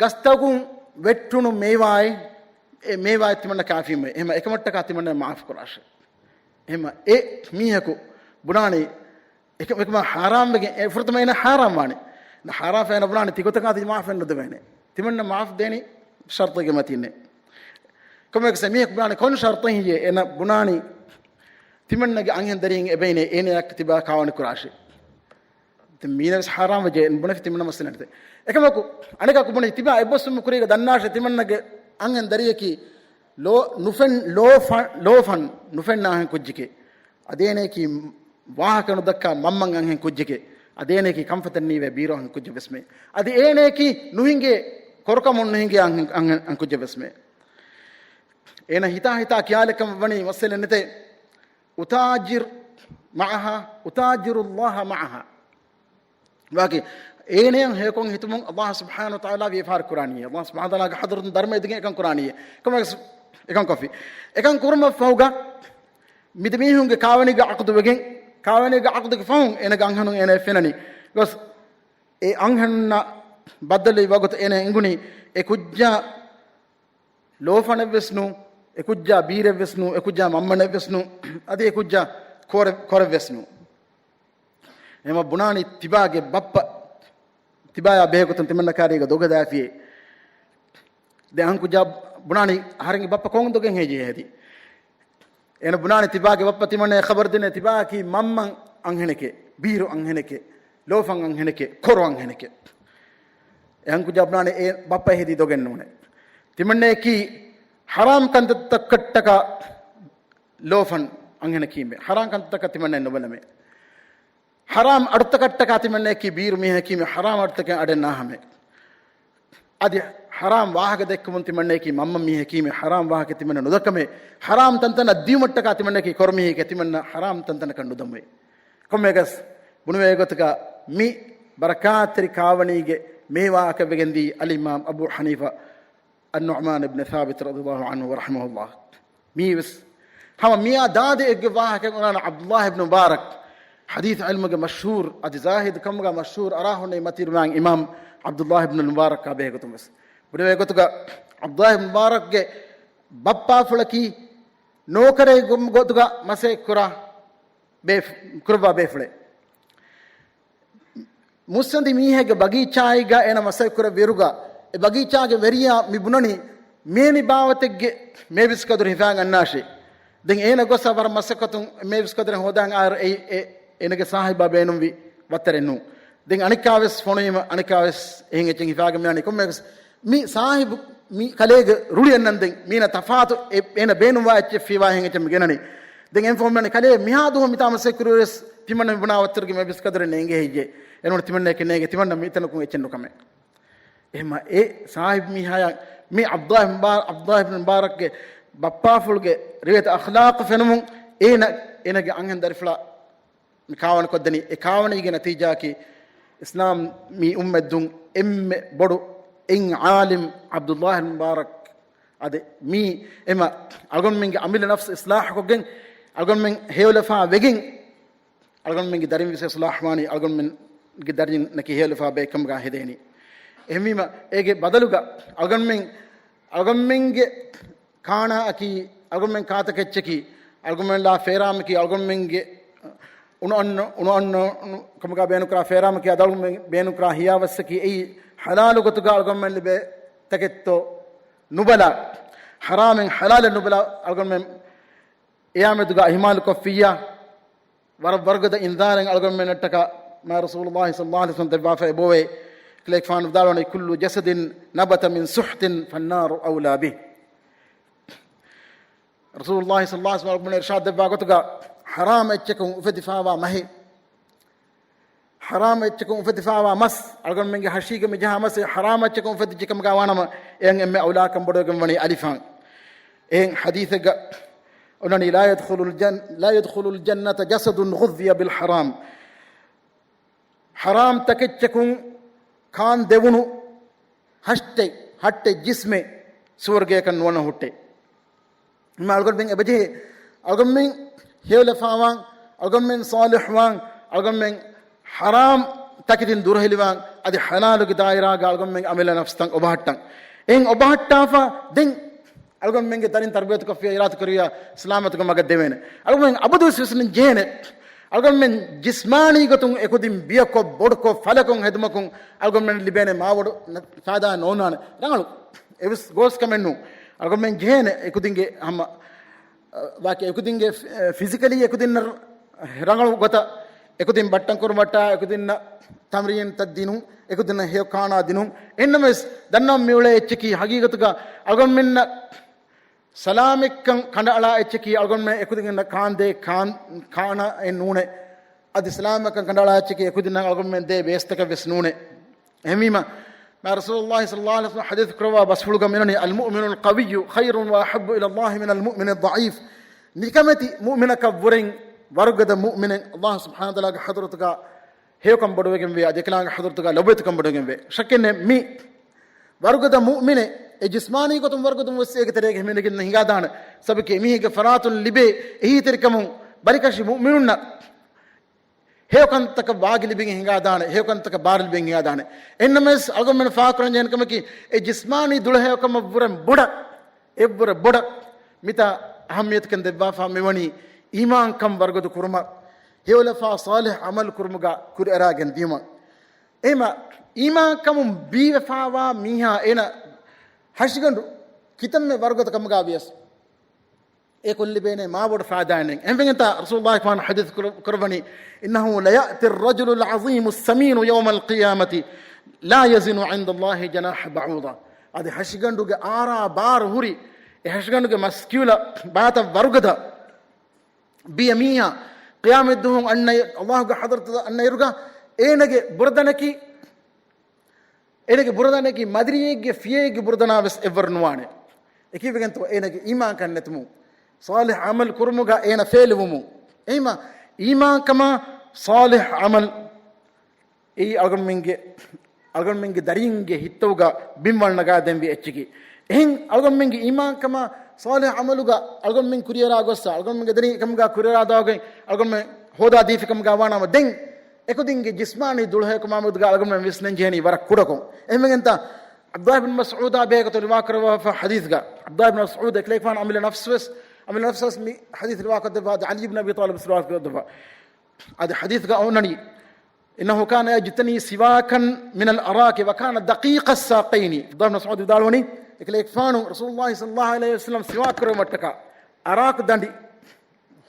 ގަސްތަކުން ވެއްޓުނު މޭވާއެއް، އެ މޭވާއެއް ތިމަންނަ ކާފީމެ. އެހެމަ އެކަމަށްޓަކާ ތިމަންނަ މާފު ކުރާށެ. އެހެމަ އެ މީހަކު ބުނާނީ އެކަ-، އެކަމަށް ހާރާންވެގެން، އެ ފުރަތަމަ އޭނަ ހާރާންވާނެ. އޭނަ ހާރާންފަ އޭނަ ބުނާނެ ތިގޮތަކާ ތި މާފެއް ނުދެވޭނެ. ތިމަންނަ މާފް ދޭނީ ޝަރުޠެއްގެ މަތީންނޭ. ކޮންމެއަކަސް އެމީހަކު ބުނާނެ ކޮން ޝަރުޠެއް ހެއްޔޭ؟ އޭނަ ބުނާނީ ތިމަންނަގެ އަންހެން ދަރިން އެބައިނޭ އޭނަޔާ ތިބާ ކާވަނި ކުރާށޭ. ތި މީނަ ވެސް ހާރާން ވެއްޖެ ބުނެފި ތިމަންނަ މައްސަލަ ނެތޭ. އެކަމަކު އަނެކަކު ބުނީ ތިބާ އެއްބަސްވުމު ކުރީގަ ދަންނާށޭ ތިމަންނަގެ އަންހެން ދަރިޔަކީ ލޯ-، ނުފެން-، ލޯފަ-، ލޯފަން ނުފެންނަ އަންހެން ކުއްޖެކޭ. އަދޭނެއަކީ ވާހަކަ ނުދައްކާ މަންމަން އަންހެން ކުއްޖެކޭ. އަދޭނެއަކީ ކަންފަތަށް ނީވޭ ބީރު އަންހެން ކުއްޖެއް ވެސްމޭ. އަދި އޭނެއަކީ ނުހިނގޭ ކޮރުކަމުން ނުހިނގޭ އަންހެން، އަންހެން، އަންހެން ކުއްޖެއް ވެސްމޭ. އޭނަ ހިތާ ހިތާ ކިޔާލެއްކަމަށް ވަނީ މައްސަލަ ނެތޭ. أتاجر معها، أتاجر الله معها. ވާގި އޭނަޔަށް ހެޔޮކޮން ހިތުމުން ﷲ ސުބްޙާނަހޫ ވަތަޢާލާ ވިޔަފާރި ކުރާނީ. ﷲ ސުބްޙާނަހޫ ވަތަޢާލާގެ ޙަޟްރަތުން ދަރުމަ އެދިގެން އެކަން ކުރާނީ. ކޮންމެއަކަސް އެކަން ކޮށްފި. އެކަން ކުރުމަށް ފަހުގަ މި ދެމީހުންގެ ކާވެނީގަ ޢަޤުދު ވެގެން، ކާވެނީގަ ޢަޤުދުގެ ފަހުން އޭނަގެ އަންހެނުން އޭނަޔަށް ފެނަނީ. ގޮސް އެ އަންހެނުންނަށް ބައްދަލުވި ވަގުތު އޭނަ އެނގުނީ އެ ކުއްޖާ ލޯފަނެއްވެސް ނޫ، އެ ކުއްޖާ ބީރެއްވެސް ނޫ، އެ ކުއްޖާ މަންމަނެއްވެސް ނޫ، އަދި އެ ކުއްޖާ ކޮރެ-، ކޮރެއްވެސް ނޫ. އެހެމަ ބުނާނީ ތިބާގެ ބައްޕަ ތިބާޔާ ބެހޭގޮތުން ތިމަންނަ ކާރީގަ ދޮގަދާފިޔޭ. ދެ އަންކުއްޖާ ބުނާނީ އަހަރެންގެ ބައްޕަ ކޮން ދޮގެއް ހެއްޔޭ ހެދީ؟ އޭނަ ބުނާނެ ތިބާގެ ބައްޕަ ތިމަންނަޔަށް ޚަބަރު ދިނޭ ތިބާއަކީ މަންމަން އަންހެނެކޭ، ބީރު އަންހެނެކޭ، ލޯފަން އަންހެނެކޭ، ކޮރު އަންހެނެކޭ. އެ އަންކުއްޖާ ބުނާނެ އެ ބައްޕަ ހެދީ ދޮގެއް ނޫނޭ. ތިމަންނަޔަކީ ޙަރާމް ކަންތައްތަކަށްޓަކާ ލޯފަން، އަންހެނަކީމެ، ޙަރާމް ކަންތައްތަކަށް ތިމަންނައެއް ނުބަލަމެ. ޙަރާމް އަޑުތަކަށްޓަކާ ތިމަންނައަކީ ބީރު މީހަކީމެ، ޙަރާމް އަޑުތަކެއް އަޑެއް ނާހަމެ. އަދި ޙަރާމް ވާހަކަ ދެއްކުމުން ތިމަންނައަކީ މަންމަ މީހަކީމެ، ޙަރާމް ވާހަކަ ތިމަންނަ ނުދައްކަމެ. ޙަރާމް ތަންތަނަށް ދިޔުމަށްޓަކާ ތިމަންނައަކީ ކޮރު މީހެކޭ، ތިމަންނަ ޙަރާމް ތަންތަނަކަށް ނުދަމުވެ. ކޮންމެއަކަސް ބުނުވޭ ގޮތުގަ މި ބަރަކާތްތެރި ކާވަނީގެ މޭ ވާހަކަ ވެގެންދީ އަލްއިމާމް އަބޫ ޙަނީފާ އައްނުޢުމާން އިބްނު ޘާބިތް ރަޟިޔަﷲ ޢަންހު ވަރަޙިމަހުﷲ. މީވެސް ހަމަ މިއާ ދާދި އެއްގެ ވާހަކައެއް އޮންނާނެ ޢަބްދުﷲ އިބްނު މުބާރަކް، ޙަދީޘް ޢިލްމުގެ މަޝްހޫރު އަދި ޒާހިދު ކަމުގަ މަޝްހޫރު އަރާހުންނެވި މަތިވެރިވާން އިމާމް ޢަބްދުﷲ އިބްނު މުބާރަކާ ބެހޭގޮތުން ވެސް. ބުނެވޭ ގޮތުގަ ޢަބްދުﷲ އިބްނު މުބާރަކްގެ ބައްޕާފުޅަކީ ނޯކަރެއް ގޮ-، ގޮތުގަ މަސައްކަތް ކުރާ ބޭފު-، ކުރައްވާ ބޭފުޅެއް. މުއްސަނދި މީހެއްގެ ބަގީޗާއެއްގަ އޭނަ މަސައްކަތް ކުރެއްވިއިރުގަ، އެ ބަގީޗާގެ ވެރިޔާ މި ބުނަނީ މޭނި ބާވަތެއްގެ މޭބިސް ކަދުރު ހިފާގަންނާށޭ. ދެން އޭނަ ގޮސް ވަރަށް މަސައްކަތުން މޭބިސް ކަދުރެއް ހޯދާން އާއިރު އެއީ އެ-، އޭނަގެ ސާހިބާ ބޭނުންވި ވައްތަރެއް ނޫން. ދެން އަނެއްކާވެސް ފޮނުވީމަ އަނެއްކާވެސް އެހެން އެއްޗެއް ހިފާގެން މި އަންނަނީ. ކޮންމެވެސް މި ސާހިބު މި ކަލޭގެ ރުޅި އަންނަން ދެން މީނަ ތަފާތު އެ-، އޭނަ ބޭނުންވާ އެއްޗެއް ފީވާ ހެން އެއްޗެއް މި ގެނަނީ. ދެން އެން ފޯމް މި ކަލޭ މިހާ ދުވަހު މިތާ މަސައްކަތް ކުރިވެރިވެސް ތިމަންނަ މި ބުނާ ވައްތަރުގެ މޭބިސް ކަދުރެއް ނޭނގޭ ހެއްޔޭ؟ އެނޫން ތިމަންނައަކީ ނޭނގޭ ތިމަންނަ މިތަނަކުން އެއްޗެއް ނުކަމެއް. އެހެމަ އެ ސާހިބު މީހާޔަށް މި ޢަބްދުﷲ އިބްނު މުބާ-، ޢަބްދުﷲ އިބްނު މުބާރަކްގެ ބައްޕާފުޅުގެ ރިވަޔަތު އަޚްލާޤު ފެނުމުން އޭނަ، އޭނަގެ އަންހެން ދަރިފުޅާ މި ކާވަނި ކޮށްދެނީ. އެ ކާވަނީގެ ނަތީޖާއަކީ އިސްލާމް މި އުއްމަތް ދުން އެންމެ ބޮޑު އެއް ޢާލިމް ޢަބްދުﷲ މުބާރަކް. އަދި މީ އެމަ އަޅުގަނޑުމެންގެ އަމިއްލަ ނަފްސު އިޞްލާޙުކޮށްގެން އަޅުގަނޑުމެން ހެޔޮލަފާ ވެގެން އަޅުގަނޑުމެންގެ ދަރިން ވެސް އިޞްލާޙުވާނީ އަޅުގަނޑުމެންގެ ދަރިންނަކީ ހެޔޮލަފާ ބައެއްކަމުގަ ހެދޭނީ. އެހެންވީމަ އޭގެ ބަދަލުގަ އަޅުގަނޑުމެން، އަޅުގަނޑުމެންގެ ކާނާއަކީ، އަޅުގަނޑުމެން ކާތަކެއްޗަކީ، އަޅުގަނޑުމެންލާ ފޭރާމަކީ، އަޅުގަނޑުމެންގެ އުނައަންނަ، އުނައަންނަ ކަމުގަ ބޭނުންކުރާ ފޭރާމަކީ، އަދި އަޅުގަނޑުމެން ބޭނުންކުރާ ހިޔާވައްސަކީ، އެއީ ޙަލާލު ގޮތުގަ އަޅުގަނޑުމެން ލިބޭ ތަކެއްތޯ ނުބަލާ، ޙަރާމެއް ޙަލާލެއް ނުބަލާ، އަޅުގަނޑުމެން އެއާމެދުގަ އިހުމާލު ކޮށްފިއްޔާ، ވަރަށް ވަރުގަދަ އިންޒާރެއް އަޅުގަނޑުމެންނަށްޓަކާ މާ ރަސޫލުﷲ ޞައްލަﷲ ޢަލައިހި ވަސައްލަމް ދެއްވާފަ އެބައޮވޭ. ކަލޭގެފާނު ވިދާޅުވަނީ، "كل جسد نبت من سحت فالنار أولى به." ރަސޫލުﷲ ޞައްލަﷲ ޢަލައިހި ވަސައްލަމް އިރުޝާދު ދެއްވާ ގޮތުގަ، ޙަރާމް އެއްޗަކުން އުފެދިފާވާ މަހެއް، ޙަރާމް އެއްޗަކުން އުފެދިފާވާ މަސް، އަޅުގަނޑުމެންގެ ހަށީގަ މި ޖަހާ މަސް އެ ޙަރާމް އެއްޗަކުން އުފެދިއްޖެ ކަމުގަ ވާނަމަ، އެއަށް އެންމެ އައުލާކަން ބޮޑުވެގެން ވަނީ އަލިފާން. އެހެން ޙަދީޘެއްގަ އޮންނަނީ، "لا يدخل الجن-، لا يدخل الجنة جسد غذي بالحرام." ޙަރާމް ތަކެއްޗަކުން ކާން ދެވުނު ހަށްޓެއް، ހައްޓެއް ޖިސްމެއް ސުވަރުގެއަކަށް ނުވަން ހުއްޓޭ. މި އަޅުގަނޑުމެން އެބަޖެހޭ، އަޅުގަނޑުމެން ހެޔޮލަފާވާން، އަޅުގަނޑުމެން ޞާލިޙުވާން، އަޅުގަނޑުމެން ޙަރާމް ތަކެތިން ދުރުހެލިވާން، އަދި ޙަލާލުގެ ދާއިރާގަ އަޅުގަނޑުމެން އަމިއްލަ ނަފްސުތައް އޮބަހައްޓަން. އެހެން އޮބަހައްޓާފަ ދެން އަޅުގަނޑުމެންގެ ދަރިން ތަރުބިޔަތުކޮށްފިޔާ އިރާދަކުރިޔާ ސަލާމަތުގެ މަގަށް ދެވޭނެ. އަޅުގަނޑުމެން އަބަދުވެސް ވިސްނަން ޖެހޭނެ. އަޅުގަނޑުމެން ޖިސްމާނީ ގޮތުން އެކުދިން ބިޔަކޮށް، ބޮޑުކޮށް، ފަލަކޮށް ހެދުމަކުން އަޅުގަނޑުމެން ލިބޭނެ މާބޮޑު ނަ-، ފާއިދާ ނޯންނާނެ. ރަނގަޅު. އެވެސް ގޯސް ކަމެއް ނޫން. އަޅުގަނޑުމެން ޖެހޭނެ އެކުދިންގެ ހަމަ، އަ، ވާކި އެކުދިންގެ ފި-، އެ، ފިޒިކަލީ އެކުދިންނަށް ރަނގަޅު ގޮތަށް އެކުދިން ބައްޓަން ކުރުމަށްޓާ، އެކުދިންނަށް ތަމްރީންތައް ދިނުން، އެކުދިންނަށް ހެޔޮ ކާނާ ދިނުން. އެހެންނަމަވެސް ދަންނަވަން މިއުޅޭ އެއްޗަކީ ހަގީގަތުގަ އަޅުގަނޑުމެންނަށް ސަލާމަތްކަން ކަނޑައަޅާ އެއްޗަކީ އަޅުގަނޑުމެން އެކުދިންނަށް ކާންދޭ ކާން-، ކާނާއެއް ނޫނޭ. އަދި ސަލާމަތްކަން ކަނޑައަޅާ އެއްޗަކީ އެކުދިންނަށް އަޅުގަނޑުމެން ދޭ ބޭސްތަކެއް ވެސް ނޫނޭ. އެހެންވީމަ، މާ ރަސޫލުﷲ ޞައްލަﷲ ޢަލައިހި ވަސައްލަމް ޙަދީޘް ކުރައްވާ ބަސްފުޅުގަ މިނަނީ، "المؤمن القوي خير وأحب إلى الله من المؤمن الضعيف." ނިކަމެތި މުއުމިނަކަށްވުރެން ވަރުގަދަ މުއުމިނެއް ﷲ ސުބްޙާނަހޫ ވަތަޢާލާގެ ޙަޟްރަތުގަ ހެޔޮކަން ބޮޑުވެގެންވޭ، އަދި އެކަލާނގެ ޙަޟްރަތުގަ ލޮބުވެތިކަން ބޮޑުވެގެންވޭ. ޝައްކެއްނެތް މި ވަރުގަދަ މުއުމިނެއް އެ ޖިސްމާނީ ގޮތުން ވަރުގަދަވުން ވެސް އޭގެ ތެރޭގަ ހިމެނިގެން ހިނގާދާނެ. ސަބަބަކީ އެމީހެއްގެ ފަރާތުން ލިބޭ އެހީތެރިކަމުން ބަލިކަށި މުއުމިނުންނަށް ހެޔޮކަންތަކަށް ވާގި ލިބިގެން ހިނގާދާނެ، ހެޔޮކަންތަކަށް ބާރު ލިބިގެން ހިނގާދާނެ. އެހެންނަމަވެސް އަޅުގަނޑުމެން ފާހަގަކުރަން ޖެހޭނެ ކަމަކީ، އެ ޖިސްމާނީ ދުޅަހެޔޮކަމަށްވުރެން ބޮޑަށް، އެއްވުރެ ބޮޑަށް މިތާ އަހައްމިޔަތުކަން ދެއްވާފަ މިވަނީ އީމާންކަން ވަރުގަދަ ކުރުމަށް، ހެޔޮލަފާ ޞާލިޙް ޢަމަލު ކުރުމުގަ ކުރިއަރާގެން ދިޔުމަށް. އެހެމަ އީމާންކަމުން ބީވެފާވާ މީހާ އޭނަ ހަށިގަނޑު ކިތަންމެ ވަރުގަދަ ކަމުގަ ވިޔަސް އެކުން ލިބޭނެ މާބޮޑު ފާއިދާއެއް. އެހެންވެގެންތާ ރަސޫލުﷲ ފާން ޙަދީޘް ކުރ-، ކުރައްވަނީ، "إنه ليأتي الرجل العظيم السمين يوم القيامة لا يزن عند الله جناح بعوضة." އަދި ހަށިގަނޑުގެ އާރާ ބާރު ހުރި، އެ ހަށިގަނޑުގެ މަސްކިއުލަ ބާތައް ވަރުގަދަ، ބިޔަ މީހާ ޤިޔާމަތްދުވަހު އަންނަ، އަލްލާހުގެ ޙަޟްރަތު އަންނައިރުގަ އޭނަގެ ބުރަދަނަކީ، އޭނަގެ ބުރަދަނަކީ މަދިނީއެއްގެ ފިޔައެއްގެ ބުރަދަނާ ވެސް އެއްވަރު ނުވާނެ. އެކީވެގެންތޯ އޭނަގެ އީމާންކަން ނެތުމުން، ޞާލިޙް ޢަމަލު ކުރުމުގަ އޭނަ ފޭލެވުމުން. އެހެންމަ އީމާންކަމާ ޞާލިޙް ޢަމަލު އެއީ އަޅުގަނޑުމެންގެ، އަޅުގަނޑުމެންގެ ދަރީންގެ ހިތުގަ ބިންވަޅު ނަގާ ދެންވި އެއްޗަކީ. އެހެން އަޅުގަނޑުމެންގެ އީމާންކަމާ ޞާލިޙް ޢަމަލުގަ އަޅުގަނޑުމެން ކުރިއަރާ ގޮއްސަ، އަޅުގަނޑުމެންގެ ދަރީން އެކަމުގަ ކުރިއަރާ ދާގޮތް އަޅުގަނޑުމެން ހޯދާ ދީފި ކަމުގަ ވާނަމަ، ދެން އެކުދިންގެ ޖިސްމާނީ ދުޅަހެޔޮކަމާމެދުގަ އަޅުގަނޑުމެން ވިސްނަން ޖެހެނީ ވަރަށް ކުޑަކޮށް. އެހެންވެގެންތާ ޢަބްދުﷲ ބިން މަސްޢޫދާ ބެހޭގޮތުން ރިވާކުރައްވާފަ ޙަދީޘްގަ، ޢަބްދުﷲ ބިން މަސްޢޫދު އެކަލޭގެފާނު އަމިއްލަ ނަފްސުވެސް، އަމިއްލަ ނަފްސުވެސް މި ޙަދީޘް ރިވާކޮށްދެއްވާ، އަދި ޢަލީ ބިން އަބީ ޠާލިބު ރިވާކޮށްދެއްވާ. އަދި ޙަދީޘްގަ އޮންނަނީ، إنه كان يجتني سواكا من الأراك وكان دقيق الساقين. ޢަބްދުﷲ ބިން މަސްޢޫދު ވިދާޅުވަނީ، އެކަލޭގެފާނު ރަސޫލުﷲ ޞައްލަﷲ ޢަލައިހި ވަސައްލަމަ ސިވާކް ކުރެއްވުމަށްޓަކާ، އަރާކު ދަނޑި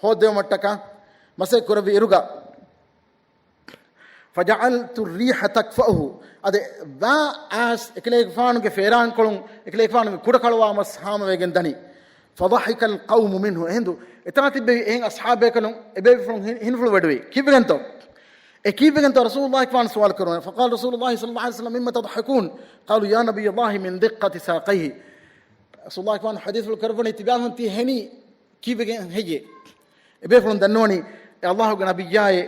ހޯއްދެވުމަށްޓަކާ މަސައްކަތް ކުރެއްވި އިރުގަ، فجعلت الريح تكفؤه. އަދި ވައި އައިސް އެކަލޭގެފާނުގެ ފޭރާންކޮޅުން، އެކަލޭގެފާނުގެ ކުޑަކަޅުވާ މަސް ހާމަވެގެން ދަނީ. فضحك القوم منه. އެހިނދު އެތާ ތިއްބެވި އެހެން އަޞްޙާބޭކަލުން، އެބޭފުޅުން ހި-، ހިނިފުޅު ވެޑުވި. ކީއްވެގެންތޯ؟ އެ ކީއްވެގެންތޯ ރަސޫލުﷲ ފާން ސުވާލު ކުރުވަނީ؟ فقال رسول الله صلى الله عليه وسلم: مما تضحكون؟ قالوا يا نبي الله من دقة ساقيه. ރަސޫލުﷲ ފާން ޙަދީޘްފުޅު ކުރައްވަނީ، ތިބާފުން ތި ހެނީ ކީއްވެގެން ހެއްޔޭ؟ އެބޭފުޅުން ދަންނަވަނީ، އެ އަލްލާހުގެ ނަބިއްޔާއޭ،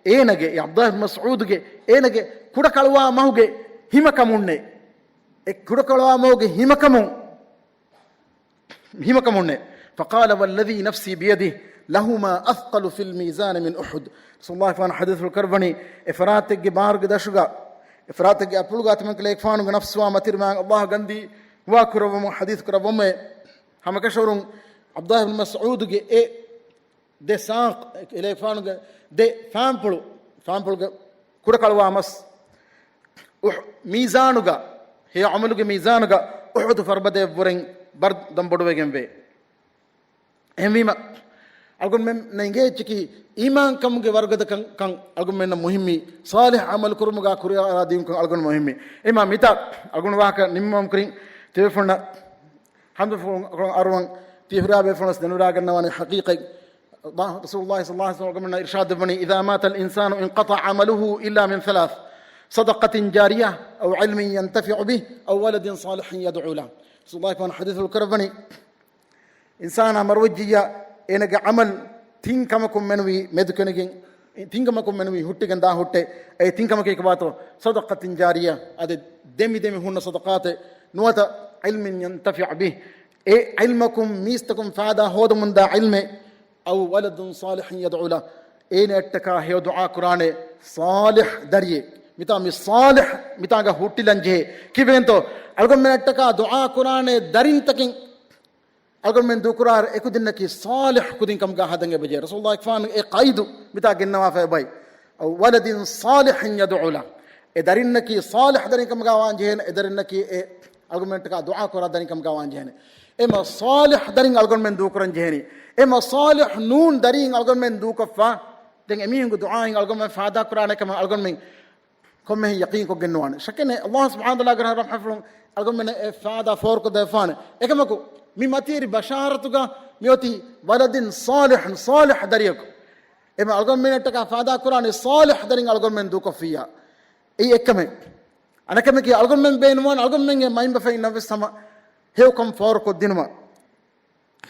އޭނަގެ، އެ ޢަބްދުﷲ ބިން މަސްޢޫދުގެ، އޭނަގެ ކުޑަކަޅުވާ މަހުގެ ހިމަކަމުންނޭ. އެ ކުޑަކަޅުވާ މަހުގެ ހިމަކަމުން، ހިމަކަމުންނޭ. فقال والذي نفسي بيده لهما أثقل في الميزان من أحد. ރަސޫލުﷲ ފާން ޙަދީޘްފުޅު ކުރައްވަނީ، އެ ފަރާތެއްގެ ބާރުގެ ދަށުގަ، އެ ފަރާތެއްގެ އަތްޕުޅުގަ ތިމަންކަލޭގެފާނުގެ ނަފްސުވާ މަތިރިމާ އަލްލާހު ގަންދީ ހުވާ ކުރައްވަމުން ޙަދީޘް ކުރައްވަމޭ. ހަމަކަށަވަރުން ޢަބްދުﷲ ބިން މަސްޢޫދުގެ އެ ދެ ސާޤް، އެކަލޭގެފާނުގެ ދެ ފާންޕުޅު، ފާންޕުޅުގެ ކުޑަކަޅުވާ މަސް، އުޙް-، މީޒާނުގަ، ހެޔޮ ޢަމަލުގެ މީޒާނުގަ އުޙުދު ފަރުބަދައަށްވުރެން ބަރު ދަންބޮޑުވެގެންވޭ. އެހެންވީމަ، އަޅުގަނޑުމެންނަށް އެނގޭ އެއްޗަކީ، އީމާންކަމުގެ ވަރުގަދަކަން، ކަން އަޅުގަނޑުމެންނަށް މުހިއްމީ، ޞާލިޙް ޢަމަލު ކުރުމުގަ ކުރިއަރާ ދިޔުންކަން އަޅުގަނޑު މުހިއްމީ. އެހެންވީމަ މިތާ އަޅުގަނޑު ވާހަކަ ނިންމުމަށް ކުރިން ތިބޭފުޅުންނަށް ޙަމްދު ފުޅު އަރުވަން ތި ހުރިހާ ބޭފުޅުން ދެނެވޮޑިގަންނަވާނެ ޙަޤީޤަތް. ރަސޫލުﷲ ޞައްލަﷲ ޢަލައިހި ވަސައްލަމަ އިރުޝާދު ވަނީ، إذا مات الإنسان انقطع عمله إلا من ثلاث، صدقة جارية أو علم ينتفع به أو ولد صالح يدعو له. ރަސޫލުﷲ ފާން ޙަދީޘްފުޅު ކުރައްވަނީ، އިންސާނާ މަރުވެއްޖިއްޔާ، އޭނަގެ ޢަމަލު ތިން ކަމަކުން މެނުވީ މެދުކެނިގެން، ތިން ކަމަކުން މެނުވީ ހުއްޓިގެން ދާ ހުއްޓެއް. އެ ތިން ކަމަކީ ކޮބާތޯ؟ صدقة جارية، އަދި ދެމި ދެމި ހުންނަ ޞަދަޤާތެއް، ނުވަތަ علم ينتفع به، އެ ޢިލްމަކުން މީސްތަކުން ފާއިދާ ހޯދަމުންދާ ޢިލްމެއް، أو ولد صالح يدعو له، އޭނައަށްޓަކާ ހެޔޮ ދުޢާ ކުރާނެ ޞާލިޙް ދަރިއެއް. މިތާ މި ޞާލިޙް މިތާނގަ ހުއްޓިލަން ޖެހޭ. ކީއްވެގެންތޯ؟ އަޅުގަނޑުމެނަށްޓަކާ ދުޢާ ކުރާނެ ދަރިންތަކެއް އަޅުގަނޑުމެން ދޫކުރާއިރު އެކުދިންނަކީ ޞާލިޙް ކުދިން ކަމުގަ ހަދަން އެބަޖެހޭ. ރަސޫލުﷲ ފާން އެ ޤައިދު މިތާ ގެންނަވާފައި އޮތް. أو ولد صالح يدعو له. އެ ދަރިންނަކީ ޞާލިޙް ދަރިން ކަމުގަ ވާން ޖެހޭނެ، އެ ދަރިންނަކީ އެ އަޅުގަނޑުމެންޓަކާ ދުޢާ ކުރާ ދަރިން ކަމުގަ ވާން ޖެހޭނެ. އެމަ ޞާލިޙް ދަރިން އަޅުގަނޑުމެން ދޫކުރަން ޖެހޭނީ. އެމަ ޞާލިޙް ނޫން ދަރީން އަޅުގަނޑުމެން ދޫކޮށްފަ، ދެން އެމީހުންގެ ދުޢާއިން އަޅުގަނޑުމެން ފާއިދާ ކުރާނެ ކަމަށް އަޅުގަނޑުމެން ކޮންމެހެން ޔަޤީންކޮށްގެން ނުވާނެ. ޝައްކެއް ނެތް، ﷲ ސުބްޙާނަހޫ ވަތަޢާލާގެ ރަޙްމަތްފުޅުން އަޅުގަނޑުމެންނަށް އެ ފާއިދާ ފޯރުކޮށްދެއްވާނެ. އެކަމަކު، މި މަތިވެރި ބަޝާރަތުގަ މިއޮތީ ولد صالح، ޞާލިޙް ދަރިއަކު. އެމަ އަޅުގަނޑުމެންނަށްޓަކާ ފާއިދާ ކުރާނީ ޞާލިޙް ދަރިން އަޅުގަނޑުމެން ދޫކޮށްފިއްޔާ. އެއީ އެއްކަމެއް. އަނެއްކަމަކީ، އަޅުގަނޑުމެން ބޭނުންވާނެ އަޅުގަނޑުމެންގެ މައިންބަފައިންނަށްވެސް ހަމަ ހެޔޮކަން ފޯރުކޮށްދިނުމަށް.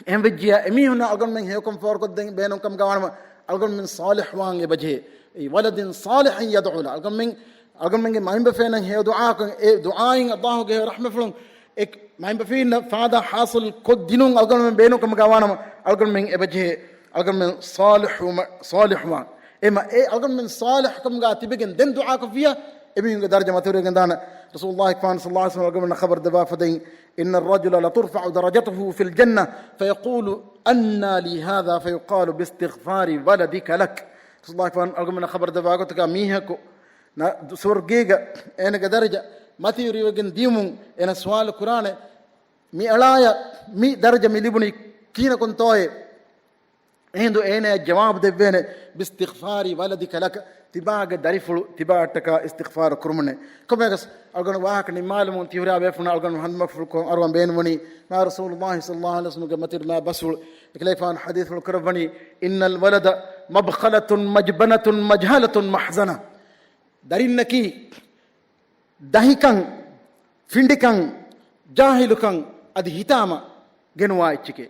އެހެންވެއްޖިއްޔާ، އެމީހުންނަށް އަޅުގަނޑުމެން ހެޔޮކަން ފޯރުކޮށްދޭން ބޭނުންކަމުގަ ވާނަމަ، އަޅުގަނޑުމެން ޞާލިޙް ވާން އެބަޖެހޭ. އެއީ ولد صالح يدعو له. އަޅުގަނޑުމެން، އަޅުގަނޑުމެންގެ މައިންބަފައިންނަށް ހެޔޮ ދުޢާއަކަށް، އެ ދުޢާއިން ﷲގެ ހެޔޮ ރަޙްމަތްފުޅުން އެ މައިންބަފައިންނަށް ފާއިދާ ޙާޞިލް ކޮށްދިނުން އަޅުގަނޑުމެން ބޭނުންކަމުގަ ވާނަމަ، އަޅުގަނޑުމެން އެބަޖެހޭ. އަޅުގަނޑުމެން ޞާލިޙް ވުމަ-، ޞާލިޙް ވާން. އެމަ އެ އަޅުގަނޑުމެން ޞާލިޙްކަމުގަ ތިބެގެން ދެން ދުޢާކޮށްފިއްޔާ، އެމީހުންގެ ދަރަޖަ މަތިވެރިވެގެންދާނެ. ރަސޫލުﷲ ފާން ޞައްލަﷲ ޢަލައިހި ވަސައްލަމަ އަޅުގަނޑުމެންނަށް ޚަބަރު ދެއްވާފަދައިން، إن الرجل لترفع درجته في الجنة فيقول أنى لي هذا فيقال باستغفار ولدك لك. ރަސޫލުﷲ ފާން އަޅުގަނޑުމެންނަށް ޚަބަރު ދެއްވާ ގޮތުގަ މީހަކު ނަ-، ސުވަރުގޭގަ އޭނަގެ ދަރަޖަ މަތިވެރިވެގެން ދިޔުމުން އޭނަ ސުވާލު ކުރާނެ، މި އަޅާޔަށް މި ދަރަޖަ މި ލިބުނީ ކިހިނަކުންތޯއޭ؟ އެހިނދު އޭނަޔަށް ޖަވާބު ދެއްވޭނެ، باستغفار ولدك لك، ތިބާގެ ދަރިފުޅު ތިބާއަށްޓަކާ އިސްތިޣްފާރު ކުރުމުންނޭ. ކޮންމެއަކަސް އަޅުގަނޑު ވާހަކަ ނިންމާލަމުން ތިހުރިހާ ބޭފުޅުންނަށް އަޅުގަނޑު ހަނދުމަފުޅުކޮށް އަރުވަން ބޭނުންވަނީ، މާ ރަސޫލުﷲ ޞައްލަﷲ ޢަލައިހި ވަސައްލަމްގެ މަތިވެރި މާތް ބަސްފުޅު، އެކަލޭގެފާނު ޙަދީޘްފުޅު ކުރައްވަނީ، إن الولد مبخلة مجبنة مجهلة محزنة. ދަރިންނަކީ ދަހިކަން، ފިނޑިކަން، ޖާހިލުކަން އަދި ހިތާމަ ގެނުވާ އެއްޗެކޭ.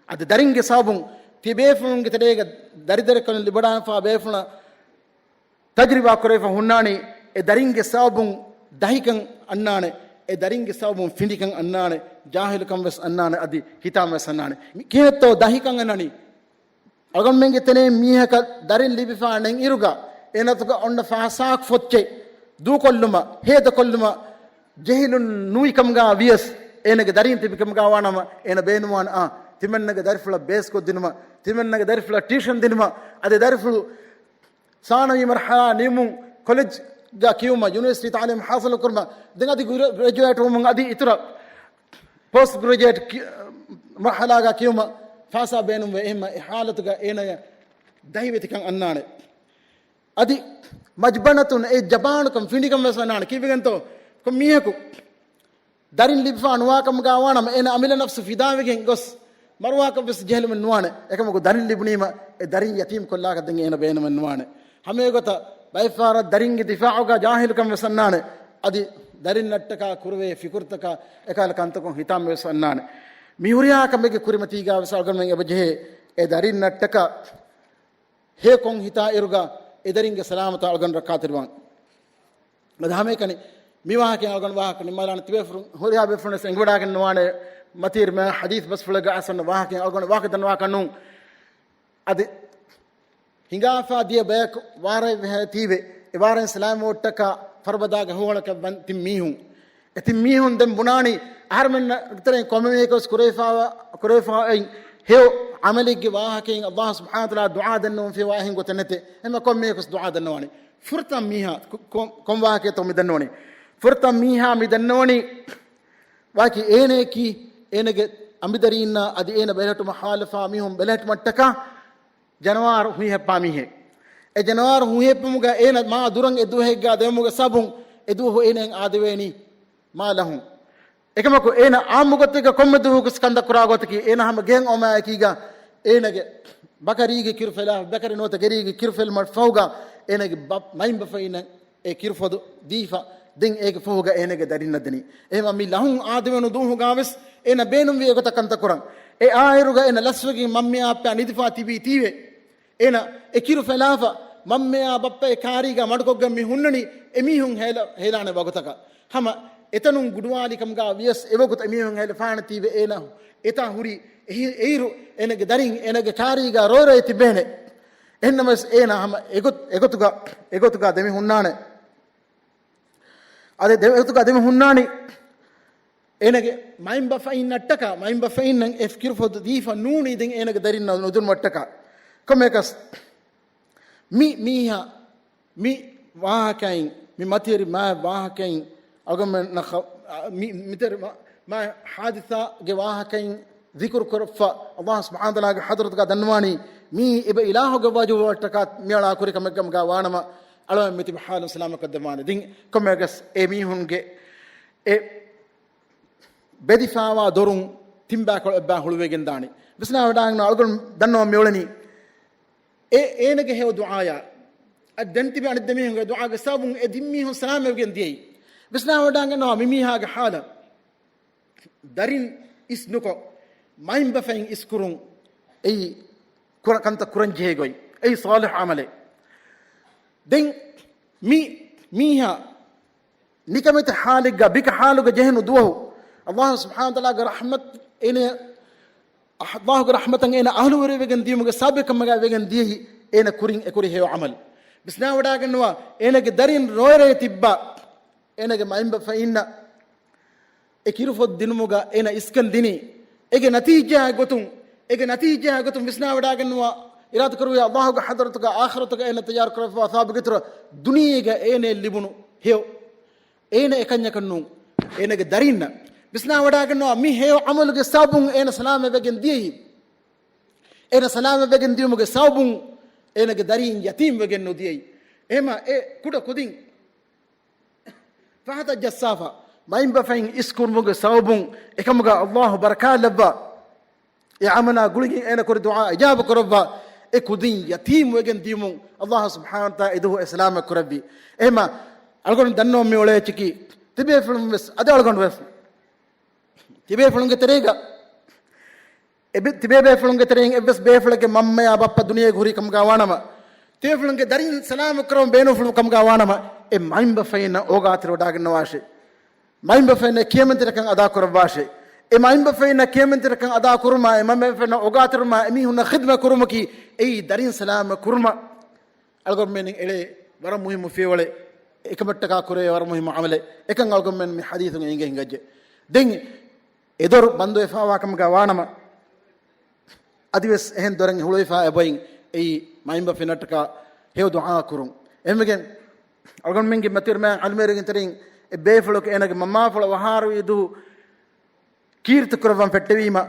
އަދި ދަރިންގެ ސަބަބުން ތިބޭފުޅުންގެ ތެރޭގަ ދަރިދަރިކަލުން ލިބިވަޑާފާ ބޭފުޅުން ތަޖުރިބާ ކުރެވިފަ ހުންނާނީ، އެ ދަރިންގެ ސަބަބުން ދަހިކަން އަންނާނެ، އެ ދަރިންގެ ސަބަބުން ފިނޑިކަން އަންނާނެ، ޖާހިލުކަން ވެސް އަންނާނެ، އަދި ހިތާމަ ވެސް އަންނާނެ. މި ކިހިނެއްތޯ ދަހިކަން އަންނަނީ؟ އަޅުގަނޑުމެންގެ ތެރެއިން މީހަކަށް ދަރިން ލިބިފާ ނެތް އިރުގަ، އޭނަތުގަ އޮންނަ ފަހަސާ ފޮއްޗެއް ދޫކޮށްލުމަށް، ހޭދަކޮށްލުމަށް، ޖެހިލުން ނުވިކަމުގަ ވިޔަސް، އޭނަގެ ދަރިން ތިބިކަމުގަ ވާނަމަ، އޭނަ ބޭނުންވާނެ އާ، ތިމަންނަގެ ދަރިފުޅަށް ބޭސްކޮށްދިނުމަށް، ތިމަންނަގެ ދަރިފުޅަށް ޓިއުޝަން ދިނުމަށް، އަދި ދަރިފުޅު ސާނަވީ މަރުޙަލާ ނިމުން، ކޮލެޖްގަ ކިޔުމަށް، ޔުނިވަރސިޓީ ތަޢުލީމް ޙާޞިލު ކުރުމަށް، ދެން އަދި ގްރެ-، ގްރެޖުއޭޓް ވުމުން އަދި އިތުރަށް ޕޯސްޓް ގްރެޖުއޭޓް ކި-، މަރުޙަލާގަ ކިޔުމަށް ފަހަސާ ބޭނުންވޭ. އެހެންމަ އެ ޙާލަތުގަ އޭނަޔަށް ދަހިވެތިކަން އަންނާނެ. އަދި މަޖްބަނަތުން، އެ ޒަބާނުކަން، ފިނޑިކަން ވެސް އަންނާނެ. ކީއްވެގެންތޯ؟ ކޮން މީހަކު ދަރިން ލިބިފާ ނުވާކަމުގަ ވާނަމަ، އޭނަ އަމިއްލަ ނަފްސު ފިދާވެގެން ގޮސް މަރުވާކަށް ވެސް ޖެހިލުމެއް ނުވާނެ. އެކަމަކު ދަރިން ލިބުނީމަ، އެ ދަރިން ޔަތީމް ކޮށްލާކަށް ދެން އޭނަ ބޭނުމެއް ނުވާނެ. ހަމައެގޮތަށް ބައެއްފަހަރަށް ދަރިންގެ ދިފާޢުގަ ޖާހިލުކަން ވެސް އަންނާނެ. އަދި ދަރިންނަށްޓަކާ ކުރެވޭ ފިކުރުތަކާ އެކަހަލަ ކަންތަކުން ހިތާމަ ވެސް އަންނާނެ. މި ހުރިހާ ކަމެއްގެ ކުރިމަތީގަ ވެސް އަޅުގަނޑުމެން އެބަޖެހޭ އެ ދަރިންނަށްޓަކާ ހެޔޮކޮށް ހިތާ އިރުގަ އެ ދަރިންގެ ސަލާމަތަށް އަޅުގަނޑު ރައްކާތެރިވާން. އަދި ހަމައެކަނި މި ވާހަކައިން އަޅުގަނޑު ވާހަކަ ނިންމާލާނެ. ތިބޭފުޅުން ހުރިހާ ބޭފުޅުން ވެސް އެނގިވަޑާގެން ނުވާނެ، މަތިވެރި މާތް ޙަދީޘް ބަސްފުޅެއްގަ އަސަން ވާހަކައިން އަޅުގަނޑު ވާހަކަ ދަންނަވާކަށް ނޫން. އަދި ހިނގާފާ ދިޔަ ބަޔަކު ވާރައެއް ވެހައި ތީވެ، އެ ވާރައިން ސަލާމަތްވުމަށްޓަކާ ފަރުބަދާގެ ހޯހަޅަކަށް ވަން ތިން މީހުން. އެ ތިން މީހުން ދެން ބުނާނީ، އަހަރުމެންނަށް ތެރެއިން ކޮންމެ މީހަކުވެސް ކުރެވިފާވާ، ކުރެވިފާ އޮތް ހެޔޮ ޢަމަލެއްގެ ވާހަކައިން ﷲ ސުބްޙާނަހޫ ވަތަޢާލާ ދުޢާ ދަންނަވަން ފިޔަވާ އެހެން ގޮތެއް ނެތޭ. އެހެންމަ ކޮންމެ މީހަކުވެސް ދުޢާ ދަންނަވާނީ. ފުރަތަމަ މީހާ، ކޮ-، ކޮ-، ކޮން ވާހަކައެއްތޯ މި ދަންނަވަނީ؟ ފުރަތަމަ މީހާ މި ދަންނަވަނީ ވާކި އޭނަޔަކީ، އޭނަގެ އަނބިދަރީންނާ އަދި އޭނަ ބެލެހެއްޓުމަށް ހާލުފާ މީހުން ބެލެހެއްޓުމަށްޓަކާ ޖަނަވާރު ހުއިހެއްޕާ މީހެއް. އެ ޖަނަވާރު ހުއިހެއްޕުމުގަ އޭނަ މާ ދުރަށް އެ ދުވަހެއްގަ ދެވުމުގެ ސަބަބުން އެ ދުވަހު އޭނައަށް އާދެވޭނީ މާ ލަހުން. އެކަމަކު އޭނަ އާއްމު ގޮތެއްގަ ކޮންމެ ދުވަހަކުވެސް ކަންތައް ކުރާ ގޮތަކީ، އޭނަ ހަމަ ގެއަށް އޮމާއެކީގަ އޭނަގެ ބަކަރީގެ ކިރު ފެލާ، ބަކަރި ނުވަތަ ގެރީގެ ކިރު ފެލުމަށް ފަހުގަ އޭނަގެ ބަ-، މައިންބަފައިންނަށް އެ ކިރުފޮދު ދީފަ، ދެން އޭގެ ފަހުގަ އޭނަގެ ދަރިންނަށް ދެނީ. އެހެންމަ މި ލަހުން އާދެވުނު ދުވަހުގަ ވެސް އޭނަ ބޭނުންވި އެގޮތަށް ކަންތައް ކުރަން. އެ އާއިރުގަ އޭނަ ލަސްވެގެން މަންމަޔާ ބައްޕަޔާ ނިދިފަ ތިބީ ތީވެ. އޭނަ އެ ކިރު ފެލާފަ، މަންމަޔާ ބައްޕަ އެ ކާރީގަ މަޑުކޮށްގެން މި ހުންނަނީ އެމީހުން ހޭލަ-، ހޭލާނެ ވަގުތަކަށް. ހަމަ އެތަނުން ގުޑުވާލިކަމުގަ ވިޔަސް އެވަގުތު އެމީހުން ހޭލިފާނެ ތީވެ އޭނަ އެތާ ހުރީ އެހި-، އެއިރު އޭނަގެ ދަރިން އޭނަގެ ކާރީގަ ރޮއެ ރޮއެ ތިބޭނެ. އެހެންނަމަވެސް އޭނަ ހަމަ އެގޮތް-، އެގޮތުގަ، އެގޮތުގަ ދެމި ހުންނާނެ. އަދި ދެ-، އެގޮތުގަ ދެމި ހުންނާނީ. އޭނަގެ މައިންބަފައިންނަށްޓަކާ، މައިންބަފައިންނަށް އެ ކިރުފޮދު ދީފަ ނޫނީ ދެން އޭނަގެ ދަރިންނަށް ނުދުނުމަށްޓަކާ. ކޮންމެއަކަސް މި މީހާ މި ވާހަކައިން، މި މަތިވެރި މާތް ވާހަކައިން އަޅުގަނޑުމެންނަށް ޚަ-، މި މިތެރެ މާ-، މާތް ޙާދިސާގެ ވާހަކައިން ޛިކުރު ކުރައްވާ، ﷲ ސުބްޙާނަހޫ ވަތަޢާލާގެ ޙަޟްރަތުގަ ދަންނަވާނީ، މީ އެބަ އިލާހުގެ ވަޖުހަށްޓަކާ މިއަޅާ ކުރި ކަމެއް ކަމުގަ ވާނަމަ، އަޅުގަނޑު މިތިބި ޙާލުން ސަލާމަތްކޮށްދެއްވާނެ. ދެން ކޮންމެއަކަސް އެ މީހުންގެ އެ ބެދިފާވާ ދޮރުން ތިން ބައިކޮޅު އެއްބައި ހުޅުވިގެން ދާނީ. ވިސްނާވަޑާގެން އަޅުގަނޑު ދަންނަވަން މިއުޅެނީ އެ އޭނަގެ ހެޔޮ ދުޢާޔާ. އަދި ދެން ތިބި އަނެއް ދެ މީހުންގެ ދުޢާގެ ސަބަބުން އެ ތިން މީހުން ސަލާމަތްވެގެން ދިޔައީ. ވިސްނާވަޑާގަންނަވާ މި މީހާގެ ޙާލަށް. ދަރިން އިސް ނުކޮށް، މައިންބަފައިން އިސްކުރުން އެއީ ކުރަ-، ކަންތައް ކުރަން ޖެހޭ ގޮތް. އެއީ ޞާލިޙު ޢަމަލެއް. ދެން މި މީހާ ނިކަމެތި ޙާލެއްގަ، ބިކަ ޙާލުގަ ޖެހުނު ދުވަހު، ﷲ ސުބްޙާނަހޫ ވަތަޢާލާގެ ރަޙްމަތް އޭނަ، ﷲގެ ރަޙްމަތަށް އޭނަ އަހުލުވެރިވެގެން ދިޔުމުގެ ސަބަބެއް ކަމުގަ ވެގެން ދިޔައީ އޭނަ ކުރިން އެކުރި ހެޔޮ ޢަމަލު. ވިސްނާވަޑާގަންނަވާ، އޭނަގެ ދަރިން ރޮއެ ރޮއެ ތިއްބާ، އޭނަގެ މައިންބަފައިންނަށް އެ ކިރުފޮދު ދިނުމުގަ އޭނަ އިސްކަން ދިނީ. އޭގެ ނަތީޖާއެއް ގޮތުން، އޭގެ ނަތީޖާއެއް ގޮތުން ވިސްނާވަޑާގަންނަވާ، އިރާދަކުރެއްވިޔާ ﷲގެ ޙަޟްރަތުގަ އާޚިރަތުގަ އޭނަ ތައްޔާރު ކުރައްވާ ސަވާބުގެ އިތުރަށް ދުނިޔޭގަ އޭނައަށް ލިބުނު ހެޔޮ. އޭނަ އެކަންޏަކަށް ނޫން. އޭނަގެ ދަރިންނަށް ވިސްނާވަޑާގަންނަވާ މި ހެޔޮ ޢަމަލުގެ ސަބަބުން އޭނަ ސަލާމަތްވެގެން ދިޔައީ. އޭނަ ސަލާމަތްވެގެން ދިޔުމުގެ ސަބަބުން އޭނަގެ ދަރީން ޔަތީމްވެގެން ނުދިޔައީ. އެހެމަ އެ ކުޑަ ކުދިން ފަހަތަށް ޖައްސާފަ، މައިންބަފައިން އިސްކުރުމުގެ ސަބަބުން އެކަމުގަ އައްލާހު ބަރަކާތް ލައްވާ، އެ އަމަނާ ގުޅިގެން އޭނަ ކުރި ދުޢާ އިޖާބަ ކުރައްވާ، އެ ކުދިން ޔަތީމުވެގެން ދިޔުމުން އައްލާހު ސުބްޙާނަހު ވަތަޢާލާ އެދުވަހު އެ ސަލާމަތް ކުރެއްވި. އެހެމަ އަޅުގަނޑު ދަންނަވަން މި އުޅޭ އެއްޗަކީ، ތިބޭފުޅުން ވެސް އަދި އަޅުގަނޑު ވެސް ތިބޭފުޅުންގެ ތެރޭގަ އެބި-، ތިބޭބޭފުޅުންގެ ތެރެއިން އެއްވެސް ބޭފުޅެއްގެ މަންމަޔާ ބައްޕަ ދުނިޔޭގަ ހުރި ކަމުގަ ވާނަމަ، ތިބޭފުޅުންގެ ދަރިން ސަލާމަތް ކުރަމުން ބޭނުންފުޅު ކަމުގަ ވާނަމަ، އެ މައިންބަފައިންނަށް އޯގާތެރިވަޑައިގަންނަވާށޭ. މައިންބަފައިންނަށް ކިޔަމަންތެރިކަން އަދާކުރައްވާށޭ. އެ މައިންބަފައިންނަށް ކިޔަމަންތެރިކަން އަދާކުރުމާ، އެ މައިންބަފައިންނަށް އޯގާތެރިވުމާ، އެމީހުންނަށް ޚިދްމަތް ކުރުމަކީ، އެއީ ދަރިން ސަލާމަތް ކުރުމަށް އަޅުގަނޑުމެން އެޅޭ ވަރަށް މުހިއްމު ފިޔަވަޅެއް، އެކަމަށްޓަކާ ކުރެވޭ ވަރަށް މުހިއްމު ޢަމަލެއް. އެކަން އަޅުގަނޑުމެން މި ޙަދީޘުން އެނގިގެން ހިނގައްޖެ. ދެން އެ ދޮރު ބަންދުވެފާވާ ކަމުގަ ވާނަމަ، އަދިވެސް އެހެން ދޮރެއް ހުޅުވިފާ އެބައިން އެއީ މައިންބަފައިންނަށްޓަކާ ހެޔޮ ދުޢާ ކުރުން. އެހެންވެގެން އަޅުގަނޑުމެންގެ މަތިވެރި މާތް ޢާލިމުވެރިންގެ ތެރެއިން އެ ބޭފުޅަކު އޭނަގެ މަންމާފުޅަށް ވަހާރުވި ދުވަހު ކީރިތި ކުރައްވަން ފެއްޓެވީމަ،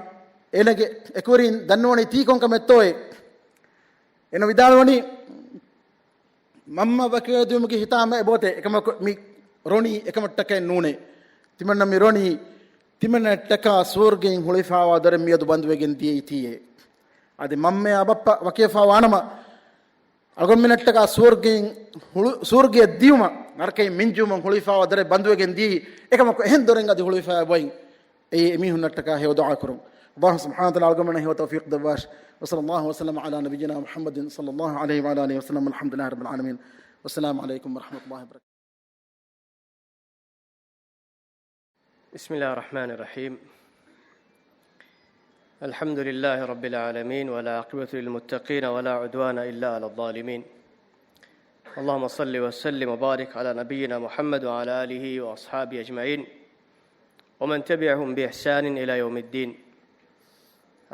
އޭނަގެ އެކުވެރީން ދަންނަވަނީ ތީ ކޮންކަމެއްތޯއޭ؟ އޭނަ ވިދާޅުވަނީ، މަންމަ ވަކިވެދިޔުމުގެ ހިތާމަ އެބައޮތޭ، އެކަމަކު މި ރޮނީ އެކަމަށްޓަކައެއް ނޫނޭ. ތިމަންނަ މި ރޮނީ، ތިމަންނައަށްޓަކާ ސުވަރުގެއިން ހުޅުވިފާވާ ދޮރެއް މިއަދު ބަންދުވެގެން ދިޔައީތީއޭ. އަދި މަންމަޔާ ބައްޕަ ވަކިވެފާ ވާނަމަ، އަޅުގަނޑުމެންނަށްޓަކާ ސުވަރުގެއިން ހުޅު-، ސުވަރުގެއަށް ދިޔުމަށް، ނަރަކައިން މިންޖުވުމަށް ހުޅުވިފާވާ ދޮރެއް ބަންދުވެގެން ދިޔައީ، އެކަމަކު އެހެން ދޮރެއް އަދި ހުޅުވިފާ އެބައިން އެއީ އެމީހުންނަށްޓަކާ ހެޔޮ ދުޢާ ކުރުން. އައްލާހު ސުބްޙާނަހު ވަތަޢާލާ އަޅުގަނޑުމެންނަށް ހެޔޮ ތައުފީޤު ދެއްވާށި. وصلى الله وسلم على نبينا محمد صلى الله عليه وعلى آله وسلم. والحمد لله رب العالمين. والسلام عليكم ورحمة الله وبركاته. بسم الله الرحمن الرحيم. الحمد لله رب العالمين، والعاقبة للمتقين، ولا عدوان إلا على الظالمين. اللهم صل وسلم وبارك على نبينا محمد وعلى آله وأصحابه أجمعين، ومن تبعهم بإحسان إلى يوم الدين.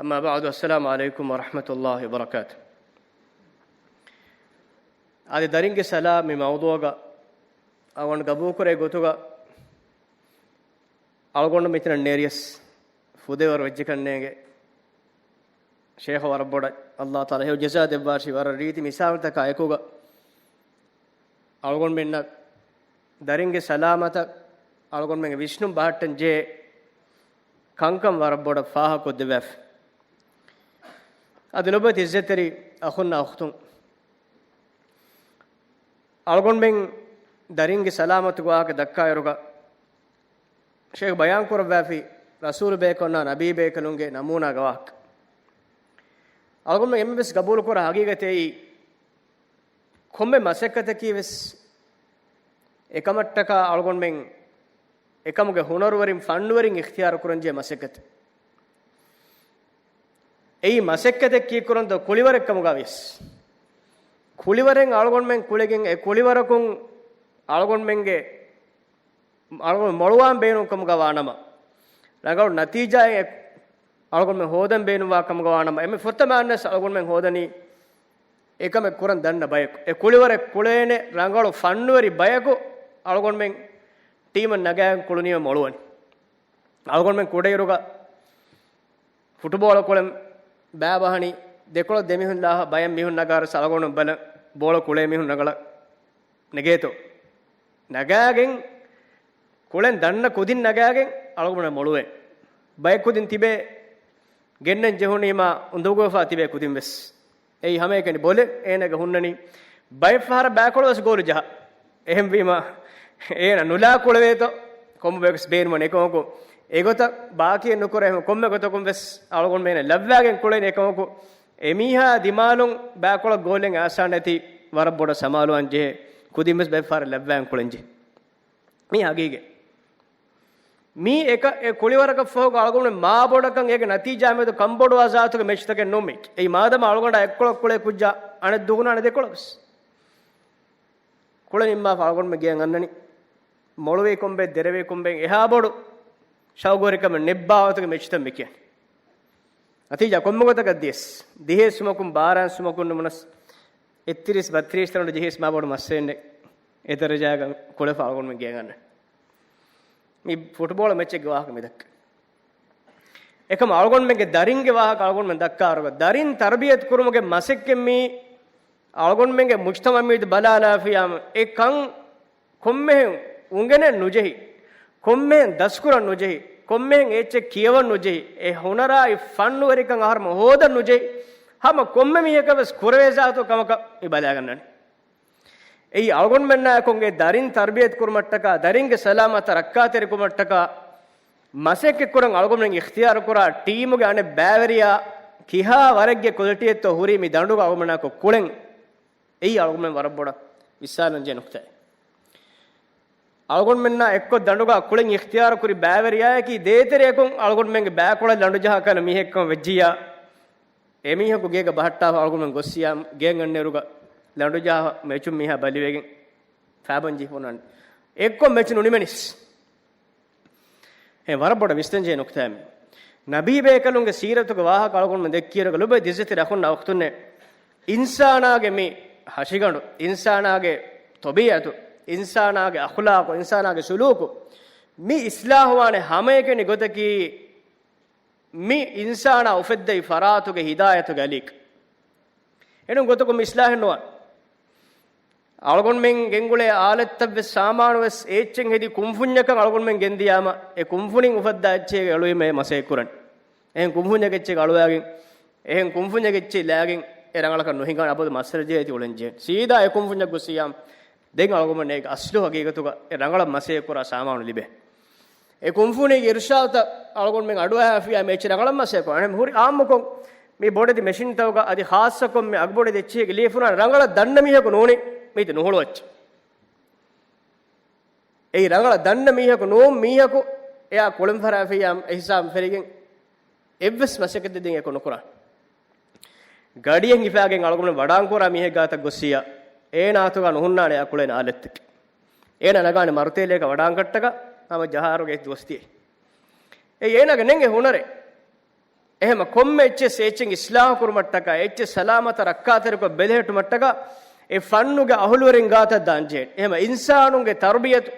أما بعد، السلام عليكم ورحمة الله وبركاته. އަދި ދަރިންގެ ސަލާ މި މައުޟޫޢަކަށް އަޅުގަނޑު ގަބޫލުކުރޭ ގޮތުގަ، އަޅުގަނޑު މިތަނަށް ނޭރިޔަސް ފުދޭވަރު ވެއްޖެކަން ނޭނގެ ޝޭޚަށް ވަރަށް ބޮޑަށް އައްލާހު ތަޢާލާ ހެޔޮ ޖަޒާ ދެއްވާށި. ވަރަށް ރީތި މިސާލުތަކާ އެކުގަ އަޅުގަނޑުމެންނަށް ދަރިންގެ ސަލާމަތަށް އަޅުގަނޑުމެންގެ ވިސްނުން ބަހައްޓަން ޖެހޭ ކަންކަން ވަރަށް ބޮޑަށް ފާހަގަކޮށްދެއްވާފަ. އަދި ލޮބުވެތި އިއްޒަތްތެރި އަޚުންނާ އުޚްތުން، އަޅުގަނޑުމެން ދަރިންގެ ސަލާމަތުގެ ވާހަކަ ދައްކާއިރުގަ، ޝޭޚް ބަޔާން ކުރައްވާފި ރަސޫލު ބޭކަލުންނާ ނަބީ ބޭކަލުންގެ ނަމޫނާގެ ވާހަކަ. އަޅުގަނޑުމެން އެންމެންވެސް ގަބޫލުކުރާ ހަގީގަތެއް އެއީ، ކޮންމެ މަސައްކަތަކީ ވެސް އެކަމަށްޓަކާ އަޅުގަނޑުމެން އެކަމުގެ ހުނަރުވެރިން، ފަންނުވެރިން އިޚްތިޔާރު ކުރަންޖެހޭ މަސައްކަތެއް. އެއީ މަސައްކަތެއް ކީއްކުރަންތޯ ކުޅިވަރެއް ކަމުގަ ވިޔަސް، ކުޅިވަރެއް އަޅުގަނޑުމެން ކުޅެގެން އެ ކުޅިވަރަކުން އަޅުގަނޑުމެންގެ އަޅުގަނޑު މޮޅުވާން ބޭނުން ކަމުގަ ވާނަމަ، ރަނގަޅު ނަތީޖާއެއް އެ އަޅުގަނޑުމެން ހޯދަން ބޭނުންވާ ކަމުގަ ވާނަމަ، އެންމެ ފުރަތަމަ ވެސް އަޅުގަނޑުމެން ހޯދަނީ އެކަމެއް ކުރަން ދަންނަ ބަޔަކު، އެ ކުޅިވަރެއް ކުޅޭނެ ރަނގަޅު ފަންނުވެރި ބަޔަކު އަޅުގަނޑުމެން ޓީމަށް ނަގާގެން ކުޅުނީމަ މޮޅުވަން. އަޅުގަނޑުމެން ކުޑައިރުގަ ފުޓުބޯޅަ ކުޅެން ބައިބަހަނީ، ދެކޮޅަށް ދެމީހުން ލާހަ ބައެއް މީހުން ނަގާރަސް އަޅުގަނޑު ބަލަން ބޯޅަ ކުޅޭ މީހުން ރަނގަޅަށް ނެގޭތޯ. ނަގާގެން ކުޅެން ދަންނަ ކުދިން ނަގާގެން އަޅުގަނޑު މޮޅުވޭ. ބައެއް ކުދިން ތިބޭ ގެންނަން ޖެހުނީމާ އުނދަގޫވެފާ ތިބޭ ކުދިން ވެސް. އެއީ ހަމައެކަނި ބޮލެއް އޭނަގެ ހުންނަނީ. ބައެއް ފަހަރަށް ބައިކޮޅު ވެސް ގޯލު ޖަހާ. އެހެންވީމަ އޭނަ ނުލާ ކުޅެވޭތޯ ކޮންމެ ބަޔަކު ވެސް ބޭނުމަން އެކަމަކު، އެގޮތަށް ބާކީ ނުކުރޭ. އެހެން ކޮންމެ ގޮތަކުން ވެސް އަޅުގަނޑުމެން ލައްވާގެން ކުޅެނީ އެކަމަކު، އެމީހާ ދިމާލުން ބައިކޮޅަށް ގޯލެއް އާސާން ނެތި ވަރަށް ބޮޑަށް ސަމާލުވާން ޖެހޭ. ކުދިން ވެސް ބައެއް ފަހަރަށް ލައްވާގެން ކުޅެން ޖެހޭ. މީ ހަގީގަތް. މީ އެކަ-، އެ ކުޅިވަރަކަށް ފަހުގަ އަޅުގަނޑު މާބޮޑަކަށް އޭގެ ނަތީޖާ މެދު ކަންބޮޑުވާ ޒާތުގެ މެޗްތަކެއް ނޫން މީ. އެއީ މާދަމާ އަޅުގަނޑާ އެއްކޮޅަށް ކުޅޭ ކުއްޖާ އަނެއް ދުވަހުން އަނެއް ދެކޮޅަށް ވެސް ކުޅެ ނިންމާފަ އަޅުގަނޑުމެން ގެއަށް އަންނަނީ. މޮޅުވީ ކޮންބޭ، ދެރަވީ ކޮންބޭ، އެހާ ބޮޑު ޝައުގުވެރިކަމެއް ނެތް ބާވަތުގެ މެޗްތައް މި ކިޔަނީ. ނަތީޖާ ކޮންމެ ގޮތަކަށް ދިޔަސް، ދިހައެއް ސުމަކުން ބާރައެއް ސުމަކުން ނުބުނަސް، އެއްތިރީސް ބައްތިރީސް ތަނުން ޖެހިޔަސް މާބޮޑު މައްސަލައެއް ނެތް. އެ ދަރަޖާގަ ކުޅެފަ އަޅުގަނޑުމެން ގެއަށް އަންނަނީ. މި ފުޓުބޯޅަ މެޗެއްގެ ވާހަކަ މި ދައްކަ. އެކަމަ އަޅުގަނޑުމެންގެ ދަރިންގެ ވާހަކަ އަޅުގަނޑުމެން ދައްކާ އަރުގަ، ދަރިން ތަރުބިޔަތު ކުރުމުގެ މަސައްކަތް މީ އަޅުގަނޑުމެންގެ މުޖްތަމަޢު މީދު ބަލާލާފިޔާމަ، އެ ކަން ކޮންމެހެން އުނގެނެއް ނުޖެހި، ކޮންމެހެން ދަސްކުރަން ނުޖެހި، ކޮންމެހެން އެއްޗެއް ކިޔަވަން ނުޖެހި، އެ ހުނަރާއި ފަންނުވެރިކަން އަހަރުމެން ހޯދަން ނުޖެހި، ހަމަ ކޮންމެ މީހަކަށް ވެސް ކުރެވޭ ޒާތު ކަމަކަށް މި ބަލާގަންނަނީ. އެއީ އަޅުގަނޑުމެންނާއެކު އެ ދަރިން ތަރްބިޔަތު ކުރުމަށްޓަކާ، ދަރިންގެ ސަލާމަތަށް ރައްކާތެރިކުމަށްޓަކާ، މަސައްކަތްކުރަން އަޅުގަނޑުމެން އިޚްތިޔާރުކުރާ ޓީމުގެ އަނެއް ބައިވެރިޔާ ކިހާ ވަރެއްގެ ކޮލިޓީއެއްތޯ ހުރީ މި ދަނޑުގަ އަޅުގަނޑާކޮށް ކުޅެން. އެއީ އަޅުގަނޑުމެން ވަރަށް ބޮޑަށް ވިސްނާލަންޖެހޭ ނުކުތައެއް. އަޅުގަނޑުމެންނާ އެއްކޮށް ދަނޑުގަ ކުޅެން އިޚްތިޔާރުކުރި ބައިވެރިޔާއަކީ ދޭތެރެއަކުން އަޅުގަނޑުމެންގެ ބައިކޮޅަށް ލަނޑުޖަހާކަށް މީހެއްކަމަށް ވެއްޖިއްޔާ، އެމީހަކު ގޭގަ ބަހައްޓާފަ އަޅުގަނޑުމެން ގޮއްސިޔާ، ގޭން އަންނައިރުގަ ލަނޑުޖަހާފަ މެޗުން މީހާ ބަލިވެގެން ފައިބަން ޖެހިފަ އޮންނާނެ. އެއްކޮށް މެޗު ނުނިމެނިސް. އެ ވަރަށް ބޮޑަށް ވިސްނަންޖެހޭ ނުކުތާއެއް. ނަބީބޭކަލުންގެ ސީރަތުގެ ވާހަކަ އަޅުގަނޑުމެން ދެއްކިއިރުގަ ލޮބުވެތި އިއްޒަތްތެރި އަޚުންނާ އުޚްތުންނޭ، އިންސާނާގެ މި ހަށިގަނޑު، އިންސާނާގެ ޠަބީޢަތު، އިންސާނާގެ އަޚުލާޤު، އިންސާނާގެ ސުލޫކު، މި އިޞްލާޙުވާނެ ހަމައެކަނި ގޮތަކީ މި އިންސާނާ އުފެއްދައި ފަރާތުގެ ހިދާޔަތުގެ އަލީކަ. އެނޫން ގޮތަކުން މި އިޞްލާޙެއް ނުވާނެ. އަޅުގަނޑުމެން ގެންގުޅޭ އާލަތްތައްވެސް ސާމާނުވެސް އެއްޗެއް ހެދި ކުންފުންޏަކަށް އަޅުގަނޑުމެން ގެންދިޔާމަ، އެ ކުންފުނިން އުފައްދާ އެއްޗެއް އެޅުވީމަ އެ މަސައްކަތް ކުރަން. އެހެން ކުންފުންޏެއް އެއްޗެއް އަޅުވާގެން، އެހެން ކުންފުންޏެއް އެއްޗެއް ލާގެން އެ ރަނގަޅަކަށް ނުހިނގާނެ. އަބަދު މައްސަލަ ޖެހޭތީ އުޅެންޖެހޭ. ސީދާ އެ ކުންފުންޏަށް ގޮއްސިޔާމަ، ދެން އަޅުގަނޑުމެން އޭގެ އަސްލު ހަގީގަތުގަ އެ ރަނގަޅަށް މަސައްކަތް ކުރާ ސާމާނު ލިބޭ. އެ ކުންފުނީގެ އިރުޝާދުތައް އަޅުގަނޑުމެން އަޑުއަހާފިޔާ މި އެއްޗެއް ރަނގަޅަށް މަސައްކަތް ކުރާ. އަނެއް ހުރި އާއްމުކޮށް މި ބޮޑެތި މެޝިންތަކުގަ އަދި ޚާއްޞަކޮށް މި އަގުބޮޑެތި އެއްޗެއްގެ ލިޔެފުނާ ރަނގަޅަށް ދަންނަ މީހަކު ނޫނީ މީތި ނުހުޅު އެއްޗެއް. އެއީ ރަނގަޅަށް ދަންނަ މީހަކު ނޫން މީހަކު އެއާ ކުޅެން ފަރާފިޔާ އެހިސާބުން ފެރިގެން އެއްވެސް މަސައްކަތެއް ދެން އެކު ނުކުރާ. ގަޑިއެއް ހިފާގެން އަޅުގަނޑު ވަޑާންކުރާ މީހެއް ގާތަށް ގޮއްސިޔާ، އޭނާ އަތުގަ ނުހުންނާނެ އެއާ ކުޅޭނެ އާލަތްތަކެއް. އޭނާ ނަގާނެ މަރުތެލޭގަ ވަޑާން ކައްޓަގަ ހަމަ ޖަހާއިރުގަ އެއް ދުވަސް ދިޔައީ. އެއީ އޭނާގެ ނެންގެ ހުނަރެއް. އެހެމަ ކޮންމެ އެއްޗެއް އެއްޗެއް އިޞްލާޙު ކުރުމަށްޓަކާ، އެއްޗެއް ސަލާމަތަށް ރައްކާތެރިކޮށް ބެލެހެއްޓުމަށްޓަކާ، އެ ފަންނުގެ އަހުލުވެރިން ގާތަށް ދާންޖެހޭ. އެހެމަ އިންސާނުންގެ ތަރުބިޔަތު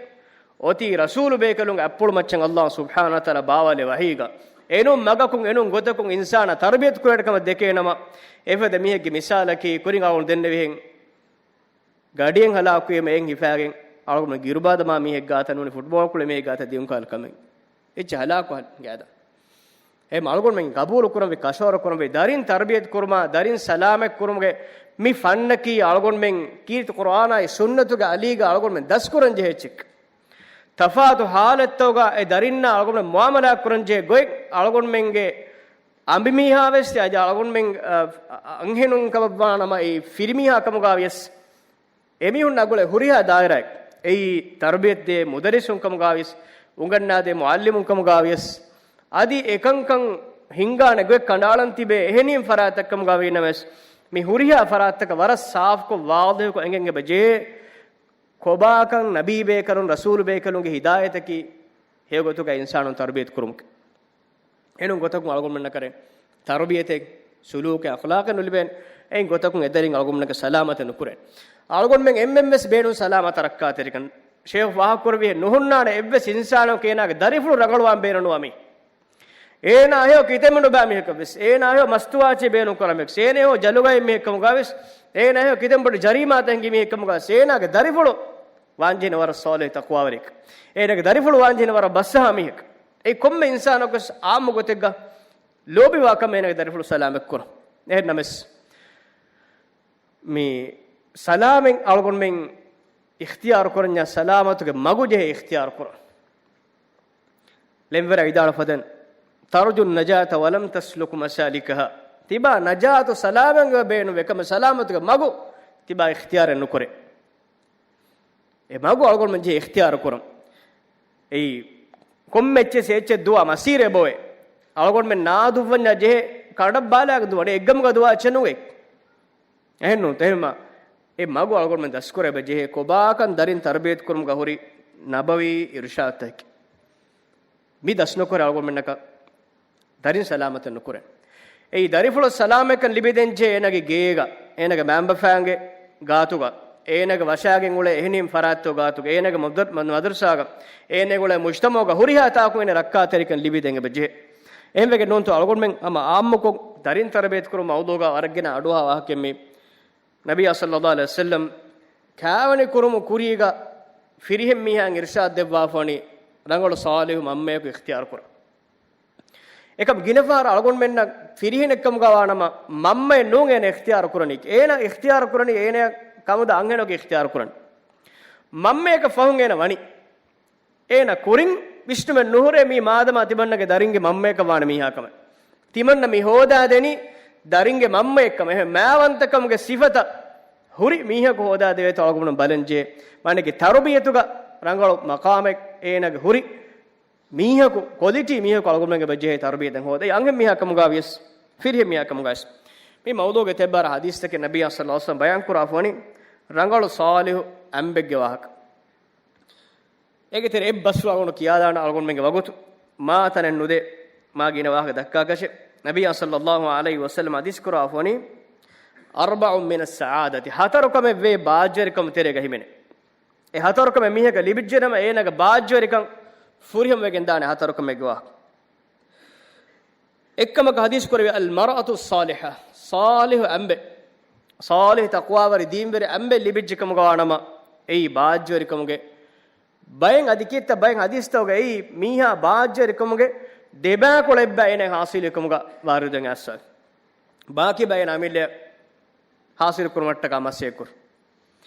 އޮތީ ރަސޫލު ބޭކަލުންގެ އަތްޕުޅު މައްޗަށް އައްލާހު ސުބްޙާނަހު ވަތަޢާލާ ބާވާލެއްވި ވަޙީގަ. އެނޫން މަގަކުން އެނޫން ގޮތަކުން އިންސާނާ ތަރުބިޔަތު ކުރެވޭ ކަމަށް ދެކޭނަމަ، އެފަދަ މީހެއްގެ މިސާލަކީ ކުރިން އަޅުގަނޑު ދެންނެވިހެން. ގަޑިއެއް ހަލާކުވީމަ އެއިން ހިފާގެން އަޅުގަނޑު ގިރުބާދަމާ މީހެއް ގާތަށް ނޫނީ ފުޓްބޯޅަ ކުޅޭ މީހެއް ގާތަށް ދިޔުން ކާލަ ކަމެއް. އެއްޗެއް ހަލާކު ހަ-، ގާތަށް. އެ އަޅުގަނޑުމެން ގަބޫލު ކުރަންވީ، ކަށަވަރު ކުރަންވީ، ދަރިން ތަރުބިޔަތު ކުރުމާ، ދަރިން ސަލާމަތް ކުރުމުގެ މި ފަންނަކީ އަޅުގަނޑުމެން ކީރިތި ޤުރްއާނާއި ސުންނަތުގެ އަލީގަ އަޅުގަނޑުމެން ދަސްކުރަން ޖެހޭ އެއްޗެއް. ތަފާތު ހާލަތްތަކުގަ އެ ދަރިންނާ އަޅުގަނޑުމެން މުއާމަލާތް ކުރަން ޖެހޭ ގޮތް އަޅުގަނޑުމެންގެ އަނބިމީހާ ވެސް އަދި އަޅުގަނޑުމެން، އަ، އަ، އަންހެނުން ކަމަށްވާނަމަ އެ ފިރިމީހާ ކަމުގަ ވިޔަސް އެމީހުންނާ ގުޅޭ ހުރިހާ ދާއިރާއެއް، އެއީ ތަރުބިޔަތު ދޭ މުދައްރިސުން ކަމުގަ ވިޔަސް، އުނގަންނާދޭ މުޢައްލިމުން ކަމުގަ ވިޔަސް، އަދި އެކަންކަން ހިންގާނެ ގޮތް ކަނޑައަޅަން ތިބޭ އެހެނިހެން ފަރާތްތައް ކަމުގަ ވީނަމަވެސް، މި ހުރިހާ ފަރާތްތަކަށް ވަރަށް ސާފުކޮށް ވާޟިޙުކޮށް އެނގެން އެބަ ޖެހޭ، ކޮބާކަން ނަބީ ބޭކަލުން ރަސޫލު ބޭކަލުންގެ ހިދާޔަތަކީ ހެޔޮ ގޮތުގަ އިންސާނުން ތަރުބިޔަތު ކުރުމުގެ. އެނޫން ގޮތަކުން އަޅުގަނޑުމެންނަކަށް ތަރުބިޔަތެއް، ސުލޫކެއް، އަޚްލާޤެއް ނުލިބޭނެ. އެއިން ގޮތަކުން އެދަރިން އަޅުގަނޑުމެންނަކަށް ސަލާމަތެއް ނުކުރޭ. އަޅުގަނޑުމެން އެންމެން ވެސް ބޭނުން ސަލާމަތަށް ރައްކާތެރިކަން. ޝޭޚް ފާހަގަކުރެއްވިހެން ނުހުންނާނެ އެއްވެސް އިންސާނަކު އޭނާގެ ދަރިފުޅު ރަނގަޅުވާން ބޭނުންވާ މީ. އޭނާ ހެޔޮ ކިތަންމެ ނުބާ މީހަކަށް ވެސް، އޭނާ ހެޔޮ މަސްތުވާއެއްޗެއް ބޭނުން ކުރާ މީހަކަށް، އޭނާ ހެޔޮ ޖަލުގައި މީހެއް ކަމުގަ ވެސް، އޭނާ ހެޔޮ ކިތަން ބޮޑު ޖަރީމާތައް ހިނގި މީހެއް ކަމުގަ ވެސް، އޭނާގެ ދަރިފުޅު ވާންޖެހޭނެ ވަރަށް ޞާލިޙު ތަޤްވާވެރިއެއް. އޭނާގެ ދަރިފުޅު ވާންޖެހޭނެ ވަރަށް ބަސްއަހާ މީހެއް. އެއީ ކޮންމެ އިންސާނަކު ވެސް އާއްމު ގޮތެއްގަ ލޯބިވާ ކަމެއް އޭނާގެ ދަރިފުޅު ސަލާމަތް ކުރުން. އެހެންނަމަވެސް، މި ސަލާމަތް އަޅުގަނޑުމެން އިޚްތިޔާރު ކުރަންޏާ ސަލާމަތުގެ މަގު ޖެހޭ އިޚްތިޔާރު ކުރުން. ލެންވެރާ ވިދާޅު ފަދައިން، ترجو النجاة ولم تسلك مسالكها. ތިބާ ނަޖާތު ސަލާމަތް ބޭނުންވޭ ކަމަށް ސަލާމަތުގެ މަގު ތިބާ އިޚްތިޔާރެއް ނުކުރޭ. އެ މަގު އަޅުގަނޑުމެން ޖެހޭ އިޚްތިޔާރު ކުރުން. އެއީ ކޮންމެ އެއްޗެއް އެއްޗެއް ދުވާ މަސީރެއް އެބައޮތް. އަޅުގަނޑުމެން ނާދުއްވަންޏާ ޖެހޭ ކަނޑަށް ބާލާގެ ދުވާ އެއްގަމުގަ ދުވާ އެއްޗެއް ނޫން. އެހެންނޫން. އެހެންމަ އެ މަގު އަޅުގަނޑުމެން ދަސްކުރެވި ޖެހޭ ކޮބާކަން ދަރިން ތަރުބިޔަތު ކުރުމުގަ ހުރި ނަބަވީ އިރުޝާދުތަކެއް. މި ދަސްނުކުރެ އަޅުގަނޑުމެންނަކަށް ދަރިން ސަލާމަތެއް ނުކުރޭ. އެއީ ދަރިފުޅަށް ސަލާމަތްކަން ލިބިދޭންޖެހޭ އޭނާގެ ގޭގަ، އޭނާގެ މައިންބަފައިންގެ ގާތުގަ، އޭނާގެ ވަށާގެން އުޅޭ އެހެނިހެން ފަރާތްތައް ގާތުގަ، އޭނާގެ މަދަރް-، މަ-، މަދަރުސާގަ، އޭނާގެ އުޅޭ މުޖްތަމަޢުގަ ހުރިހާ ތާކު އޭނާ ރައްކާތެރިކަން ލިބިދޭން އެބަ ޖެހޭ. އެހެންވެގެން ނޫންތޯ އަޅުގަނޑުމެން ހަމަ އާއްމުކޮށް ދަރިން ތަރުބިޔަތު ކުރުމުގެ މައުޟޫޢުގަ ވަރަށް ގިނަ އަޑުއަހާ ވާހަކައެއް މީ. ނަބިއްޔާ ޞައްލައްލާހު ޢަލައިހި ވަސައްލަމް ކާވެނި ކުރުމު ކުރީގަ ފިރިހެން މީހާއަށް އިރުޝާދު ދެއްވާފަ ވަނީ ރަނގަޅު ޞާލިޙު މަންމަޔަކު އިޚްތިޔާރު ކުރަން. އެކަމް ގިނަ ފަހަރަށް އަޅުގަނޑުމެންނަށް ފިރިހެނެއްކަމުގަ ވާނަމަ، މަންމައެއް ނޫން އޭނަ އިޚްތިޔާރު ކުރަނީ. އޭނަ އިޚްތިޔާރު ކުރަނީ އޭނަ ކަމުދާ އަންހެނަކު އިޚްތިޔާރު ކުރަނީ. މަންމަޔަކަށް ފަހުން އޭނަ ވަނީ. އޭނަ ކުރިން ވިސްނުމެއް ނުހުރޭ މީ މާދަމާ ތިމަންނަގެ ދަރިންގެ މަންމަޔަކަށް ވާނެ މީހާ ކަމެއް. ތިމަންނަ މި ހޯދާދެނީ ދަރިންގެ މަންމައެއްކަމަށް. އެހެން މާވަންތަކަމުގެ ސިފަތައް ހުރި މީހަކު ހޯދާދެވޭތޯ އަޅުގަނޑު ބަލަންޖެހޭ. މާނައަކީ ތަރުބިޔަތުގަ ރަނގަޅު މަޤާމެއް އޭނަގެ ހުރި މީހަކު، ކޮލިޓީ މީހަކު އަޅުގަނޑުމެންގެ ބަޖެހޭ ތަރުބިޔަތެއް ހޯދައި އަންހެން މީހާ ކަމުގަ ވިޔަސް، ފިރިހެން މީހާ ކަމުގަ ވިޔަސް. މި މައުޟޫޢުގެ ތެއްބާރަ ޙަދީޘްތަކެއް ނަބިއްޔާ ޞައްލައްލާހު ޢަލައިހި ވަސައްލަމް ބަޔާން ކުރާފަ ވަނީ ރަނގަޅު ޞާލިޙު އަނބެއްގެ ވާހަކަ. އޭގެ ތެރެ އެއް ބަސްފުޅު އަޅުގަނޑު ކިޔާލާނަ އަޅުގަނޑުމެންގެ ވަގުތު މާ ތަނެއް ނުދޭ، މާ ގިނަ ވާހަކަ ދައްކާކަށެއް. ނަބިއްޔާ ޞައްލައްލާހު ޢަލައިހި ވަސައްލަމް ޙަދީޘް ކުރާފަ ވަނީ، "أربع من السعادة"، ހަތަރު ކަމެއް ވޭ ބާއްޖަވެރިކަމު ތެރޭގަ ހިމެނޭ. އެ ހަތަރު ކަމެއް މީހަކަށް ލިބިއްޖެނަމަ އޭނަގެ ބާއްޖަވެރިކަން ފުރިހަމަވެގެން ދާނެ ހަތަރު ކަމެއްގެ ވާހަކަ. އެއްކަމަކަށް ޙަދީޘް ކުރެވި، "المرأة الصالحة"، ޞާލިޙު އަނބެއް، ޞާލިޙު ތަޤްވާވެރި ދީންވެރި އަނބެއް ލިބިއްޖެ ކަމުގަ ވާނަމަ، އެއީ ބާއްޖަވެރިކަމުގެ ބައެއް އަދި ކީއްތަ ބައެއް ޙަދީޘްތަކުގަ އެއީ މީހާ ބާއްޖަވެރިކަމުގެ ދެބައިކުޅަ އެއްބައި އޭނަ ޙާޞިލުވި ކަމުގަ ވާރިދުވެގެން އައިސްފަ. ބާކީ ބައި އޭނަ އަމިއްލަ ޙާޞިލު ކުރުމަށްޓަކާ މަސައްކަތް ކުރުން.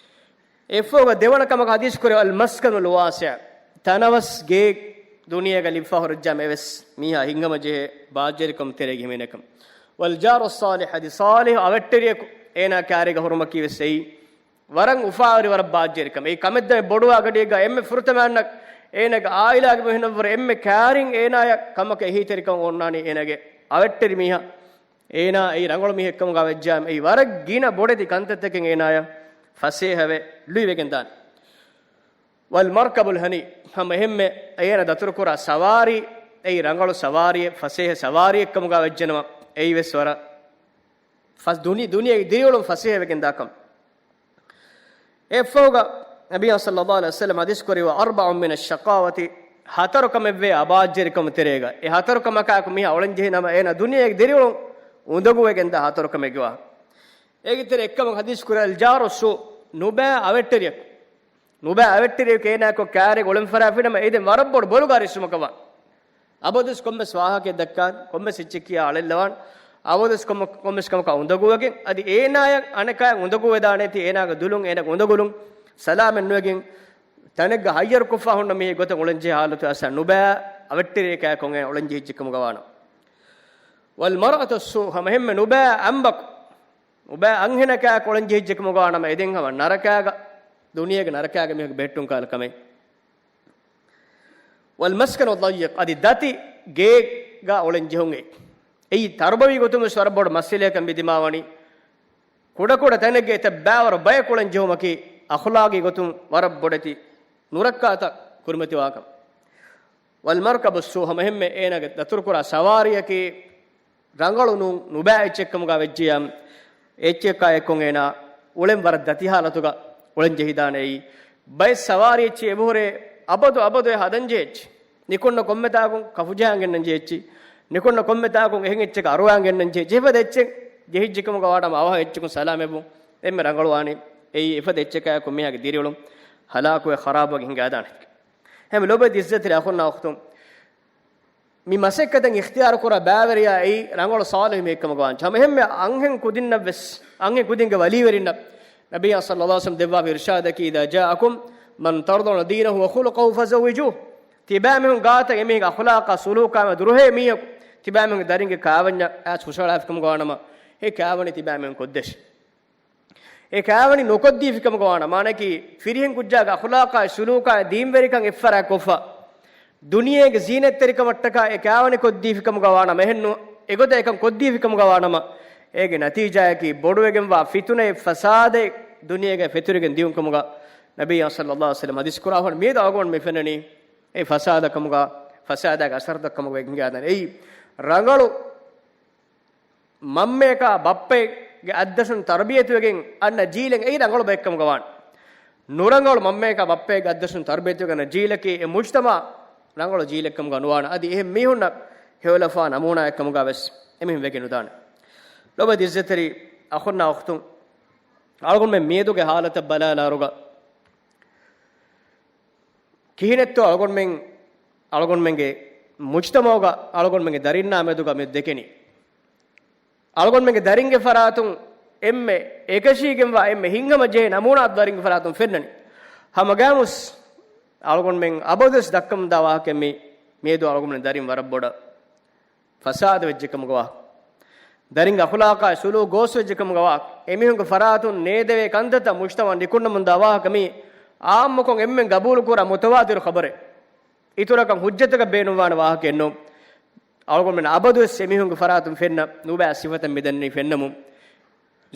އެއަށްފަހުގަ ދެވަނަ ކަމަކަށް ޙަދީޘް ކުރެވި، "المسكن الواسع"، ތަނަވަސް ގެއެއް ދުނިޔޭގަ ލިބިފަ ހުރެއްޖާމަ އެވެސް މީހާ ހިތްހަމަޖެހޭ ބާއްޖަވެރިކަމު ތެރޭގަ ހިމެނޭ ކަމަށް. "والجار الصالح"، އަދި ޞާލިޙު އަވަށްޓެރިޔަކު އޭނާ ކާރީގަ ހުރުމަކީ ވެސް އެއީ ވަރަށް އުފާވެރި ވަރަށް ބާއްޖަވެރި ކަމެއް. އެއީ ކަމެއްދަމެ ބޮޑުވާ ގަޑިއެއްގަ އެންމެ ފުރަތަމަ އަންނަ އޭނާގެ އާއިލާގެ މީހުންނަށްވުރެ އެންމެ ކާރިން އޭނާޔަށް ކަމަކަށް އެހީތެރިކަން އޮންނާނީ އޭނާގެ އަވަށްޓެރި މީހާ. އޭނާ އެއީ ރަނގަޅު މީހެއްކަމުގަ ވެއްޖާމަ އެއީ ވަރަށް ގިނަ ބޮޑެތި ކަންތައްތަކެއް އޭނާޔަށް ފަސޭހަވެ ލުއިވެގެން ދާނެ. "والمركب الهنيء"، ހަމަ އެހެންމެ އޭނަ ދަތުރުކުރާ ސަވާރީ، އެއީ ރަނގަޅު ސަވާރީއެއް، ފަސޭހަ ސަވާރީއެއްކަމުގަ ވެއްޖެނަމަ، އެއީ ވެސް ވަރަށް ފަސް-، ދުނި-، ދުނިޔޭގެ ދިރިއުޅުން ފަސޭހަވެގެން ދާކަމެއް. އެއަށްފަހުގަ ނަބިއްޔާ ޞައްލައްލާހު ޢަލައިހި ވަސައްލަމް ޙަދީޘް ކުރެވި، "أربع من الشقاوة"، ހަތަރު ކަމެއްވޭ އަބާއްޖެރިކަމު ތެރޭގަ. އެ ހަތަރު ކަމަކާއެކު މީހާ އުޅެންޖެހިނަމަ، އޭނަ ދުނިޔޭގެ ދިރިއުޅުން އުނދަގޫވެގެންދާ ހަތަރު ކަމެއްގެ ވާހަކަ. އޭގެ ތެރެ އެއްކަމަކަށް ޙަދީޘް ކުރެވި، "الجار السوء"، ނުބައި އަވަށްޓެރިޔަކު. ނުބައި އަވަށްޓެރިޔަކު އޭނާއަކު ކާރެއް އުޅެން ފަރާފިނަމަ، އެދެން ވަރަށް ބޮޑު ބޮލުގާ ރިއްސުމަކަށް ވާން. އަބަދުވެސް ކޮންމެސް ވާހަކައެއް ދައްކާން، ކޮންމެސް އެއްޗެއް ކިޔާ އަޅެއްލަވާން. އަބަދުވެސް ކޮންމެ-، ކޮންމެސް ކަމަކާ އުނދަގޫވެގެން، އަދި އޭނާޔަށް އަނެކާޔަށް އުނދަގޫވެދާނެތީ، އޭނާގެ ދުލުން އޭނާގެ އުނދަގުލުން ސަލާމަތް ނުވެގެން، ތަނެއްގަ ހައްޔަރުކޮށްފަ ހުންނަ މީހެއް ގޮތަށް އުޅެންޖެހޭ ހާލަތު އަސް ނުބައި އަވަށްޓެރިޔަކާ ކޮން އެ އުޅެންޖެހިއްޖެ ކަމުގަ ވާނަމަ. "والمرأة السوء"، ހަމަ އެހެންމެ ނުބައި އަނބަކު، ނުބައި އަންހެނަކާއެކު އުޅެންޖެހިއްޖެ ކަމުގަ ވާނަމަ، އެދެން ހަމަ ނަރަކާގަ، ދުނިޔޭގެ ނަރަކާގެ މީހަކު ބެހެއްޓުން ކާލަ ކަމެއް. "والمسكن الضيق"، އަދި ދަތި ގޭގަ އުޅެން ޖެހުން އެއީ. އެއީ ތަރުބަވީ ގޮތުން ވެސް ވަރަށް ބޮޑު މައްސަލައަކަށް މި ދިމާވަނީ. ކުޑަކުޑަ ތަނެއްގަ އެތައް ބައިވަރު ބަޔަކު އުޅެން ޖެހުމަކީ އަޚުލާގީ ގޮތުން ވަރަށް ބޮޑެތި ނުރައްކާތައް ކުރިމަތިވާކަން. "والمركب السوء"، ހަމަ އެހެންމެ އޭނާގެ ދަތުރުކުރާ ސަވާރީއަކީ ރަނގަޅު ނޫން، ނުބައި އެއްޗެއްކަމުގަ ވެއްޖިޔާ، އެއްޗެއްކާ އެއްކޮށް އޭނާ އުޅެން ވަރަށް ދަތި ހާލަތުގަ އުޅެން ޖެހިދާނެ. އެއީ ބައެއް ސަވާރީ އެއްޗި އެބަހުރޭ އަބަދު އަބަދު އެ ހަދަން ޖެހޭ އެއްޗި. ނިކުންނަ ކޮންމެ ތާކުން ކަފުޖަހަން ގެންނަން ޖެހޭ އެއްޗި. ނިކުންނަ ކޮންމެ ތާކުން އެހެން އެއްޗަކަށް އަރުވާން ގެންނަން ޖެހޭ. އެފަދަ އެއްޗެއް ޖެހިއްޖެ ކަމުގަ ވާނަމަ އަވަހަށް އެއްޗަކުން ސަލާމަތްވުން އެންމެ ރަނގަޅުވާނީ. އެއީ އެފަދަ އެއްޗަކާއެކު މީހާގެ ދިރިއުޅުން ހަލާކުވެ ޚަރާބުވެގެން ހިނގާދާނެ. ހަމަ ލޮބުވެތި އިއްޒަތްތެރި އަޚުންނާ އުޚްތުން، މި މަސައްކަތަށް އިޚްތިޔާރު ކުރާ ބައިވެރިޔާ އެއީ ރަނގަޅު ޞާލިޙު މީހެއްކަމުގަ ވާން. ހަމަ އެހެންމެ އަންހެން ކުދިންނަށް ވެސް، އަންހެން ކުދިންގެ ވަލީވެރިންނަށް ނަބިއްޔާ ޞައްލައްލާހު ޢަލައިހި ވަސައްލަމް ދެއްވާފަ އިރުޝާދަކީ، "إذا جاءكم من ترضون دينه وخلقه فزوجوه." ތިބާމީހުން ގާތަށް އެމީހެއްގެ އަޚުލާޤާ ސުލޫކާ ދުރުހޭ މީހަކު ތިބާމީހުންގެ ދަރިންގެ ކާވަންޏަށް އައިސް ހުށަހަޅާފިކަމުގަ ވާނަމަ، އެ ކާވަނި ތިބާމީހުން ކޮށްދޭށި. އެ ކާވަނި ނުކޮށްދީފިކަމުގަ ވާނަމަ، މާނައަކީ ފިރިހެން ކުއްޖާގެ އަޚުލާޤާއި ސުލޫކާއި ދީންވެރިކަން އެއްފަރާތް ކޮށްފަ، ދުނިޔޭގެ ޒީނަތްތެރިކަމަށްޓަކާ އެ ކާވަނި ކޮށްދީފިކަމުގަ ވާނަމަ، އެހެންނު އެގޮތަށް އެކަން ކޮށްދީފިކަމުގަ ވާނަމަ، އޭގެ ނަތީޖާއަކީ ބޮޑުވެގެންވާ ފިތުނައެއް، ފަސާދައެއް ދުނިޔޭގައި ފެތުރިގެން ދިޔުންކަމުގަ ނަބިއްޔާ ޞައްލައްލާހު ޢަލައިހި ވަސައްލަމް ޙަދީޘް ކުރާ ހުން މިއަދު އަޅުގަނޑު މި ފެންނަނީ އެ ފަސާދަކަމުގަ، ފަސާދާގެ އަސަރުތައް ކަމުގަ ވެގެން ހިނގާދާނެ. އެއީ ރަނގަޅު މަންމަޔަކާ ބައްޕައެއްގެ އަތްދަށުން ތަރުބިޔަތުވެގެން އަންނަ ޖީލެއް އެއީ ރަނގަޅު ބައެއްކަމުގަ ވާނެ. ނުރަނގަޅު މަންމަޔަކާ ބައްޕައެއްގެ އަތްދަށުން ތަރުބިޔަތުވެގެން އަންނަ ޖީލަކީ އެ މުޖްތަމަޢަށް ރަނގަޅު ޖީލެއްކަމުގަ ނުވާނެ. އަދި އެހެން މީހުންނަށް ހެޔޮލަފާ ނަމޫނާއެއްކަމުގަ ވެސް އެމީހުން ވެގެން ނުދާނެ. ލޮބުވެތި އިއްޒަތްތެރި އަޚުންނާ އުޚްތުން، އަޅުގަނޑުމެން މިއަދުގެ ހާލަތަށް ބަލާލާރުގަ، ކިހިނެއްތޯ އަޅުގަނޑުމެން، އަޅުގަނޑުމެންގެ މުޖްތަމަޢުގަ އަޅުގަނޑުމެންގެ ދަރިންނާ މެދުގަ މި ދެކެނީ؟ އަޅުގަނޑުމެންގެ ދަރިންގެ ފަރާތުން އެންމެ އެކަށީގެންވާ، އެންމެ ހިތްހަމަޖެހޭ ނަމޫނާ ދަރިންގެ ފަރާތުން ފެންނަނީ. ހަމަގައިމުވެސް އަޅުގަނޑުމެން އަބަދުވެސް ދައްކަމުންދާ ވާހަކައެއް މި، މިއަދު އަޅުގަނޑުމެން ދަރިން ވަރަށް ބޮޑަށް ފަސާދަ ވެއްޖެކަމުގަ ވާ، ދަރިންގެ އަޚުލާޤާއި ސުލޫކު ގޯސްވެއްޖެކަމުގަ ވާ، އެމީހުންގެ ފަރާތުން ނޭދެވޭ ކަންތައްތައް މުޖްތަމަޢަށް ނިކުންނަމުންދާ ވާހަކަ މީ އާއްމުކޮށް އެންމެން ގަބޫލުކުރާ މުތަވާތިރު ޚަބަރެއް. އިތުރަކަށް ހުއްޖަތަކަށް ބޭނުންވާނެ ވާހަކައެއް ނޫން. އަޅުގަނޑުމެން އަބަދުވެސް އެމީހުންގެ ފަރާތުން ފެންނަ ނުބައި ސިފަތައް މިދެންނެވި ފެންނަމުން،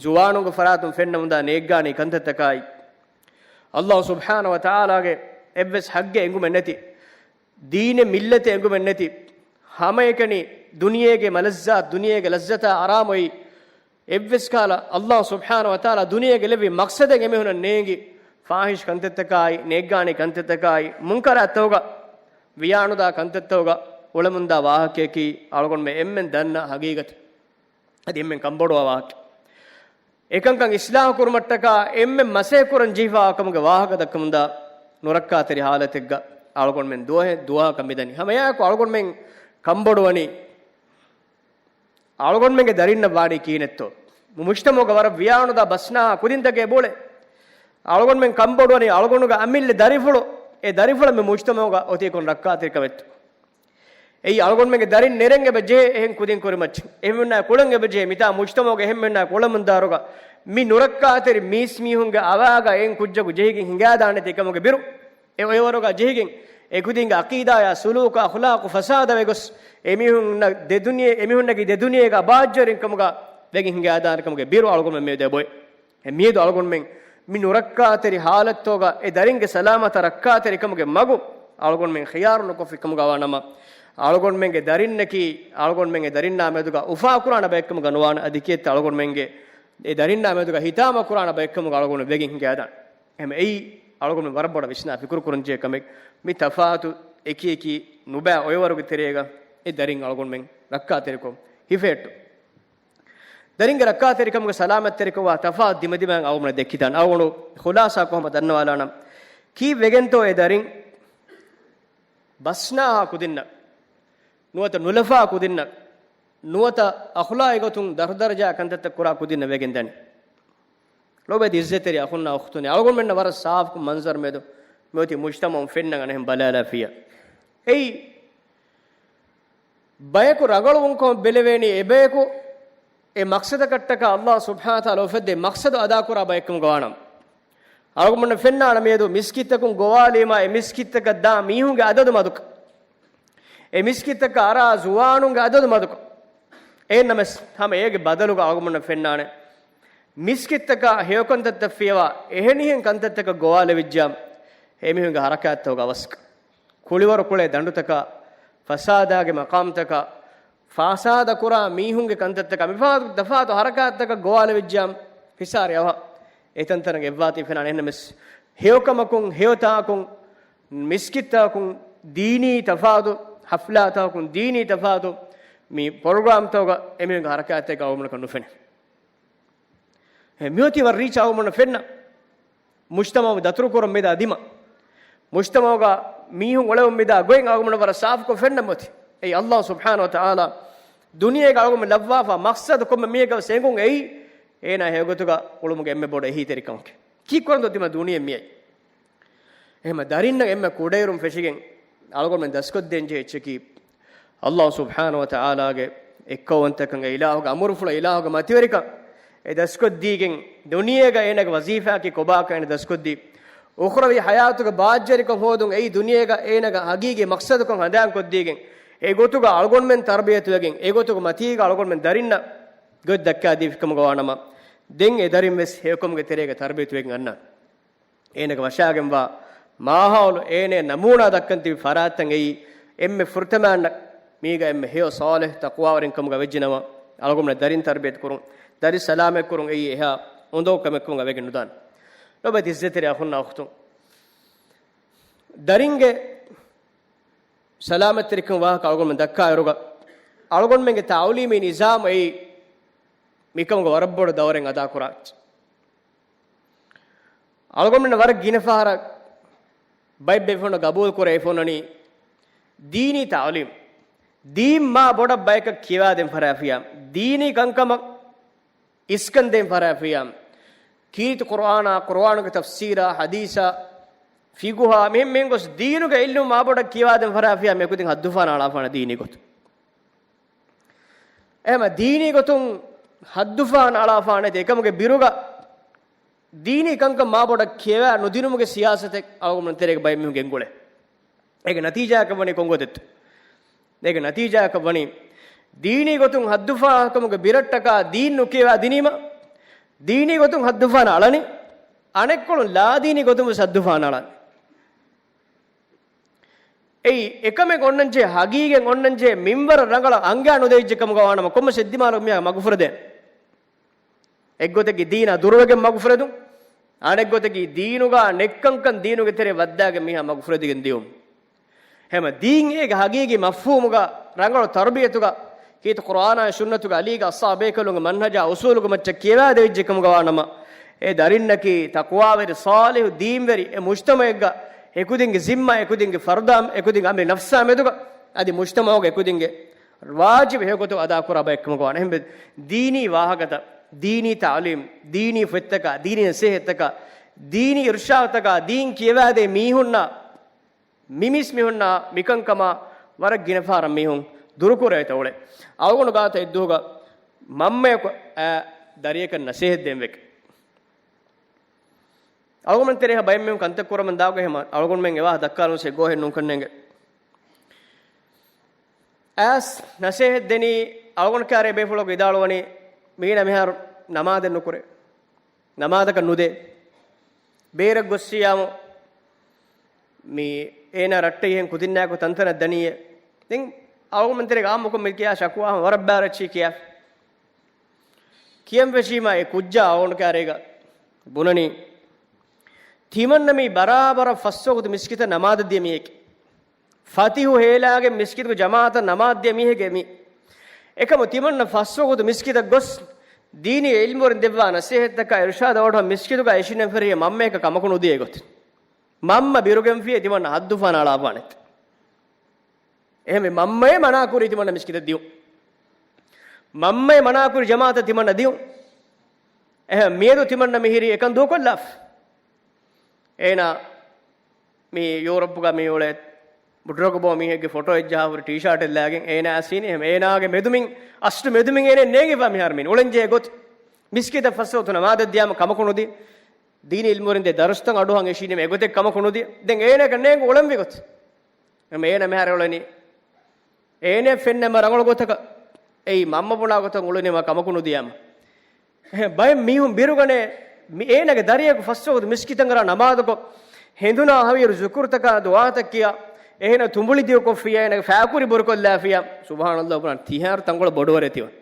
ޒުވާނުންގެ ފަރާތުން ފެންނަމުންދާ ނޭއްގާނީ ކަންތައްތަކާއި، ﷲ ސުބްޙާނަހޫ ވަތަޢާލާގެ އެއްވެސް ޙައްޤެއް އެނގުމެއް ނެތި، ދީނެއް މިއްލަތެއް އެނގުމެއް ނެތި، ހަމައެކަނި ދުނިޔޭގެ މަލައްޒާތު، ދުނިޔޭގެ ލައްޒަތާ އަރާމު އޮތް، އެއްވެސް ކަހަލަ ﷲ ސުބްޙާނަހޫ ވަތަޢާލާ ދުނިޔޭގެ ލެއްވި މަޤްޞަދެއް އެމީހުނަށް ނޭނގި، ފާޙިޝް ކަންތައްތަކާއި، ނޭއްގާނީ ކަންތައްތަކާއި، މުންކަރާތްތަކުގަ، ވިޔާނުދާ ކަންތައްތަކުގަ އުޅެމުންދާ ވާހަކަޔަކީ އަޅުގަނޑުމެން އެންމެން ދަންނަ ހަގީގަތެއް. އަދި އެންމެން ކަންބޮޑުވާ ވާހަކަ. އެކަންކަން އިޞްލާޙު ކުރުމަށްޓަކާ އެންމެން މަސައްކަތް ކުރަން ޖެހިފައިވާ ކަމުގެ ވާހަކަ ދައްކަމުންދާ ނުރައްކާތެރި ހާލަތެއްގަ އަޅުގަނޑުމެން ދުވަހެއް ދުވަހަކަށް މިދަނީ. ހަމަ އެއާއެކު އަޅުގަނޑުމެން ކަންބޮޑުވަނީ، އަޅުގަނޑުމެންގެ ދަރިންނަށް ވާނީ ކިހިނެއްތޯ؟ މުޖްތަމަޢުގަ ވަރަށް ވިޔާނުދާ ބަސްނާހާ ކުދިންތަކެއް ބޯޅެ. އަޅުގަނޑުމެން ކަންބޮޑުވަނީ އަޅުގަނޑުގެ އަމިއްލަ ދަރިފުޅު، އެ ދަރިފުޅަށް މި މުޖްތަމަޢުގަ އޮތީކޮށް ރައްކާތެރިކަމެއްތޯ؟ އެއީ އަޅުގަނޑުމެންގެ ދަރިން ނެރެން އެބަ ޖެހޭ އެހެން ކުދިން ކުރިމައްޗަށް، އެހެންމެންނާ ކުޅަން އެބަ ޖެހޭ މިތާ މުޖްތަމަޢުގެ އެހެންމެންނާ ކުޅަމުންދާރުގަ މި ނުރައްކާތެރި މީސްމީހުންގެ އަވާގަ އެއިން ކުއްޖަކު ޖެހިގެން ހިނގާދާނެތީ ކަމުގެ ބިރު. އެ އޮއެވަރުގަ ޖެހިގެން އެކުދިންގެ ޢަޤީދާޔާ ސުލޫކާ އަޚްލާޤު ފަސާދަވެގޮސް އެމީހުންނަށް ދެދުނިޔެ، އެމީހުންނަކީ ދެދުނިޔޭގެ އަބާއްޖަވެރިން ކަމުގަ ވެގެން ހިނގާދާނެ ކަމުގެ ބިރު އަޅުގަނޑުމެން މިއަދު އެބައޮތް. އެ މިއަދު އަޅުގަނޑުމެން މި ނުރައްކާތެރި ހާލަތުގަ އެ ދަރިންގެ ސަލާމަތަށް ރައްކާތެރިކަމުގެ މަގު އަޅުގަނޑުމެން ޚިޔާރު ނުކޮށްފި ކަމުގަ ވާނަމަ، އަޅުގަނޑުމެންގެ ދަރިންނަކީ، އަޅުގަނޑުމެންގެ ދަރިންނާ މެދުގަ އުފާކުރާނެ ބައެއްކަމުގަ ނުވާނެ، އަދި ކިއެއްތަ އަޅުގަނޑުމެންގެ އެ ދަރިންނާ މެދުގަ ހިތާމަ ކުރާނެ ބައެއްކަމުގަ އަޅުގަނޑު ވެގެން ހިނގާދާނެ. އެހެން އެއީ އަޅުގަނޑުމެން ވަރަށް ބޮޑަށް ވިސްނާ ފިކުރު ކުރަންޖެހޭ ކަމެއް. މި ތަފާތު އެކި އެކި ނުބައި އޮއެވަރުގެ ތެރޭގަ އެ ދަރިން އަޅުގަނޑުމެން ރައްކާތެރިކޮށް ހިފެހެއްޓުން. ދަރިންގެ ރައްކާތެރިކަމުގެ ސަލާމަތްތެރިކޮށްވާ ތަފާތު ދިމަދިމާއަށް އަޅުގަނޑު ދެއްކިދާނެ. އަޅުގަނޑު ޚުލާޞާ ކޮށް ހަމަ ދަންނަވާލާނަން. ކީއްވެގެންތޯ އެ ދަރިން ބަސްނާހާ ކުދިންނަށް ނުވަތަ ނުލަފާ ކުދިންނަށް ނުވަތަ އަޚްލާޤީ ގޮތުން ދަރުދަރަޖަ ކަންތައްތައް ކުރާ ކުދިންނަށް ވެގެން ދަނީ؟ ލޯބިވެތި އިއްޒަތްތެރި އަޚުންނާ އުޚްތުންނޭ، އަޅުގަނޑުމެންނަށް ވަރަށް ސާފު މަންޒަރު މެދު މިއޮތީ މުޖްތަމަޢުން ފެންނަން އަނެއްހެން ބަލާލާފިއްޔާ. އެއީ ބަޔަކު ރަނގަޅުވުންކަމަށް ބެލެވޭނީ އެބަޔަކު އެ މަޤްޞަދަކަށްޓަކާ ﷲ ސުބްޙާނަހޫ ވަތަޢާލާ އުފެއްދޭ މަޤްޞަދު އަދާކުރާ ބައެއްކަމުގަ ވާނަމަ، އަޅުގަނޑުމެން ފެންނާނަން މިއަދު މިސްކިތްތަކުން ގޮވާލީމާ އެ މިސްކިތްތަކަށް ދާ މީހުންގެ އަދަދު މަދުކަން، އެ މިސްކިތްތަކަށް އަރާ ޒުވާނުންގެ އަދަދު މަދުކަން. އެހެންނަމަވެސް ހަމަ އޭގެ ބަދަލުގަ އަޅުގަނޑުމެން ފެންނާނެ މިސްކިތްތަކާ ހެޔޮކަންތައްތައް ފިޔަވާ އެހެނިހެން ކަންތައްތަކަށް ގޮވާލެވިއްޖާ އެމީހުންގެ ހަރަކާތްތަކުގަ އަވަސްކަން. ކުޅިވަރު ކުޅޭ ދަނޑުތަކާ، ފަސާދާގެ މަޤާމްތަކާ، ފަސާދަ ކުރާ މީހުންގެ ކަންތައްތަކާ، މިފަހަތު ތަފާތު ހަރަކާތްތަކަށް ގޮވާލެވިއްޖާ ފިސާރި އަވަހަށް އެތަންތަނަށް އެއްވާތީ ފެނާނެ. އެހެންނަމަވެސް ހެޔޮކަމަކުން، ހެޔޮތާކުން، މިސްކިތްތަކުން، ދީނީ ތަފާތު ޙަފްލާތަކުން، ދީނީ ތަފާތު މި ޕްރޮގްރާމްތަކުގަ އެމީހުންގެ ހަރަކާތްތަކެއް އަޅުގަނޑަކަށް ނުފެނޭ. އެ މިއޮތީ ވަރަށް ރީއްޗަށް އަޅުގަނޑަށް ފެންނަ. މުޖްތަމަޢު ދަތުރުކުރަން މިދާ ދިމަ. މުޖްތަމަޢުގަ މީހުން އުޅެވުން މިދާ ގޮތް އަޅުގަނޑު ވަރަށް ސާފުކޮށް ފެންނަން އޮތީ. އެއީ ﷲ ސުބްޙާނަހޫ ވަތަޢާލާ ދުނިޔޭގަ އަޅުގަނޑު ލައްވާފަ މަޤްޞަދު ކޮންމެ މީހަކަށް ވެސް އެނގުން އެއީ އޭނާ ހެޔޮގޮތުގަ އުޅުމުގެ އެންމެ ބޮޑު އެހީތެރިކަމަކީ. ކީއްކުރަންތޯ ދިމަ ދުނިޔެ މިއައީ؟ އެހެމަ ދަރިންނަށް އެންމެ ކުޑައިރުން ފެށިގެން އަޅުގަނޑުމެން ދަސްކޮށްދޭން ޖެހޭ އެއްޗަކީ، ﷲ ސުބްޙާނަހޫ ވަތަޢާލާގެ އެއްކައުވަންތަކަން، އެ އިލާހުގެ އަމުރުފުޅަށް، އިލާހުގެ މަތިވެރިކަން އެ ދަސްކޮށްދީގެން، ދުނިޔޭގަ އޭނަގެ ވަޒީފާއަކީ ކޮބާކަން އޭނަ ދަސްކޮށްދީ، އުޚްރަވީ ޙަޔާތުގެ ބާއްޖަވެރިކަން ހޯދުން އެއީ ދުނިޔޭގަ އޭނަގެ ހަގީގީ މަޤްޞަދުކަން ހަނދާންކޮށްދީގެން، އެގޮތުގަ އަޅުގަނޑުމެން ތަރުބިޔަތުވެގެން، އެގޮތުގަ މަތީގަ އަޅުގަނޑުމެން ދަރިންނަށް ގޮތް ދައްކާދީފިކަމުގަ ވާނަމަ، ދެން އެ ދަރިން ވެސް ހެޔޮކަމުގެ ތެރޭގަ ތަރުބިޔަތުވެގެން އަންނާނެ. އޭނަގެ ވަށާގެންވާ މާހައުލު، އޭނަ ނަމޫނާ ދައްކަން ތިބި ފަރާތްތައް އެއީ، އެންމެ ފުރަތަމައަށް މީގަ އެންމެ ހެޔޮ ޞާލިޙު ތަޤްވާވެރިން ކަމުގަ ވެއްޖެނަމަ، އަޅުގަނޑު ދަރިން ތަރުބިޔަތު ކުރުން، ދަރި ސަލާމަތް ކުރުން އެއީ އެހާ އުނދަގޫ ކަމެއް ކަމުގަ ވެގެން ނުދާނެ. ލޯބިވެތި އިއްޒަތްތެރި އަޚުންނާ އުޚްތުން، ދަރިންގެ ސަލާމަތްތެރިކަން ވާހަކަ އަޅުގަނޑުމެން ދައްކާއިރުގަ، އަޅުގަނޑުމެންގެ ތަޢުލީމީ ނިޒާމު އެއީ މިކަމުގަ ވަރަށް ބޮޑު ދައުރެއް އަދާކުރާ. އަޅުގަނޑުމެންނަށް ވަރަށް ގިނަ ފަހަރަށް ބައެއް ބޭފުޅުންނަށް ގަބޫލު ކުރެވިފަ އޮންނަނީ ދީނީ ތަޢުލީމް. ދީން މާ ބޮޑަށް ބަޔަކަށް ކިޔަވާދޭން ފަށާފިޔާ، ދީނީ ކަންކަމަށް އިސްކަންދޭން ފަށާފިޔާ، ކީރިތި ޤުރުއާނާ، ޤުރުއާނުގެ ތަފްސީރާ، ޙަދީޘާ، ފިޤުހާ، މިހެން މިހެން ގޮސް ދީނުގެ ޢިލްމު މާ ބޮޑަށް ކިޔަވާދޭން ފަށާފިޔާ، މި އެކުދިން ޙައްދުފަހަނަ އަޅާފާނެ ދީނީ ގޮތުން. އެހެމަ ދީނީ ގޮތުން ޙައްދުފަހަނަ އަޅާފާނެތީ، އެކަމުގެ ބިރުގަ ދީނީ ކަންކަން މާ ބޮޑަށް ކިޔަވާ ނުދިނުމުގެ ސިޔާސަތެއް އަޅުގަނޑުމެން ތެރޭގަ ބައެއް މީހުން ގެންގުޅޭ. އޭގެ ނަތީޖާއަކަށް ވަނީ ކޮންގޮތެއްތޯ؟ އޭގެ ނަތީޖާއަކަށް ވަނީ، ދީނީ ގޮތުން ޙައްދުފަހަކަމުގެ ބިރަށްޓަކާ ދީން ނުކިޔަވާ ދިނީމަ، ދީނީ ގޮތުން ޙައްދުފަހަނަ އަޅަނީ، އަނެއްކޮޅުން ލާދީނީ ގޮތުން ވެސް ޙައްދުފަހަނަ އަޅަނީ. އެއީ، އެކަމެއް އޮންނަންޖެހޭ، ހަގީގަތް އޮންނަންޖެހޭ މިންވަރަށް ރަނގަޅަށް އަނގައި ނުދެވިއްޖެ ކަމުގަ ވާނަމަ، ކޮންމެސް އެއްދިމާލަކު މީހާ މަގުފުރެދޭނެ. އެއްގޮތަކީ ދީނާ ދުރުވެގެން މަގުފުރެދުން، އަނެއްގޮތަކީ ދީނުގަ ނެތްކަންކަން ދީނުގެ ތެރެ ވައްދާގެން މީހާ މަގުފުރެދިގެން ދިޔުން. ހަމަ ދީން އޭގެ ހަގީގީ މަފްހޫމުގަ ރަނގަޅު ތަރުބިޔަތުގަ ކީރިތި ޤުރުއާނާ ސުންނަތުގަ އަލީގެ އަޞްޙާބޭކަލުންގެ މަންހަޖާ އުޞޫލުގެ މައްޗަށް ކިޔަވާދެވިއްޖެ ކަމުގަ ވާނަމަ، އެ ދަރިންނަކީ ތަޤްވާވެރި ޞާލިޙު ދީންވެރި އެ މުޖްތަމަޢެއްގަ އެކުދިންގެ ޒިންމާ، އެކުދިންގެ ފަރުދާ، އެކުދިންގެ އަމިއްލަ ނަފްސާ މެދުގަ އަދި މުޖްތަމަޢުގަ އެކުދިންގެ ވާޖިބު ހެޔޮގޮތު އަދާކުރާ ބައެއްކަމުގަ ވާނެ. އެހެންވެ، ދީނީ ވާހަކަތައް، ދީނީ ތަޢުލީމް، ދީނީ ފޮތްތަކާ، ދީނީ ނަސޭހަތްތަކާ، ދީނީ އިރުޝާދުތަކާ، ދީން ކިޔަވާދޭ މީހުންނާ، މި މީސްމީހުންނާ މިކަންކަމާ ވަރަށް ގިނަ ފަހަރަށް މީހުން ދުރުކުރެވޭތޯ އުޅޭ. އަޅުގަނޑު ގާތަށް އެއްދުވަހުގަ މަންމަޔަކު އައި ދަރިޔަކަށް ނަސޭހަތް ދޭން ވެގެން. އަޅުގަނޑުމެން ތެރޭހަ ބައެއް މީހުން ކަންތައް ކުރަމުން ދާގޮތް ހަމަ އަޅުގަނޑުމެން އެވާހަ ދައްކާލުންސޭ ގޯހެއް ނޫންކަންނޭނގެ. އައިސް ނަސޭހަތް ދެނީ އަޅުގަނޑު ކާރޭ ބޭފުޅަކު ވިދާޅުވަނީ މީނަ މިހާރު ނަމާދެއް ނުކުރޭ. ނަމާދަކަށް ނުދޭ. ބޭރަށް ގޮއްސިޔާމު މި އޭނާ ރައްޓެހިހެން ކުދިންނާއެކު ތަންތަނަށް ދަނީއޭ. ދެން އަޅުގަނޑުމެން ތެރޭގަ އާއްމުކޮށް މި ކިޔާ ޝަކުވާ ހަމަ ވަރަށް ބާރަށްޗީ ކިޔާ. ކިޔަން ފެށީމާ އެ ކުއްޖާ އަޅުގަނޑު ކާރޭގަ ބުނަނީ، ތިމަންނަ މީ ބަރާބަރަށް ފަސްވަގުތު މިސްކިތަށް ނަމާދަށް ދިޔަ މީހެކޭ. ފަތިހު ހޭލާގެން މިސްކިތުގެ ޖަމާޢަތަށް ނަމާދަށް ދިޔަ މީހެކޭ މީ. އެކަމު ތިމަންނަ ފަސްވަގުތު މިސްކިތަށް ގޮސް، ދީނީ ޢިލްމުވެރިން ދެއްވާ ނަސޭހަތްތަކާ އިރުޝާދަށް ވަޑައި މިސްކިތުގަ އިށީނެން ފެށިއްޔާ މަންމަޔަކަށް ކަމަކު ނުދިޔަ ގޮތެއް. މަންމަ ބިރުގެންފިޔޭ ތިމަންނަ ހައްދުފަހަނަ އަޅާފާނެތެ. އެހެންވެ މަންމައޭ މަނާކުރީ ތިމަންނަ މިސްކިތަށް ދިޔުން. މަންމައޭ މަނާކުރި ޖަމާޢަތަށް ތިމަންނަ ދިޔުން. އެހެން މިއަދު ތިމަންނަ މިހިރީ އެކަން ދޫކޮށްލާފަ. އޭނާ މި ޔޫރަޕުގަ މި އުޅޭ ބުޑުރަކުބޯ މީހެއްގެ ފޮޓޯއެއް ޖަހާފަ ހުރި ޓީޝާޓެއް ލާގެން އޭނާ އައިސީނީ. އެހެން އޭނާގެ މެދުމިން، އަސްލު މެދުމިން އޭނަ ނޭނގިފަ މިހާރު މީން އުޅެންޖެހޭ ގޮތެއް. މިސްކިތަށް ފަސްވަގުތު ނަމާދަށް ދިޔާމަ ކަމަކު ނުދިޔަ. ދީނީ ޢިލްމުވެރިން ދޭ ދަރުސްތައް އަޑުއަހަން އިށީނީމަ އެގޮތެއް ކަމަކު ނުދިޔަ. ދެން އޭނައަކަށް ނޭނގު އުޅެންވި ގޮތެއް. އެހެން އޭނަ މިހާރު އުޅެނީ އޭނަ ފެންނަމަ ރަނގަޅު ގޮތަކަށް އެއީ މަންމަ ބުނާ ގޮތަށް އުޅެނީމަ ކަމަކު ނުދިޔާމަ. އެހެން ބައެއް މީހުން ބިރުގަނޭ މި އޭނަގެ ދަރިޔަކު ފަސްވަގުތު މިސްކިތަށް އަރާ ނަމާދުކޮށް، ހެނދުނާ ހަވީރު ޒުކުރުތަކާ ދުޢާތައް ކިޔާ، އެހެނަ ތުނބުޅި ދިޔުކޮށްފިޔާ، އޭނަގެ ފާކުރި ބުރުކޮށްލާފިޔާ. ސުބްޙާނަﷲ ބުނާނެ ތިހާރު ތަންކޮޅަށް ބޮޑުވަރޭ ތިވަން.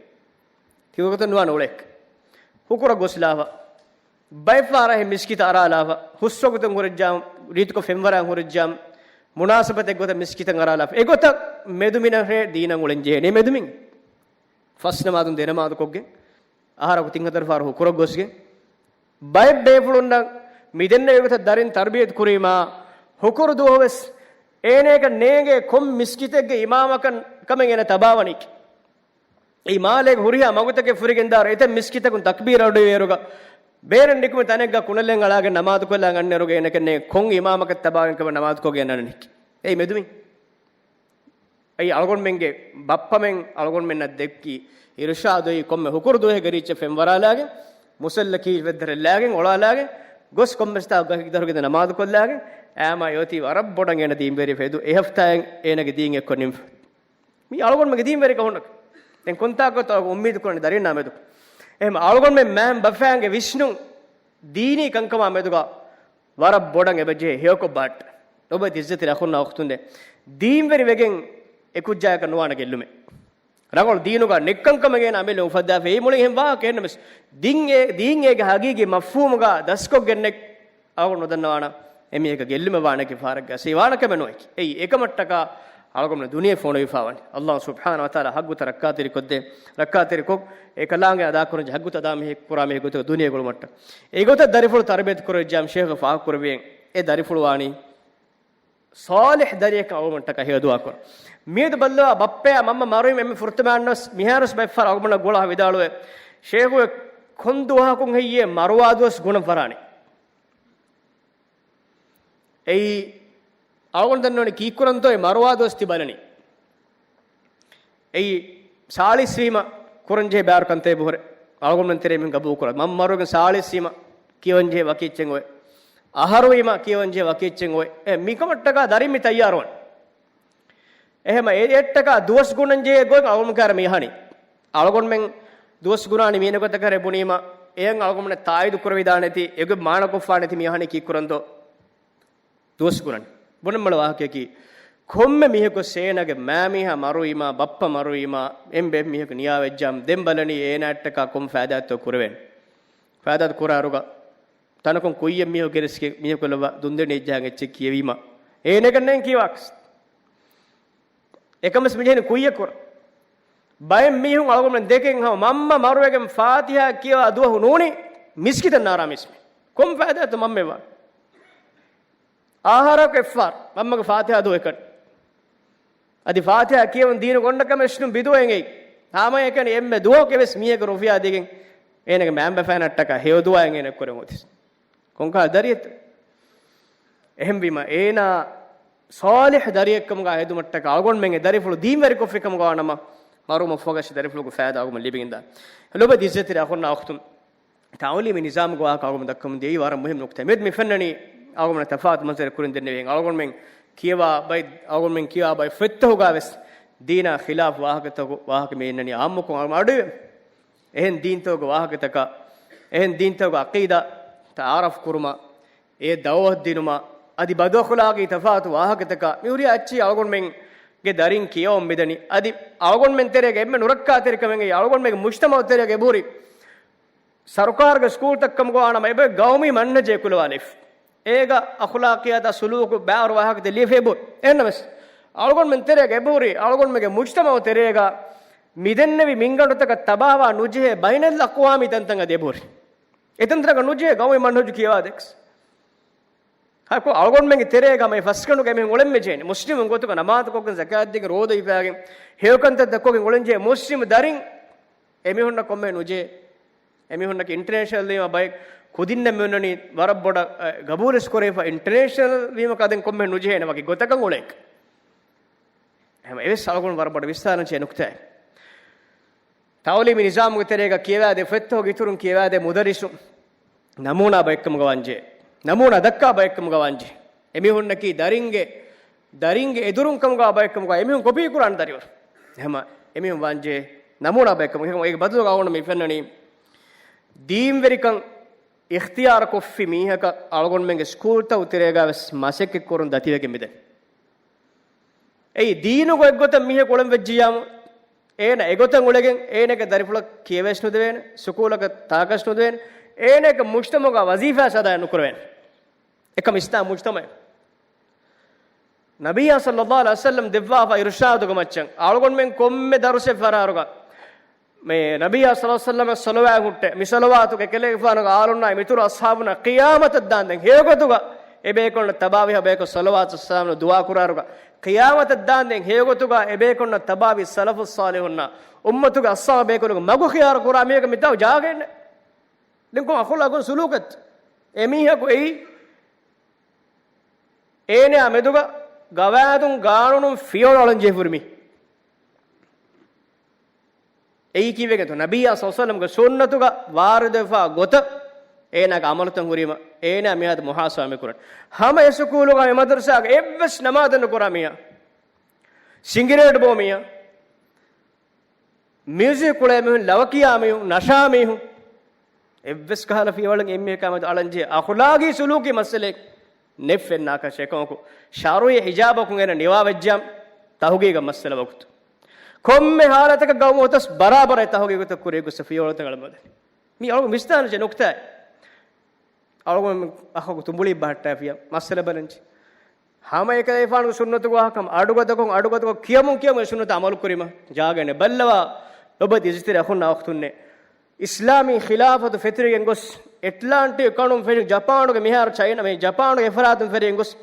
ތިވަގުތަށް ނުވާނެ އުޅޭކަށް. ހުކުރަށް ގޮސްލާފަ. ބައެއްފަހަރަށް މިސްކިތަށް އަރާލާފަ. ހުސްވަގުތުން ހުރެއްޖާމު، ރީތިކޮށް ފެންވަރާން ހުރެއްޖާމު، މުނާސަބަތެއް ގޮތަށް މިސްކިތަށް އަރާލާފަ. އެގޮތަށް މެދުމިނަށޭ ދީނަށް އުޅެން ޖެހޭނީ މެދުމިން. ފަސް ނަމާދުން ދެ ނަމާދު ކޮށްގެން، އަހަރަކު ތިން ހަތަރު ފަހަރު ހުކުރަށް ގޮސްގެން، ބައެއް ބޭފުޅުންނަށް މިދެންނެވި ގޮތަށް ދަރިން ތަރުބިޔަތު ކުރީމާ، ހުކުރު ދުވަހު ވެސް އޭނައަކަށް ނޭނގޭ ކޮން މިސްކިތެއްގެ އިމާމަކަށް ކަމެއް އޭނަ ތަބާވަނީކީ. އެއީ މާލޭގެ ހުރިހާ މަގުތަކެއް ފުރިގެންދާއިރު އެތައް މިސްކިތަކުން ތަކްބީރު އަޑުއިވޭއިރުގަ، ބޭރަށް ނިކުމެ ތަނެއްގަ ކުނިލެން އަޅާގެން ނަމާދުކޮށްލާ އަންނައިރުގަ އޭނައަކަށް ނޭނގޭ ކޮން އިމާމަކަށް ތަބާވެގެން ކަމެއް ނަމާދުކޮށްގެން އަންނަނީކީ. އެއީ މެދުމިން. އެއީ އަޅުގަނޑުމެންގެ ބައްޕަމެން އަޅުގަނޑުމެންނަށް ދެއްކި އިރުޝާދު އެއީ ކޮންމެ ހުކުރު ދުވަހެއްގެ ރީއްޗަށް ފެންވަރާލާގެން، މުސައްލަ ކީރިތި ވެއްދަރެއް ލާގެން އޮޅާލާގެން، ގޮސް ކޮންމެސް ތާކު ގަހެއްގެ ދަށުގަ އިންދެ ނަމާދުކޮށްލާގެން، އައިމާ އެއޮތީ ވަރަށް ބޮޑަށް އޭނަ ދީންވެރި ފެދު. އެ ހަފްތާއެއް އޭނަގެ ދީން އެއްކޮށް ނިންފަ. މީ އަޅުގަނޑުމެންގެ ދީންވެރިކަން ހުންނަ. ދެން ކޮންތާކުތޯ އުއްމީދު ކުރަނީ ދަރިންނާ މެދު؟ އެހެން އަޅުގަނޑުމެން މައިންބަފައިންގެ ވިސްނުން ދީނީ ކަންކަމާ މެދުގަ ވަރަށް ބޮޑަށް އެބަޖެހޭ ހެޔޮކޮށް ބާއްޓަ. ލޮބުވެތި އިއްޒަތްތެރި އަޚުންނާ އުޚްތުންނޭ، ދީންވެރި ވެގެން އެ ކުއްޖާއަކަށް ނުވާނެ ގެއްލުމެއް. ރަނގަޅު ދީނުގަ ނެއްކަންކަމެއް އޭނަ އަމިއްލަ އުފައްދާފަ. އެއީ މުޅި އެހެން ވާހަކަ އެންނަމެސް ދީން އޭ، ދީން އޭގެ ހަގީގީ މަފްހޫމުގަ ދަސްކޮށްގެންނެއް އަޅުގަނޑު ނުދަންނަވާނަ އެމީހަކަށް ގެއްލުމެއް ވާނެކި ފަހަރަށް ގަސް ވާނެ ކަމެއް ނުވައިކި. އެއީ އެކަމަށްޓަކާ އަޅުގަނޑު ދުނިޔެ ފޮނުވިފާވަނީ. އައްލާހު ސުބްޙާނަހު ވަތަޢާލާ ޙައްޤުތައް ރައްކާތެރިކޮށްދޭ، ރައްކާތެރިކޮށް، އެކަލާނގެ އަދާކުރަން ޖެހޭ ޙައްޤުތައް އަދާ މީހެއް ކުރާ މީހެއް ގޮތަށް ދުނިޔެ ގުޅުމަށްޓަކައި. އެގޮތަށް ދަރިފުޅު ތަރުބިޔަތު ކުރެވިއްޖާމަ ޝޭޚް ފާހަގަކުރެއްވިއެއް، އެ ދަރިފުޅު ވާނީ ޞާލިޙް ދަރިއެއްކަން އަޅުގަނޑުމެންޓަކަށް ހެޔޮ ދުޢާ ކުރަން. މިއަދު ބައްލަވާ ބައްޕަޔާ މަންމަ މަރުވީމަ އެންމެ ފުރަތަމަ އަންނަސް މިހާރުސް ބައެއްފަހަރު އަޅުގަނޑަށް ގުޅާ ވިދާޅުވޭ، ޝޭޚު ކޮން ދުވަހަކުން ހެއްޔޭ މަރުވާ ދުވަސް ގުނަން ފަރާނީ؟ އެއީ އަޅުގަނޑު ދަންނަވަނީ ކީއްކުރަންތޯ އެ މަރުވާ ދުވަސް ތި ބަލަނީ. އެއީ ސާޅީސް ވީމަ ކުރަންޖެހޭ ބާރު ކަންތައް އެބަހުރޭ. އަޅުގަނޑުމެން ތެރޭ މިހެން ގަބޫލު ކުރާ. މަންމަ މަރުވިގެން ސާޅީސް ވީމަ ކިޔަވަންޖެހޭ ވަކި އެއްޗެއް އޮވޭ. އަހަރު ވީމަ ކިޔަވަންޖެހޭ ވަކި އެއްޗެއް އޮވޭ. އެ މިކަމަށްޓަކާ ދަރިން މި ތައްޔާރުވަން. އެހެމަ އެ އެއްޓަކާ ދުވަސް ގުނަންޖެހޭ ގޮތް އަޅުގަނޑުމެން ކައިރި މި އަހަނީ. އަޅުގަނޑުމެން ދުވަސް ގުނާނީ މީނަ ގޮތަކަށް ބުނީމަ، އެޔަށް އަޅުގަނޑުމެން ތާއީދު ކުރެވިދާނެތީ، އެގޮތް މާނަކޮށްފާނެތީ މި އަހަނީ ކީއްކުރަންތޯ؟ ދުވަސް ގުނަން. ބުނަން މަޅު ވާހަކަޔަކީ، ކޮންމެ މީހަކު ސޭނަގެ މާމީހާ މަރުވީމާ، ބައްޕަ މަރުވީމާ، އެން ބޭ މީހަކު ނިޔާވެއްޖާމަ، ދެން ބަލަނީ އޭނާއަށްޓަކާ ކޮން ފައިދާތޯ ކުރެވޭނެ. ފައިދާތު ކުރާއިރުގަ، ތަނަކުން ކުއްޔަށް މީހަކު ގެނެސްގެ މީހަކު ލައްވާ ދުންދެނީ އެއްޖާ އެއްޗެއް ކިޔެވީމަ، އޭނަގެ ނޭނގެ ކިޔަވާކަސް. އެކަމަސް މި ޖެހެނީ ކުއްޔަށް ކުރަން. ބައެއް މީހުން އަޅުގަނޑުމެން ދެކެން ހަމަ މަންމަ މަރުވެގެން ފާތިހާ ކިޔަވާ ދުވަހު ނޫނީ މިސްކިތަށް ނާރާ މީސްމީ. ކޮން ފައިދާތޯ މަންމައެއް ވާން؟ އަހަރަކު އެއްފަހަރު މަންމަގެ ފާތިހާ ދުވަހު އެކަނި. އަދި ފާތިހާ ކިޔެވުން ދީނުގެ އޮންނަ ކަމެއް ނޫން ބިދުޢައެއް. ހަމައެކަނި އެންމެ ދުވަހަކު އެވެސް މީހަކަށް ރުފިޔާ ދީގެން އޭނަގެ މައިންބަފައިންނަށްޓަކާ ހެޔޮ ދުޢާއެއް އޭނަ ކުރެވުން އޮތީ. ކޮންކަހަލަ ދަރިއެއްތަ؟ އެހެންވީމަ އޭނާ ޞާލިޙް ދަރިއެއްކަމުގަ ހެދުމަށްޓަކާ އަޅުގަނޑުމެންގެ ދަރިފުޅު ދީންވެރިކޮށްފިކަމުގަ ވާނަމަ، މަރުވުމަށްފަހުގަ ދަރިފުޅުގެ ފައިދާ އަޅުގަނޑުމެން ލިބިގެންދާނެ. ލޮބުވެތި ޢިއްޒަތްތެރި އަޚުންނާ އުޚްތުން، ތަޢުލީމީ ނިޒާމުގެ ވާހަކަ އަޅުގަނޑުމެން ދައްކަމުން ދިޔައީ ވަރަށް މުހިއްމު ނުކުތާ. މިއަދު މި ފެންނަނީ އަޅުގަނޑުމެން ތަފާތު މަންޒަރެއް ކުރިން ދެންނެވި. އަޅުގަނޑުމެން ކިޔަވާ ބައި، އަޅުގަނޑުމެން ކިޔަވާ ބައި ފޮތްތަކުގަ ވެސް ދީނާ ޚިލާފު ވާހަކަތަކު، ވާހަކަ މި އިންނަނީ ޢާއްމުކޮށް އަޅުގަނޑު އަޑުއިވެ. އެހެން ދީންތަކުގެ ވާހަކަތަކަށް، އެހެން ދީންތަކުގެ ޢަޤީދާ ތަޢާރަފް ކުރުމަށް، އެ ދަޢުވަތު ދިނުމަށް، އަދި ބަދުއަޚުލާޤީ ތަފާތު ވާހަކަތަކާ މި ހުރިހާ އެއްޗެހި އަޅުގަނޑުމެންގެ ދަރިން ކިޔަވަން މިދަނީ. އަދި އަޅުގަނޑުމެން ތެރޭގަ އެންމެ ނުރައްކާތެރިކަމެއް އަޅުގަނޑުމެންގެ މުޖްތަމަޢު ތެރޭގަ އެބަހުރި ސަރުކާރުގެ ސްކޫލްތައް ކަމުގަ ވާނަމަ އެބަ ގައުމީ މަންހަޖެއް އެކުލަވާލައިފި. އޭގަ އަޚުލާޤިއްޔާތާ ސުލޫކު ބާރު ވާހަކަތައް ލިޔެފަ އެބަހުރި. އެހެންނަމަވެސް އަޅުގަނޑުމެން ތެރޭގަ އެބަހުރި އަޅުގަނޑުމެންގެ މުޖްތަމަޢު ތެރޭގަ މިދެންނެވި މިންގަނޑުތަކަށް ތަބާވާ ނުޖެހޭ ބައިނަލްއަޤްވާމީ ތަންތަން އަދި އެބަހުރި. އެތަންތަނަކަށް ނުޖެހޭ ގައުމީ މަންހަޖު ކިޔަވާދޭކަސް. ހައިކޮ އަޅުގަނޑުމެންގެ ތެރޭގަ މި ފަސްގަނޑުގަ އެމީހުން އުޅެން މި ޖެހެނީ. މުސްލިމުން ގޮތުގަ ނަމާދުކޮށްގެން ޒަކާތްދީގެން ރޯދަ ހިފާގެން ހެޔޮކަންތައް ދައްކޮގެން އުޅެން ޖެހޭ މުސްލިމު ދަރިން އެމީހުންނަށް ކޮންމެ ނުޖެހޭ. އެމީހުންނަކީ އިންޓަރނޭޝަނަލް ވީމަ ބައެއް ކުދިންނެއް މިއޮންނަނީ ވަރަށް ބޮޑަށް، އަ، ގަބޫލުވެސް ކުރެވިފަ އިންޓަރނޭޝަނަލް ވީމަ ކަދެން ކޮންމެ ނުޖެހޭނެ ވަކި ގޮތަކަށް އުޅޭކަށް. އެހެން އެވެސް އަޅުގަނޑު ވަރަށް ބޮޑަށް ވިސްނާލަން ޖެހޭ ނުކުތާއެއް. ތަޢުލީމީ ނިޒާމުގެ ތެރޭގަ ކިޔަވާދޭ ފޮތްތަކުގެ އިތުރުން ކިޔަވާދޭ މުދައްރިސު ނަމޫނާ ބައެއްކަމުގަ ވާންޖެހޭ. ނަމޫނާ ދައްކާ ބައެއްކަމުގަ ވާންޖެހޭ. އެމީހުންނަކީ ދަރިންގެ، ދަރިންގެ އެދުރުން ކަމުގަ ބައެއްކަމުގަ އެމީހުން ކޮޕީ ކުރާނެ ދަރިވަރު. އެހެމަ އެމީހުން ވާންޖެހޭ ނަމޫނާ ބައެއްކަމުގަ. އެހެމަ އޭގެ ބަދަލުގަ އަޅުގަނޑު މި ފެންނަނީ ދީންވެރިކަން އިޚްތިޔާރު ކޮށްފި މީހަކަށް އަޅުގަނޑުމެންގެ ސްކޫލްތައް ތެރޭގަ ވެސް މަސައްކަތް ކުރުން ދަތިވެގެން މިދަނީ. އެއީ ދީނުގެ އެއްގޮތަށް މީހަކު އުޅެން ވެއްޖިއްޔާމު، އޭނަ އެގޮތަށް އުޅެގެން އޭނަގެ ދަރިފުޅަށް ކިޔަވައެއް ނުދެވޭނެ، ސުކޫލަކަށް ތާކަށް ނުދެވޭނެ، އޭނައަކަށް މުޖްތަމަޢުގަ ވަޒީފާ އަދާ ނުކުރެވޭނެ. އެކަމަ އިސްލާމް މުޖްތަމަޢެއް. ނަބިއްޔާ ޞައްލައްލާހު ޢަލައިހި ވަސައްލަމް ދެއްވާފަ އިރުޝާދުގެ މައްޗަށް އަޅުގަނޑުމެން ކޮންމެ ދަރުސެއް ފަރާރުގަ މި ނަބިއްޔާ ޞައްލައްލާހު ޢަލައިހި ވަސައްލަމަށް ޞަލަވާތް ހުއްޓޭ، މި ޞަލަވާތުގެ އެކަލޭގެފާނުގެ އާލުންނާއި މިތުރު އަޞްޙާބުންނާ ޤިޔާމަތަށް ދާންދެން ހެޔޮގޮތުގަ އެބޭކަލުންނަށް ތަބާވި ހަ ބޭކަލުން ޞަލަވާތު ސަލާމް ދުޢާ ކުރާރުގަ ޤިޔާމަތަށް ދާންދެން ހެޔޮގޮތުގަ އެބޭކަލުންނަށް ތަބާވި ސަލަފުއް ޞާލިޙުންނާ އުއްމަތުގެ އަޞްޙާބު ބޭކަލުންގެ މަގު ޚިޔާރު ކުރާ މީހަކަށް މިތާ ޖާގައެއް ނެތް. ދެން ކޮން އަޚުލާޤުން ސުލޫކަތް؟ އެމީހަކު އެއީ އޭނަޔާ މެދުގަ ގަވާއިދުން ގާނޫނުން ފިޔަވަޅު އަޅަން ޖެހިފަ ހުރި މީ. އެއީ ކީއްވެގެންތޯ؟ ނަބިއްޔާ ޞައްލައްލާހު ޢަލައިހި ވަސައްލަމްގެ ސުންނަތުގަ ވާރިދުވެފާ ގޮތަށް އޭނާގެ ޢަމަލުތައް ހުރީމަ، އޭނާ މިހާތަނަށް މުޙާސަބާ މިކުރަން. ހަމަ އެ ސުކޫލުގަ އެ މަދަރުސާގަ އެއްވެސް ނަމާދެއް ނުކުރާ މީހާ، ސިނގިރޭޓް ބޯ މީހާ، މިއުޒިކް ކުޅޭ މީހުން، ލަވަ ކިޔާ މީހުން، ނަޝާ މީހުން، އެއްވެސް ކަހަލަ ފިޔަވަޅެއް އެންމެހަކާ މެދު އަޅަންޖެހޭ އަޚުލާގީ ސުލޫކީ މައްސަލައެއް ނެތް ފެންނާކަށް އެކަމަކު، ޝަރުޢީ ހިޖާބަކުން އޭނަ ނިވާވެއްޖާ ތަހުގީގަށް މައްސަލަ ވަގުތު. ކޮންމެ ހާލަތަކަށް ގައުމު އޮތަސް ބަރާބަރަށް ތަހުގީގުތައް ކުރިޔަށް ގޮސް ފިޔަވަޅުތައް އަޅަމަދެން. މީ އަޅުގަނޑު ވިސްނާންޖެހޭ ނުކުތާއެއް. އަޅުގަނޑު އަޚަކު ތުނބުޅި ބަހައްޓާފިޔާ މައްސަލަ ބަލަންޖެ. ހަމައެކަލޭފާނުގެ ސުންނަތުގެ ވާހަކަ އަޑުގަދަކޮށް، އަޑުގަދަކޮށް ކިޔަމުން ކިޔަމުން އެ ސުންނަތަށް ޢަމަލު ކުރީމަ ޖާގައެއް ނެތް. ބައްލަވާ ލޮބުވެތި އިޒްތިރި އަޚުންނާ އުޚްތުންނޭ. އިސްލާމީ ޚިލާފަތު ފެތުރިގެން ގޮސް، އެޓްލާންޓިކް ކަނޑުން ފެށި ޖަޕާނުގެ މިހާރު ޗައިނާ، މި ޖަޕާނުގެ އެފަރާތުން ފެށިގެން ގޮސް،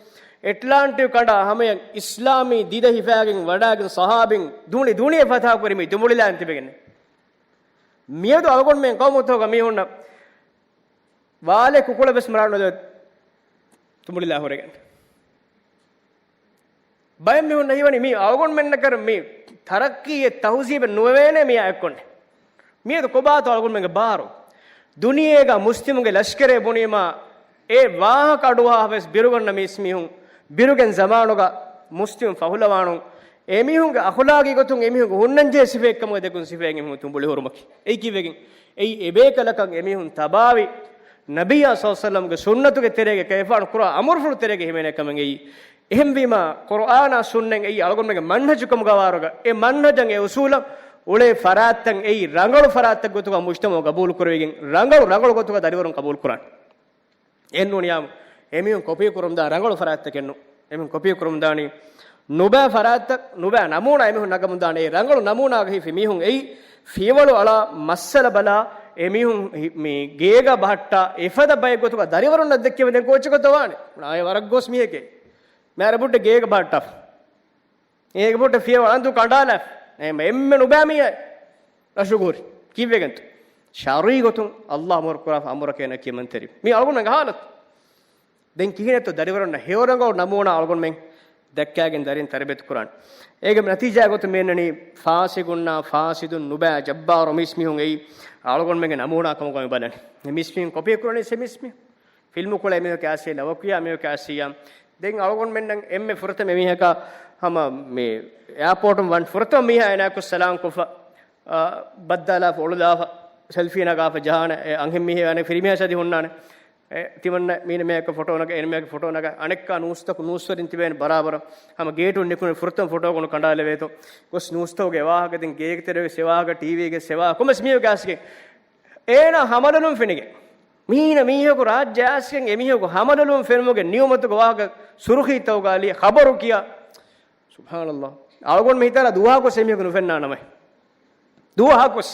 އެޓްލާންޓިކް ކަނޑާ ހަމަޔަށް އިސްލާމީ ދިދަ ހިފާގެން ވަޑާގެން ޞަޙާބީން ދޫނި ދޫނި ފަތާ ކުރި މި ތުނބުޅިލާން ތިބެގެން. މިއަދު އަޅުގަނޑުމެން ޤައުމުތަކުގަ މީހުންނަށް ވާލޭ ކުކުޅަށް ވެސް މަރާނުލެވޭ ތުނބުޅިލާ ހުރެގެން. ބައެއް މީހުންނަށް ހީވަނީ މީ އަޅުގަނޑުމެންނަކަށް މީ ތަރައްޤީއެއް ތަހުޒީބެއް ނުވެވޭނެ މީ އެއްކޮށް. މިއަދު ކޮބާތޯ އަޅުގަނޑުމެންގެ ބާރު؟ ދުނިޔޭގަ މުސްލިމުންގެ ލަޝްކަރޭ ބުނީމާ، އެ ވާހަކަ އަޑުއަހާފަވެސް ބިރުގަންނަ މީސްމީހުން ބިރުގެން ޒަމާނުގަ މުސްލިމުން ފަހުލަވާނުން. އެމީހުންގެ އަޚުލާގީ ގޮތުން އެމީހުންގެ ހުންނަންޖެހޭ ސިފައެއްކަމުގަ ދެކުން ސިފައެއް އެމީހުން ތުނބުޅި ހުރުމަކީ. އެއީ ކީއްވެގެން؟ އެއީ އެބޭކަލަކަށް އެމީހުން ތަބާވި، ނަބިއްޔާ ޞައްލަﷲު ޢަލައިހި ވަސައްލަމްގެ ސުންނަތުގެ ތެރޭގަ ކައިފާނު ކުރާ އަމުރުފުޅު ތެރޭގަ ހިމެނޭ ކަމެއް އެއީ. އެހެންވީމާ، ޤުރްއާނާ ސުންނަތް އެއީ އަޅުގަނޑުމެންގެ މަންހަޖު ކަމުގަ ވާރުގަ، އެ މަންހަޖަށް އެ އުސޫލަށް އުޅޭ ފަރާތްތައް އެއީ ރަނގަޅު ފަރާތްތައް ގޮތުގަ މުޖްތަމަޢު ގަބޫލު ކުރެވިގެން، ރަނގަޅު ރަނގަޅު ގޮތުގަ ދަރިވަރުން ޤަބޫލު ކުރާނެ. އެއްނޫނިޔާމު، އެމީހުން ކޮޕީ ކުރަމުންދާ ރަނގަޅު ފަރާތްތަކެއްނު. އެމީހުން ކޮޕީ ކުރަމުންދާނީ ނުބައި ފަރާތްތައް، ނުބައި ނަމޫނާ އެމީހުން ނަގަމުންދާނެ. އެ ރަނގަޅު ނަމޫނާގަ ހިފި މީހުން އެއީ ފިޔަވަޅު އަޅާ، މައްސަލަ ބަލާ، އެމީހުން ހި-، މި ގޭގަ ބަހައްޓާ، އެފަދަ ބައެއް ގޮތުގަ ދަރިވަރުންނަށް ދެއްކީމަ ދެން ކޯއްޗެއް ކޮށްތޯ ވާނެ؟ އާއެ ވަރަށް ގޯސް މީހެކޭ. މާރަ ބުއްޑެ ގޭގަ ބަހައްޓާފަ. އޭގެ ބޮޑަށް ފިޔަވަޅު އަނދު ކަނޑާލާފަ. އެ އެންމެ ނުބައި މީހާ ރަށުގޫރި. ކީއްވެގެންތޯ؟ ޝަރުޢީ ގޮތުން ﷲ އަމުރު ކުރާފަ އަމުރަކޭ ނަކީ މަންތެރި. މީ އަޅުގަނޑުމެންގެ ހާލަތު. ދެން ކިހިނެއްތޯ ދަރިވަރުންނަށް ހެޔޮ ރަނގަޅު ނަމޫނާ އަޅުގަނޑުމެން ދައްކާގެން ދަރިން ތަރބިޔަތު ކުރާނެ. އޭގެ ނަތީޖާ ގޮތުން މި އަންނަނީ ފާސިގުންނާ ފާސިދުން ނުބައި ޖައްބާރު މީސްމީހުން އެއީ އަޅުގަނޑުމެންގެ ނަމޫނާ ކަމުގަ މި ބަލަނީ. މީސްމީހުން ކޮޕީ ކުރަނީ ސެ މީސްމީހުން. ފިލްމުކޮޅެއް މީހަކު އައިސް، ލަވަކުޔާ މީހަކު އައިސް. ދެން އަޅުގަނޑުމެންނަށް އެންމެ ފުރަތަމަ މީހަކާ ހަމަ މި އެއާޕޯޓުން ވަން ފުރަތަމަ މީހާ އޭނާއަކު ސަލާން ކޮށްފަ، އާ، ބައްދާލާފަ، އޮޅުލާފަ، ސެލްފީ ނަގާފަ ޖަހާނެ. އެ އަންހެން މީހެއް އަނެއް ފިރިމީހާ ސަދި ހުންނާނެ. އެ ތިމަންނަ މީނަ މީހަކު ފޮޓޯ ނަގަ، އޭނަ މީހަކު ފޮޓޯ ނަގަ، އަނެއްކާ ނޫސްތަކު ނޫސްވެރިން ތިބޭނެ ބަރާބަރަށް. ހަމަ ގޭޓުން ނިކުމެ ފުރަތަމަ ފޮޓޯ ގޮނޑު ކަނޑާލެވޭތޯ. ގޮސް ނޫސްތަކުގެ ވާހަކަ ދެން ގޭގެ ތެރޭގެ ސެވާހަކަ، ޓީވީގެ ސެވާ ކޮމެސް މީހަކު އައިސްގެން އޭނާ ހަމަލޮލުން ފެނިގެން. މީނަ މީހަކު ރާއްޖެ އައިސްގެން އެމީހަކު ހަމަލޮލުން ފެނުމުގެ ނިޢުމަތުގެ ވާހަކަ ސުރުޚީތަކުގަ އަލި ޚަބަރު ކިޔާ. ސުބްޙާނަﷲ. އަޅުގަނޑު މި ހިތާލާ ދުވަހަކުވެސް އެމީހަކު ނުފެންނާނަމޭ. ދުވަހަކުވެސް.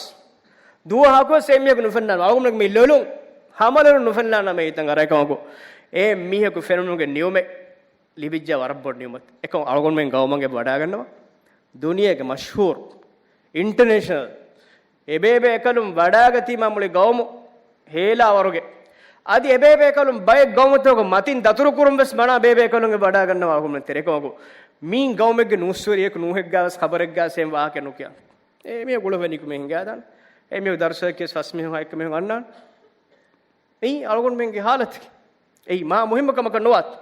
ދުވަހަކުވެސް އެމީހަކު ނުފެންނާނަމޭ. އަޅުގަނޑު މި ލޮލުން ހަމަލޮލުން ނުފެންނާނަމޭ އެތަން އަރައި ކަމަކު. އެ މީހަކު ފެނުމުގެ ނިޢުމަތް ލިބިއްޖެ ވަރަށް ބޮޑު ނިޢުމަތެއް. އެކަމަކު އަޅުގަނޑުމެން ގައުމަށް އެބަ ވަޑާގަންނަވާ. ދުނިޔޭގެ މަޝްހޫރު އިންޓަރނޭޝަނަލް އެބޭބޭ އެކަލުން ވަޑާގަތީމާ މުޅި ގައުމު ހޭލާވަރުގެ. އަދި އެބޭބޭ އެކަލުން ބައެއް ގައުމުތަކުގެ މަތިން ދަތުރުކުރުން ވެސް މަނާ ބޭބޭ އެކަލުން ވަޑާގަންނަވާ އަޅުގަނޑުމެން ތެރޭ. އެކަމަކު މީން ގައުމެއްގެ ނޫސްވެރިޔަކު ނޫހެއްގާވެސް ޚަބަރެއްގާ ސޭމް ވާހަކަ ނުކިޔާ. އެ މީހަކު ގުޅުވެ ނިކުމެ ހިނގާދާނެ. އެ މީހަކު ދަރުސައެއް ކިޔަސް ފަސް މީހުން ހަތް މީހުން އަންނާނެ. އެއީ އަޅުގަނޑުމެންގެ ހާލަތަކީ. އެއީ މާ މުހިއްމު ކަމަކަށް ނުވާތި.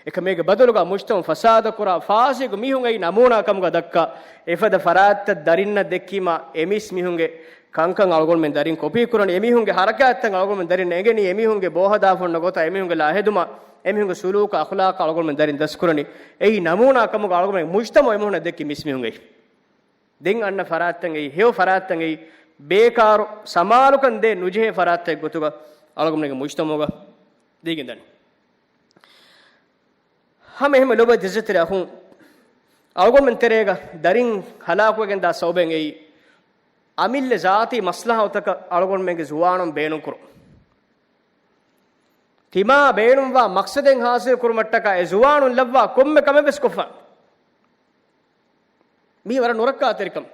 އެކަމޭގެ ބަދަލުގަ މުޖްތަމަޢު ފަސާދަ ކުރާ ފާސިގު މީހުން އެއީ ނަމޫނާ ކަމުގަ ދައްކާ، އެފަދަ ފަރާތްތައް ދަރިންނަށް ދެއްކީމާ، އެމީސް މީހުންގެ ކަންކަން އަޅުގަނޑުމެން ދަރިން ކޮޕީ ކުރަނީ، އެމީހުންގެ ހަރަކާތްތައް އަޅުގަނޑުމެން ދަރިން އެނގެނީ، އެމީހުންގެ ބޯހަދާފަ ހުންނަ ގޮތަށް، އެމީހުންގެ ލާހެދުމަށް، އެމީހުންގެ ސުލޫކަށް އަޚްލާޤަށް އަޅުގަނޑުމެން ދަރިން ދަސްކުރަނީ. އެއީ ނަމޫނާ ކަމުގަ އަޅުގަނޑުމެން މުޖްތަމަޢު އެމީހުންނަށް ދެއްކި މީސް މީހުން އެއީ. ދެން އަންނަ ފަރާތްތައް އެއީ، ހެޔޮ ފަރާތްތައް އެއީ، ބޭކާރު ސަމާލުކަން ދޭ ނުޖެހޭ ފަރާތްތައް ގޮތުގަ އަޅުގަނޑުމެންގެ މުޖްތަމަޢުގަ ދީގެން ދަނީ. ހަމަ އެހެންމެ ލޮބުވެތި އިއްޒަތްތެރި އަޚުން، އަޅުގަނޑުމެން ތެރޭގަ ދަރިން ހަލާކުވެގެން ދާ ސަބަބެއް އެއީ، އަމިއްލަ ޒާތީ މަސްލަހަތުތަކަށް އަޅުގަނޑުމެންގެ ޒުވާނުން ބޭނުންކުރުން. ތިމާ ބޭނުންވާ މަޤްޞަދެއް ޙާޞިލު ކުރުމަށްޓަކާ އެ ޒުވާނުން ލައްވާ ކޮންމެ ކަމެއް ވެސް ކޮށްފާނެ. މީ ވަރަށް ނުރައްކާތެރިކަމެއް.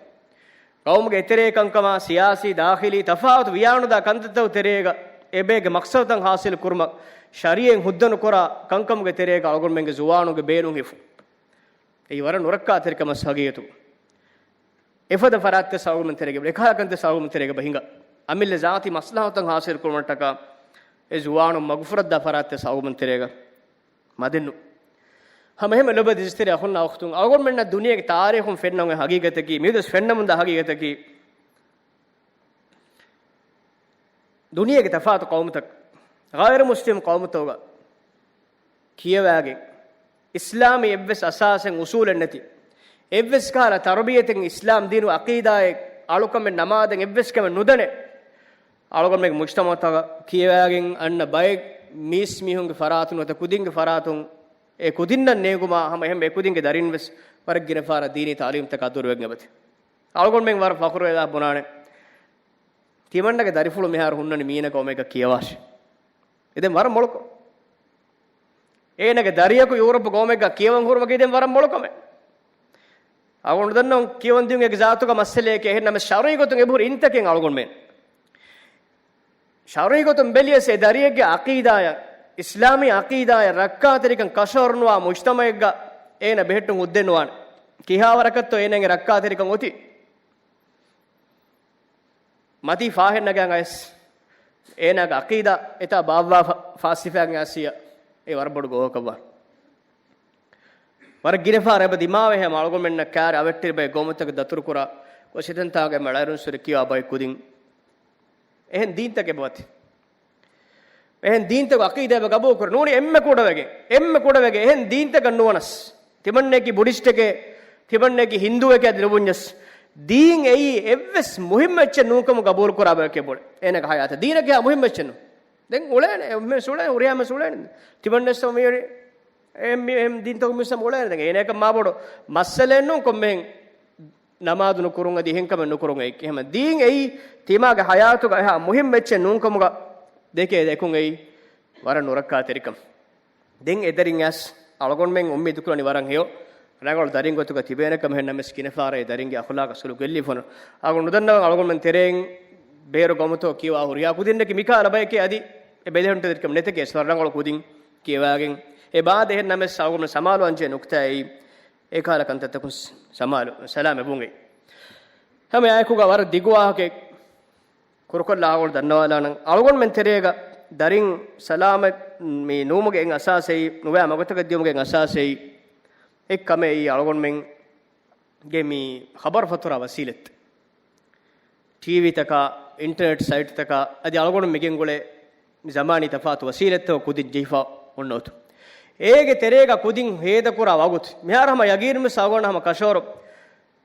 ޤައުމުގެ އެތެރޭ ކަންކަމާ، ސިޔާސީ، ދާޚިލީ ތަފާތު ވިޔާނުދާ ކަންތައްތަކުގެ ތެރޭގަ އެބޭގެ މަޤްޞަދުތައް ޙާޞިލު ކުރުމަށް ޝަރީޢަތް ހުއްދަ ނުކުރާ ކަންކަމުގެ ތެރޭގަ އަޅުގަނޑުމެންގެ ޒުވާނުންގެ ބޭނުން ހިފުން. އެއީ ވަރަށް ނުރައްކާތެރިކަމެއް ހަގީގަތުގަ. އެފަދަ ފަރާތްތައް އަޅުގަނޑުމެން ތެރޭގަ، އެކަހަލަ ކަންތައް އަޅުގަނޑުމެން ތެރޭގަ ބަހިނގާ. އަމިއްލަ ޒާތީ މަސްލަހަތުތައް ޙާޞިލު ކުރުމަށްޓަކާ އެ ޒުވާނުން މަގުފުރައްދާ ފަރާތްތައް އަޅުގަނޑުމެން ތެރޭގަ މަދެއްނު. ހަމަ އެހެންމެ ލޮބުވެތި އިއްޒަތްތެރި އަޚުންނާ އުޚްތުން، އަޅުގަނޑުމެންނަށް ދުނިޔޭގެ ތާރީޚުން ފެންނަ އޮތް ހަގީގަތަކީ، މިއަދުވެސް ފެންނަމުންދާ ހަގީގަތަކީ، ދުނިޔޭގެ ތަފާތު ޤައުމުތަކަށް، ޣައިރު މުސްލިމް ޤައުމުތަކުގަ ކިޔަވާގެން، އިސްލާމީ އެއްވެސް އަސާސެއް އުސޫލެއް ނެތި، އެއްވެސް ކަހަލަ ތަރުބިޔަތެއް އިސްލާމް ދީނު ޢަޤީދާއެއް އަޅުކަމެއް ނަމާދެއް އެއްވެސް ކަމެއް ނުދަނެ، އަޅުގަނޑުމެންގެ މުޖްތަމަޢުތަކަށް ކިޔަވާގެން އަންނަ ބައެއް މީސް މީހުންގެ ފަރާތުން ނުވަތަ ކުދިންގެ ފަރާތުން އެ ކުދިންނަށް ނޭނގުމާ ހަމަ އެހެން އެ ކުދިންގެ ދަރިން ވެސް ވަރަށް ގިނަ ފަހަރަށް ދީނީ ތާލީމްތަކާ ދުރުވެގެން އެބަތި. އަޅުގަނޑުމެން ވަރަށް ފަޚުރުވެލާ ބުނާނެ. ތިމަންނަގެ ދަރިފުޅު މިހާރު ހުންނަނީ މީނަ ގައުމެއްގަ ކިޔަވާށޭ. އެ ދެން ވަރަށް މޮޅުކޮށް. އޭނަގެ ދަރިޔަކު ޔޫރަޕް ގައުމެއްގަ ކިޔަވަން ހުރުމަކީ ދެން ވަރަށް މޮޅުކަމެއް. އަޅުގަނޑު ދަންނަވަން ކިޔަވަން ދިޔުން އެކި ޒާތުގަ މައްސަލައެކޭ. އެހެން ނަމަ ޝަރުޢީ ގޮތުން އެބަހުރި އިންތަކެއް އަޅުގަނޑުމެން. ޝަރުޢީ ގޮތުން ބެލިޔަސް އެ ދަރިއެއްގެ ޢަޤީދާޔަށް، އިސްލާމީ ޢަޤީދާޔަށް ރައްކާތެރިކަން ކަށަވަރުނުވާ މުޖްތަމަޢެއްގަ އޭނަ ބެހެއްޓުން ހުއްދައެއް ނުވާނެ. ކިހާވަރަކަށްތޯ އޭނަގެ ރައްކާތެރިކަން އޮތީ؟ މަތީ ފާހެއް ނަގާން އައިސް، އޭނާގެ ޢަޤީދާ އެތާ ބާއްވާ ފާ-، ފާސިފައިގެން އައިސް އެ ވަރަށް ބޮޑު ގޯހަކަށްވާނެ. ވަރަށް ގިނަ ފަހަރަށް އެބަ ދިމާވެ ހަމަ އަޅުގަނޑުމެންނަށް ކާރި އަވެއްޓެރި ބައެއް ގައުމުތަކަށް ދަތުރުކުރާ، ގޮސް އެތަންތާގަ މަޅައިރުންސުރެ ކިޔާ ބައެއް ކުދިން. އެހެން ދީންތަކެއް އެބައޮތީ. އެހެން ދީންތަކު ޢަޤީދާ އެބަ ގަބޫލުކުރޭ. ނޫނީ އެންމެ ކުޑަވެގެން، އެންމެ ކުޑަވެގެން އެހެން ދީންތަކަށް ނުވަނަސް، ތިމަންނައަކީ ބުޑިސްޓެކޭ، ތިމަންނައަކީ ހިންދޫއެކޭ އަދި ނުބުންޏަސް، ދީން އެއީ އެއްވެސް މުހިއްމު އެއްޗެއް ނޫންކަމުގަ ގަބޫލުކުރާ ބަޔެކޭ ބޮޑެ. އޭނަގެ ޙަޔާތަށް ދީނަކީ ހާ މުހިއްމު އެއްޗެއް ނޫން. ދެން އުޅޭނެ، އެ މީހުން އުޅޭނެ، ހުރިހާ މީހުން އުޅޭނެ. ތިމަންނައަށް މި އެހެން މި-، އެހެން ދީންތަކު މީސް ހަމަ އުޅޭނެ. ދެން އޭނައަކަށް މާ ބޮޑު މައްސަލައެއް ނޫން ކޮންމެހެން ނަމާދު ނުކުރުން އަދި އެހެން ކަމެއް ނުކުރުން އެއީ. އެހެން ދީން އެއީ ތިމާގެ ޙަޔާތުގަ އެހާ މުހިއްމު އެއްޗެއް ނޫންކަމުގަ ދެކޭ ދެކުން އެއީ ވަރަށް ނުރައްކާތެރިކަން. ދެން އެދަރިން އައިސް އަޅުގަނޑުމެން އުއްމީދު ކުރަނީ ވަރަށް ހެޔޮ ރަނގަޅު ދަރިން ގޮތުގަ ތިބޭނެ ކަމަށް. އެހެން ނަމަވެސް ގިނަ ފަހަރަށް އެ ދަރިންގެ އަޚުލާޤަށް ސުލޫކު ގެއްލިފަ ނު. އަޅުގަނޑު ނުދަންނަވަން އަޅުގަނޑުމެން ތެރެއިން ބޭރު ގައުމުތަކު ކިޔަވާ ހުރިހާ ކުދިންނަކީ މިކަހަލަ ބަޔެކޭ އަދި އެ ބެލެހެއްޓެވި ކަމެއް ނެތެކޭ. ވަރަށް ރަނގަޅު ކުދިން ކިޔަވާގެން އެ ބާދަ. އެހެން ނަމަވެސް އަޅުގަނޑު ސަމާލުވާންޖެހޭ ނުކުތާއީ އެކަހަލަ ކަންތައްތަކުން ސަމާލު، ސަލާމަތްވުން އެއީ. ހަމަ އެއާއެކުގަ ވަރަށް ދިގު ވާހަކައެއް ކުރުކޮށްލާ އަޅުގަނޑު ދަންނަވާލާނަން. އަޅުގަނޑުމެން ތެރޭގަ ދަރިން ސަލާމަތް މި ނުވުމުގެ އެއް އަސާސެއް، ނުވައި މަގުތަކަށް ދިޔުމުގެ އެއް އަސާސެއް އެއް ކަމެއް އެއީ އަޅުގަނޑުމެންގެ މި ޚަބަރު ފަތުރާ ވަސީލަތް. ޓީވީތަކާ، އިންޓަރނެޓް ސައިޓްތަކާ އަދި އަޅުގަނޑު މި ގެންގުޅޭ މި ޒަމާނީ ތަފާތު ވަސީލަތްތަކު ކުދިން ޖެހިފަ އޮންނަ އޮތުން. އޭގެ ތެރޭގަ ކުދިން ހޭދަކުރާ ވަގުތު މިހާރު ހަމަ ޔަގީނުންވެސް އަޅުގަނޑަށް ހަމަ ކަށަވަރު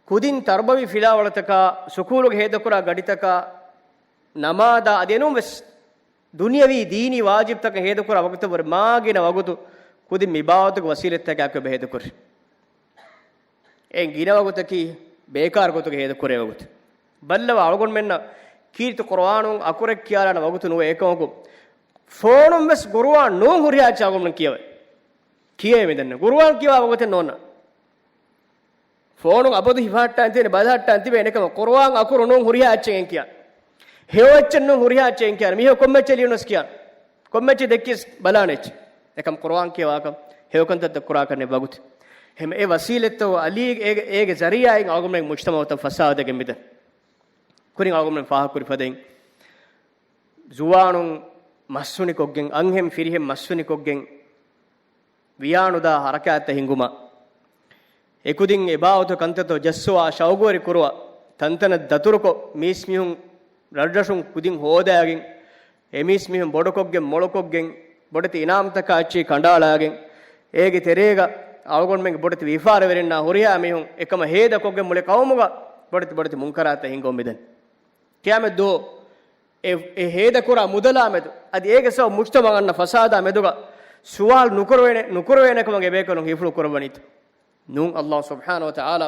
ކުދިން ތަރުބަވީ ފިލާވަޅުތަކާ، ސުކޫލުގެ ހޭދަކުރާ ގަޑިތަކާ، ނަމާދާ އަދި އެނޫންވެސް ދުނިޔަވީ ދީނީ ވާޖިބްތަކަށް ހޭދަކުރާ ވަގުތަށްވުރެ މާގިނަ ވަގުތު ކުދިން މިބާވަތުގެ ވަސީލަތްތަކާއެކު އެބަ ހޭދަކުރި. އެ ގިނަ ވަގުތަކީ ބޭކާރު ގޮތުގަ ހޭދަކުރޭ ވަގުތު. ބައްލަވާ އަޅުގަނޑުމެންނަށް ކީރިތި ޤުރުއާނުން އަކުރެއް ކިޔާލާނެ ވަގުތު ނުވޭ. އެކަމަކު ފޯނުން ވެސް ޤުރުއާން ނޫން ހުރިހާ އެއްޗެއް އަޅުގަނޑުމެން ކިޔަވައި. ކިޔޭ މިދެންނެ. ޤުރުއާން ކިޔަވާ ވަގުތެއް ނޯންނާ. ފޯނުން އަބަދު ހިފަހައްޓާން ތިބޭ، ބަލަހައްޓާން ތިބޭ، އެކަމަކު ޤުރުއާން އަކުރު ނޫން ހުރިހާ އެއްޗެއް ކިޔާ. ހެޔޮ އެއްޗެއް ނޫން ހުރިހާ އެއްޗެއް ކިޔާ. މީހަކު ކޮންމެ އެއްޗެއް ލިޔުނަސް ކިޔާ. ކޮންމެ އެއްޗެއް ދެއްކިޔަސް ބަލާނެ އެއްޗެއް. އެކަމަކު ޤުރުއާން ކިޔަވާކަށް ހެޔޮ ކަންތައްތައް ކުރާކަށް ނެތް ވަގުތެއް. އެހެން އެ ވަސީލަތްތައް އަލީ އޭގެ، އޭގެ ޒަރީޢާއިން އަޅުގަނޑުމެން މުޖްތަމަޢުތައް ފަސާދަވެގެން މިދަނީ. ކުރިން އަޅުގަނޑުމެން ފާހަގަކުރި ފަދައިން ޒުވާނުން މަސްހުނިކޮށްގެން، އަންހެން ފިރިހެން މަސްހުނިކޮށްގެން، ވިޔާނުދާ ހަރަކާތްތައް ހިނގުމަށް، އެކުދިން އެބާވަތު ކަންތައްތައް ޖައްސުވާ ޝައުގުވެރި ކުރުވަ، ތަންތަނަށް ދަތުރުކޮށް، މީސްމީހުން ރަށްރަށުން ކުދިން ހޯދާގެން، އެ މީސްމީހުން ބޮޑުކޮށްގެން މޮޅުކޮށްގެން، ބޮޑެތި އިނާމްތަކާ އެއްޗެހި ކަނޑައަޅާގެން، އޭގެ ތެރޭގަ އަޅުގަނޑުމެންގެ ބޮޑެތި ވިޔަފާރިވެރިންނާ ހުރިހާ މީހުން އެކަމަށް ހޭދަކޮށްގެން މުޅި ޤައުމުގަ ބޮޑެތި ބޮޑެތި މުންކަރާތްތައް ހިނގަމުން މިދަނީ. ޤިޔާމަތްދުވަހު އެ، އެ ހޭދަކުރާ މުދަލާ މެދު، އަދި އޭގެ ސަބަބުން މުޖްތަމަޢަށް އަންނަ ފަސާދާ މެދުގަ ސުވާލު ނުކުރެވޭނެ، ނުކުރެވޭނެ ކަމަށް އެބޭކަލުން ހިފުޅު ކުރައްވަނީތަ؟ ނޫން. ﷲ ސުބްޙާނަހޫ ވަތަޢާލާ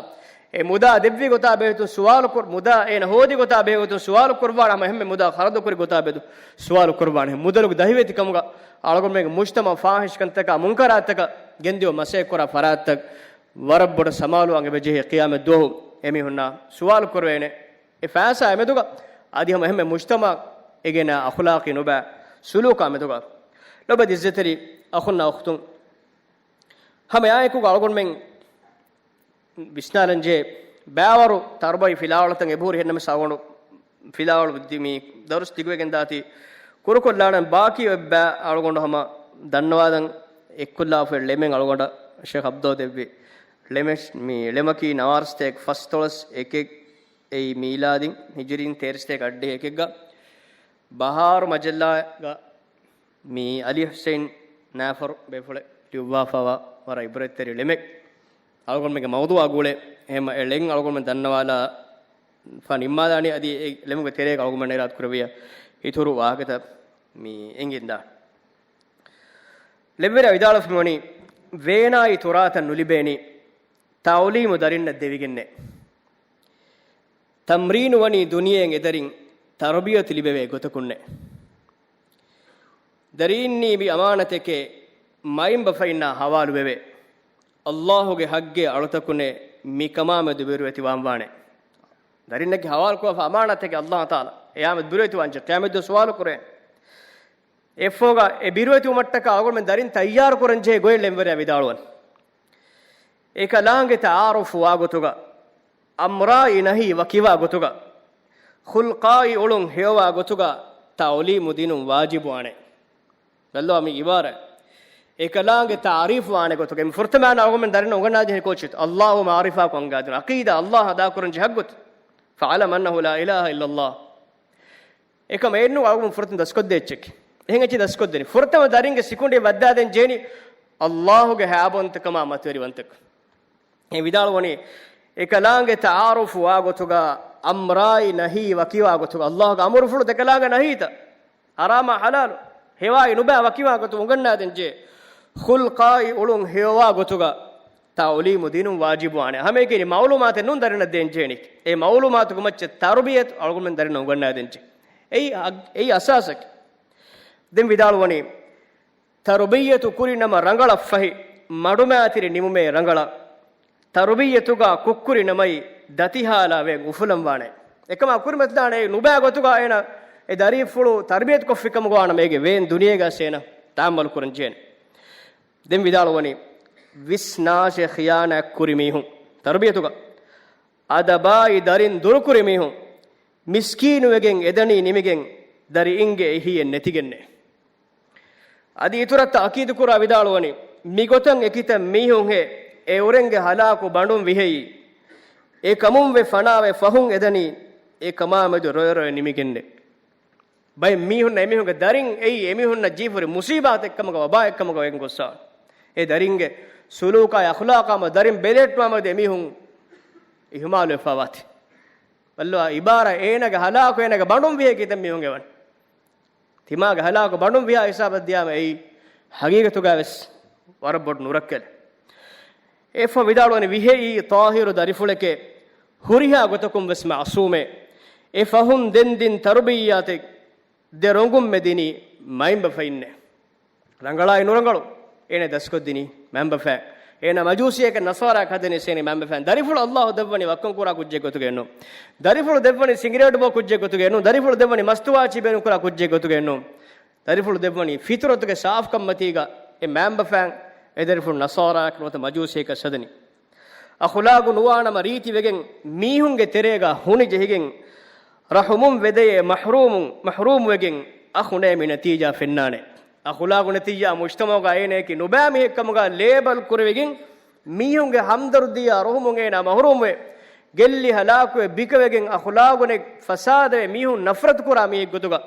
އެ މުދާ ދެއްވި ގޮތާ ބެހޭގޮތުން ސުވާލު ކުރ-، މުދާ އޭނަ ހޯދި ގޮތާ ބެހޭގޮތުން ސުވާލު ކުރައްވާނެ ހަމަ އެންމެ މުދާ ޚަރަދު ކުރި ގޮތާ މެދު ސުވާލު ކުރައްވާނެ. މުދަލުގެ ދަހިވެތި ކަމުގަ އަޅުގަނޑުމެންގެ މުޖްތަމަޢު ފާޙިޝް ކަންތަކާ މުންކަރާތްތަކަށް ގެންދިޔުމަށް މަސައްކަތް ކުރާ ފަރާތްތައް ވަރަށް ބޮޑަށް ސަމާލުވާން އެބަޖެހޭ. ޤިޔާމަތް ދުވަހު އެމީހުންނާ ސުވާލު ކުރެވޭނެ. އެ ފައިސާ އެމެދުގަ އަދި ހަމަ އެހެންމެ މުޖްތަމަޢަށް އެގެނާ އަޚުލާޤީ ނުބައި ސުލޫކާ މެދުގަ. ލޮބުވެތި ޢިއްޒަތްތެރި އަޚުންނާ އުޚްތުން، ހަމަ އެއާއެކުގަ އަޅުގަނޑުމެން ވިސްނާލަންޖެހޭ ބައިވަރު ތަރުބަވީ ފިލާވަޅުތައް އެބަހުރި. އެހެންނަމަވެސް އަޅުގަނޑު ފިލާވަޅު ދި-، މި ދަރުސް ދިގުވެގެން ދާތީ ކުރުކޮށްލާނަން. ބާކީ އޮތް ބައި އަޅުގަނޑު ހަމަ ދަންނަވާލަން އެއްކޮށްލާފައި ޅެމެއް އަޅުގަނޑަށް ޝޭޚް ޢަބްދުﷲ ދެއްވި ޅެމެއް. މި ޅެމަކީ ނަވާރަ ސަތޭކަ ފަސްދޮޅަސް އެކެއް އެއީ މީލާދީން ހިޖުރީން ތޭރަ ސަތޭކަ އަށްޑިހަ އެކެއްގަ ބަހާރު މަޖައްލާގަ މި ޢަލީ ޙުސައިން ނާފަރު ބޭފުޅެއް ލިޔުއްވާފައިވާ ވަރަށް ޢިބްރަތްތެރި ޅެމެއް. އަޅުގަނޑުމެންގެ މައުޟޫޢާ ގުޅޭ. އެހެން އެ ޅެން އަޅުގަނޑުމެން ދަންނަވާލާފަ ނިންމާލާނީ. އަދި އެ ޅެމުގެ ތެރޭގަ އަޅުގަނޑުމެން އިރާދަ ކުރެއްވިޔާ އިތުރު ވާހަކަތައް މި އެނގިންދާނެ. ޅެއްވެރިޔާ ވިދާޅުވެފަ މިވަނީ، ވޭނާއި ތުރާތައް ނުލިބޭނީ، ތަޢުލީމު ދަރިންނަށް ދެވިގެންނޭ. ތަމްރީނު ވަނީ ދުނިޔެއިން އެދަރިން ތަރުބިޔަތު ލިބެވޭ ގޮތަކުންނޭ. ދަރީންނީ މި އަމާނަތެކޭ، މައިންބަފައިންނާ ހަވާލުވެވޭ. އައްލާހުގެ ޙައްޤޭ އަޅުތަކުނޭ މިކަމާމެދު ބިރުވެތިވާންވާނެ. ދަރިންނަކީ ހަވާލުކުރާފަ އަމާނަތެކޭ އައްލާހު ތަޢާލާ އެއާމެދު ބިރުވެތިވާންޖެ ޤިޔާމަތްދުވަސް ސުވާލު ކުރޭ. އެއަށްފަހުގަ އެ ބިރުވެތިވުމަށްޓަކާ އަޅުގަނޑުމެން ދަރިން ތައްޔާރު ކުރަންޖެހޭ ގޮތް އެންވަރާ ވިދާޅުވަން. އެކަލާނގެ ތަޢާރުފު ވާގޮތުގަ، އަމްރާއި ނަހީ ވަކިވާ ގޮތުގަ، ޚުލްޤާއި އުޅުން ހެޔޮވާ ގޮތުގަ ތަޢުލީމު ދިނުން ވާޖިބުވާނެ. ބައްލަވާ މި ޢިބާރާތް. އެކަލާނގެ ތަޢާރީފު ވާނެ ގޮތުގަ މި ފުރަތަމައަށް އަޅުގަނޑުމެން ދަރިންނަށް އުނގަންނާދޭނެ ކޯޗެއް؟ އައްލާހު މަޢުރިފާކޮށް އަންގާދިނުން. ޢަޤީދާ، އައްލާހު އަދާކުރަންޖެހޭ ޙައްޤުތައް. فاعلم أنه لا إله إلا الله. އެކަމަށް އެއްނު އަޅުގަނޑު ފުރަތަމަ ދަސްކޮށްދޭ އެއްޗެކޭ. އެހެން އެއްޗެއް ދަސްކޮށްދެނީ. ފުރަތަމަ ދަރިންގެ ސިކުނޑި ވައްދާދޭން ޖެހެނީ އައްލާހުގެ ހައިބަވަންތަކަމާ މަތިވެރިވަންތަކަން. އެ ވިދާޅުވަނީ، އެކަލާނގެ ތަޢާރުފު ވާ ގޮތުގަ، އަމްރާއި ނަހީ ވަކިވާ ގޮތުގަ، އައްލާހުގެ އަމުރުފުޅު ދެކަލާނގެ ނަހީތައް، ޙަރާމާ ޙަލާލު، ހެޔޮއާއި ނުބައި ވަކިވާ ގޮތުން އުނގަންނާދޭން ޖެހޭ. ޚުލްޤާއި އުޅުން ހެޔޮވާ ގޮތުގަ ތަޢުލީމު ދިނުން ވާޖިބުވާނެ. ހަމައެކަނި މަޢުލޫމާތެއް ނޫން ދަރިންނަށް ދޭން ޖެހެނީ. އެ މަޢުލޫމާތުގެ މައްޗަށް ތަރުބިޔަތު އަޅުގަނޑުމެން ދަރިންނަށް އުނގަންނާދޭން ޖެހޭ. އެއީ އަ-، އެއީ އަސާސަކީ. ދެން ވިދާޅުވަނީ، ތަރުބިއްޔަތު ކުރި ނަމަ ރަނގަޅަށް ފަހި، މަޑުމައިތިރި ނިމުމޭ ރަނގަޅަށް. ތަރުބިއްޔަތުގަ ކުށްކުރި ނަމައި، ދަތިހާލާ ވޭން އުފުލަންވާނެ. އެކަމާ ކުރިމަތިލާނެ އެއީ ނުބައި ގޮތުގަ އޭނަ އެ ދަރީފުޅު ތަރުބިޔަތުކޮށްފިކަމުގަ ވާނަމަ އޭގެ ވޭން ދުނިޔޭގަ އައިސް އޭނަ ތަޙައްމަލު ކުރަން ޖެހޭނެ. ދެން ވިދާޅުވަނީ، ވިސްނާށޭ ޚިޔާނާތް ކުރި މީހުން ތަރުބިޔަތުގަ އަދަބާއި ދަރިން ދުރުކުރި މީހުން މިސްކީނުވެގެން އެދަނީ ނިމިގެން ދަރިއިންގެ އެހީއެއް ނެތިގެންނޭ. އަދި އިތުރަށް ތައުކީދުކުރާ ވިދާޅުވަނީ، މިގޮތަށް އެކިތައް މީހުންހޭ އެއުރެންގެ ހަލާކު ބަނޑުން ވިހެއީ، އެ ކަމުންވެ ފަނާވެ ފަހުން އެދަނީ އެ ކަމާމެދު ރޮއެ ރޮއެ ނިމިގެންނޭ. ބައެއް މީހުންނަށް އެމީހުންގެ ދަރިން އެއީ އެމީހުންނަށް ޖެހިފަހުރި މުސީބާތެއްކަމުގަ ވަބާއެއްކަމުގަ ވެގެން ގޮއްސާ. އެ ދަރިންގެ ސުލޫކާއި އަޚްލާޤާ މަ ދަރިން ބެލެހެއްޓުމާމެދު އެމީހުން އިހުމާލުވެފަވާތީ. ބައްލަވާ އިބާރާތް އޭނަގެ ހަލާކު އޭނަގެ ބަނޑުން ވިހޭ ކިތައް މީހުން އެވަން. ތިމާގެ ހަލާކު ބަނޑުން ވިހާ ހިސާބަށް ދިޔާމަ އެއީ ހަގީގަތުގަ ވެސް ވަރަށް ބޮޑު ނުރައްކަލެއް. އެފަ ވިދާޅުވަނީ ވިހެއީ ޠާހިރު ދަރިފުޅެކޭ، ހުރިހާ ގޮތަކުން ވެސް މަޢުޞޫމޭ. އެ ފަހުން ދެން ދިން ތަރުބިއްޔާތެއް ދެ ރޮނގުންމެ ދިނީ މައިންބަފައިންނޭ. ރަނގަޅާއި ނުރަނގަޅު އޭނަ ދަސްކޮށްދިނީ މައިންބަފައިން. އޭނަ މަޖޫސީއަކަށް ނަޞާރާއަކަށް ހަދަނީ ސޭނި މައިންބަފައިން. ދަރިފުޅު އައްލާހު ދެއްވަނީ ވައްކަން ކުރާ ކުއްޖެއް ގޮތުގައެއްނޫން. ދަރިފުޅު ދެއްވަނީ ސިނގިރޭޓު ބޯ ކުއްޖެއް ގޮތުގައެއްނޫން. ދަރިފުޅު ދެއްވަނީ މަސްތުވާޗި ބޭނުން ކުރާ ކުއްޖެއް ގޮތުގައެއްނޫން. ދަރިފުޅު ދެއްވަނީ ފިޠުރަތުގެ ސާފުކަންމަތީގަ އެ މައިންބަފައިން އެ ދަރިފުޅު ނަޞާރާއަކަށް ނުވަތަ މަޖޫސީއަކަށް ހަދަނީ. އަޚުލާގު ނުވާނަމަ ރީތިވެގެން މީހުންގެ ތެރޭގަ ހުނި ޖެހިގެން ރަޙުމުން ވެދެޔޭ މަޙްރޫމުން، މަޙްރޫމުވެގެން އަޚުނޭ މި ނަތީޖާ ފެންނާނެ. އަޚުލާގު ނެތިއްޔާ މުޖްތަމަޢުގަ އޭނައަކީ ނުބައި މީހެއްކަމުގަ ލޭބަލް ކުރެވިގެން މީހުންގެ ހަމްދަރުދީއާ ރުހުމުން އޭނާ މަޙްރޫމްވެ، ގެއްލި ހަލާކުވެ ބިކަވެގެން އަޚުލާގުނެއް ފަސާދަވެ މީހުން ނަފްރަތުކުރާ މީހެއްގޮތުގަ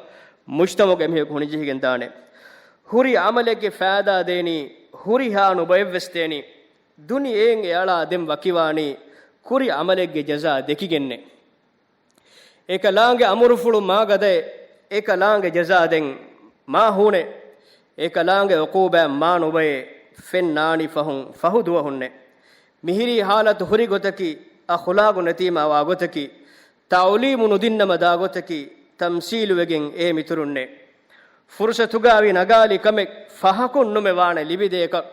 މުޖްތަމަޢުގެ މީހަކު ހުނިޖެހިގެން ދާނެ. ހުރި ޢަމަލެއްގެ ފައިދާ ދޭނީ ހުރިހާ ނުބައެއްވެސް ދޭނީ. ދުނިޔެއިން އެއަޅާ ދެން ވަކިވާނީ ކުރި ޢަމަލެއްގެ ޖަޒާ ދެކިގެންނޭ. އެކަލާނގެ އަމުރުފުޅު މާ ގަދައެއް، އެކަލާނގެ ޖަޒާ ދެން މާ ހޫނެއް، އެކަލާނގެ ޢުޤޫބާތް މާ ނުބައެއް ފެންނާނީ ފަހުން ފަހު ދުވަހުންނޭ. މިހިރީ ޙާލަތު ހުރި ގޮތަކީ، އަޚުލާގު ނެތީމާ ވާ ގޮތަކީ، ތަޢުލީމު ނުދިންނަމަ ދާ ގޮތަކީ، ތަމްސީލުވެގެން އޭ މިތުރުންނޭ. ފުރުޞަތުގައި ނަގާލި ކަމެއް ފަހަކުން ނުމެ ވާނެ ލިބިދޭކަށް،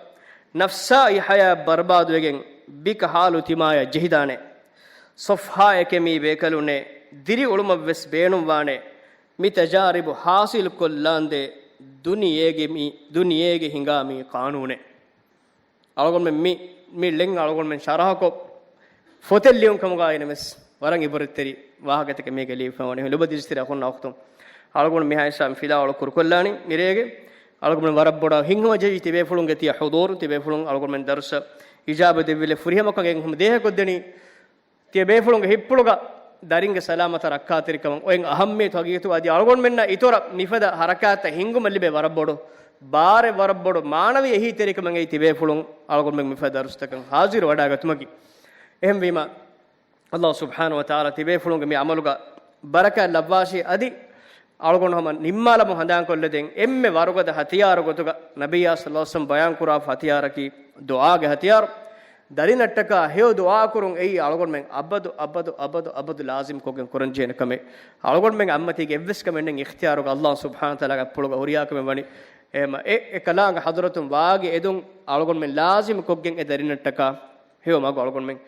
ނަފްސާއި ޙަޔާތް ބަރުބާދުވެގެން ބިކަ ޙާލު ތިމާޔަށް ޖެހިދާނެ. ޞަފްޙާއެކޭ މީ ބޭކަލުންނޭ، ދިރިއުޅުމަށްވެސް ބޭނުންވާނެ. މި ތަޖާރިބު ޙާޞިލުކޮށްލާނދޭ ދުނިޔޭގެ މި، ދުނިޔޭގެ ހިނގާ މި ޤާނޫނެއް. އަޅުގަނޑުމެން މި، މި ޅެން އަޅުގަނޑުމެން ޝަރަޙަކޮށް، ފޮތެއް ލިޔުން ކަމުގައި ނަމަވެސް، ވަރަށް ޢިބްރަތްތެރި ވާހަކަތަކެއް މީގެ ލިޔެފަ ވަނީ. ލޮބުވެތި ދިރިސްތެރި އަޚުންނާ އުޚްތުން، އަޅުގަނޑު މިހާ ހިސާބުން ފިލާވަޅު ކުރުކޮށްލާނީ މިރޭގެ. އަޅުގަނޑު ވަރަށް ބޮޑަށް ހިތްހަމަޖެހި ތިބޭފުޅުންގެ ތިޔަ ޙުޟޫރު، ތިބޭފުޅުން އަޅުގަނޑުމެން ދަރުސަށް އިޖާބަ ދެއްވިލެއް ފުރިހަމަކަން އެން ހަމަ ދޭހަކޮށްދެނީ. ތިޔަ ބޭފުޅުންގެ ހިތްޕުޅުގަ ދަރިންގެ ސަލާމަތާ ރައްކާތެރިކަމަށް އޮތް އަހައްމިޔަތު ހަގީގަތުގަ އަދި އަޅުގަނޑުމެންނަށް އިތުރަށް މިފަދަ ހަރަކާތްތައް ހިންގުމަށް ލިބޭ ވަރަށް ބޮޑު ބާރެއް، ވަރަށް ބޮޑު މާނަވީ އެހީތެރިކަމެއް އެއީ ތިބޭފުޅުން އަޅުގަނޑުމެން މިފަދަ ދަރުސްތަކަށް ހާޒިރު ވަޑައިގަތުމަކީ. އެހެންވީމަ، ﷲ ސުބްޙާނަހޫ ވަތަޢާލާ ތިބޭފުޅުންގެ މި ޢަމަލުގަ ބަރަކާތް ލައްވާށި. އަދި އަޅުގަނޑު ހަމަ ނިންމާލަމުން ހަނދާންކޮށްލަދެން، އެންމެ ވަރުގަދަ ހަތިޔާރު ގޮތުގަ ނަބިއްޔާ ޞައްލަﷲު ޢަލައިހި ވަސައްލަމް ބަޔާންކުރާފަ ހަތިޔާރަކީ ދުޢާގެ ހަތިޔާރު. ދަރިންނަށްޓަކާ ހެޔޮ ދުޢާކުރުން އެއީ އަޅުގަނޑުމެން އަބަދު، އަބަދު، އަބަދު، އަބަދު ލާޒިމްކޮށްގެން ކުރަންޖެހޭނެ ކަމެއް. އަޅުގަނޑުމެން އައްމަތީގެ އެއްވެސް ކަމެއް ނެތް އިޚްތިޔާރުގަ ﷲ ސުބްޙާނަހޫ ވަތަޢާލާގެ އަތްޕުޅުގަ ހުރިހާ ކަމެއް ވަނީ. އެހެމަ އެ، އެ ކަލާނގެ ޙަޟްރަތުން ވާގި އެދުން އަޅުގަނޑުމެން ލާޒިމްކޮށްގެން އެ ދަރިންނަށްޓަކާ ހެޔޮ މަގު އަޅުގަނޑުމެން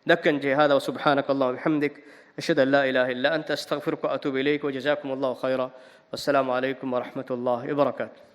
ދައްކަންޖެހޭ. هذا وسبحانك اللهم وبحمدك، أشهد أن لا إله إلا أنت، أستغفرك وأتوب إليك، وجزاكم الله خيرا، والسلام عليكم ورحمة الله وبركاته.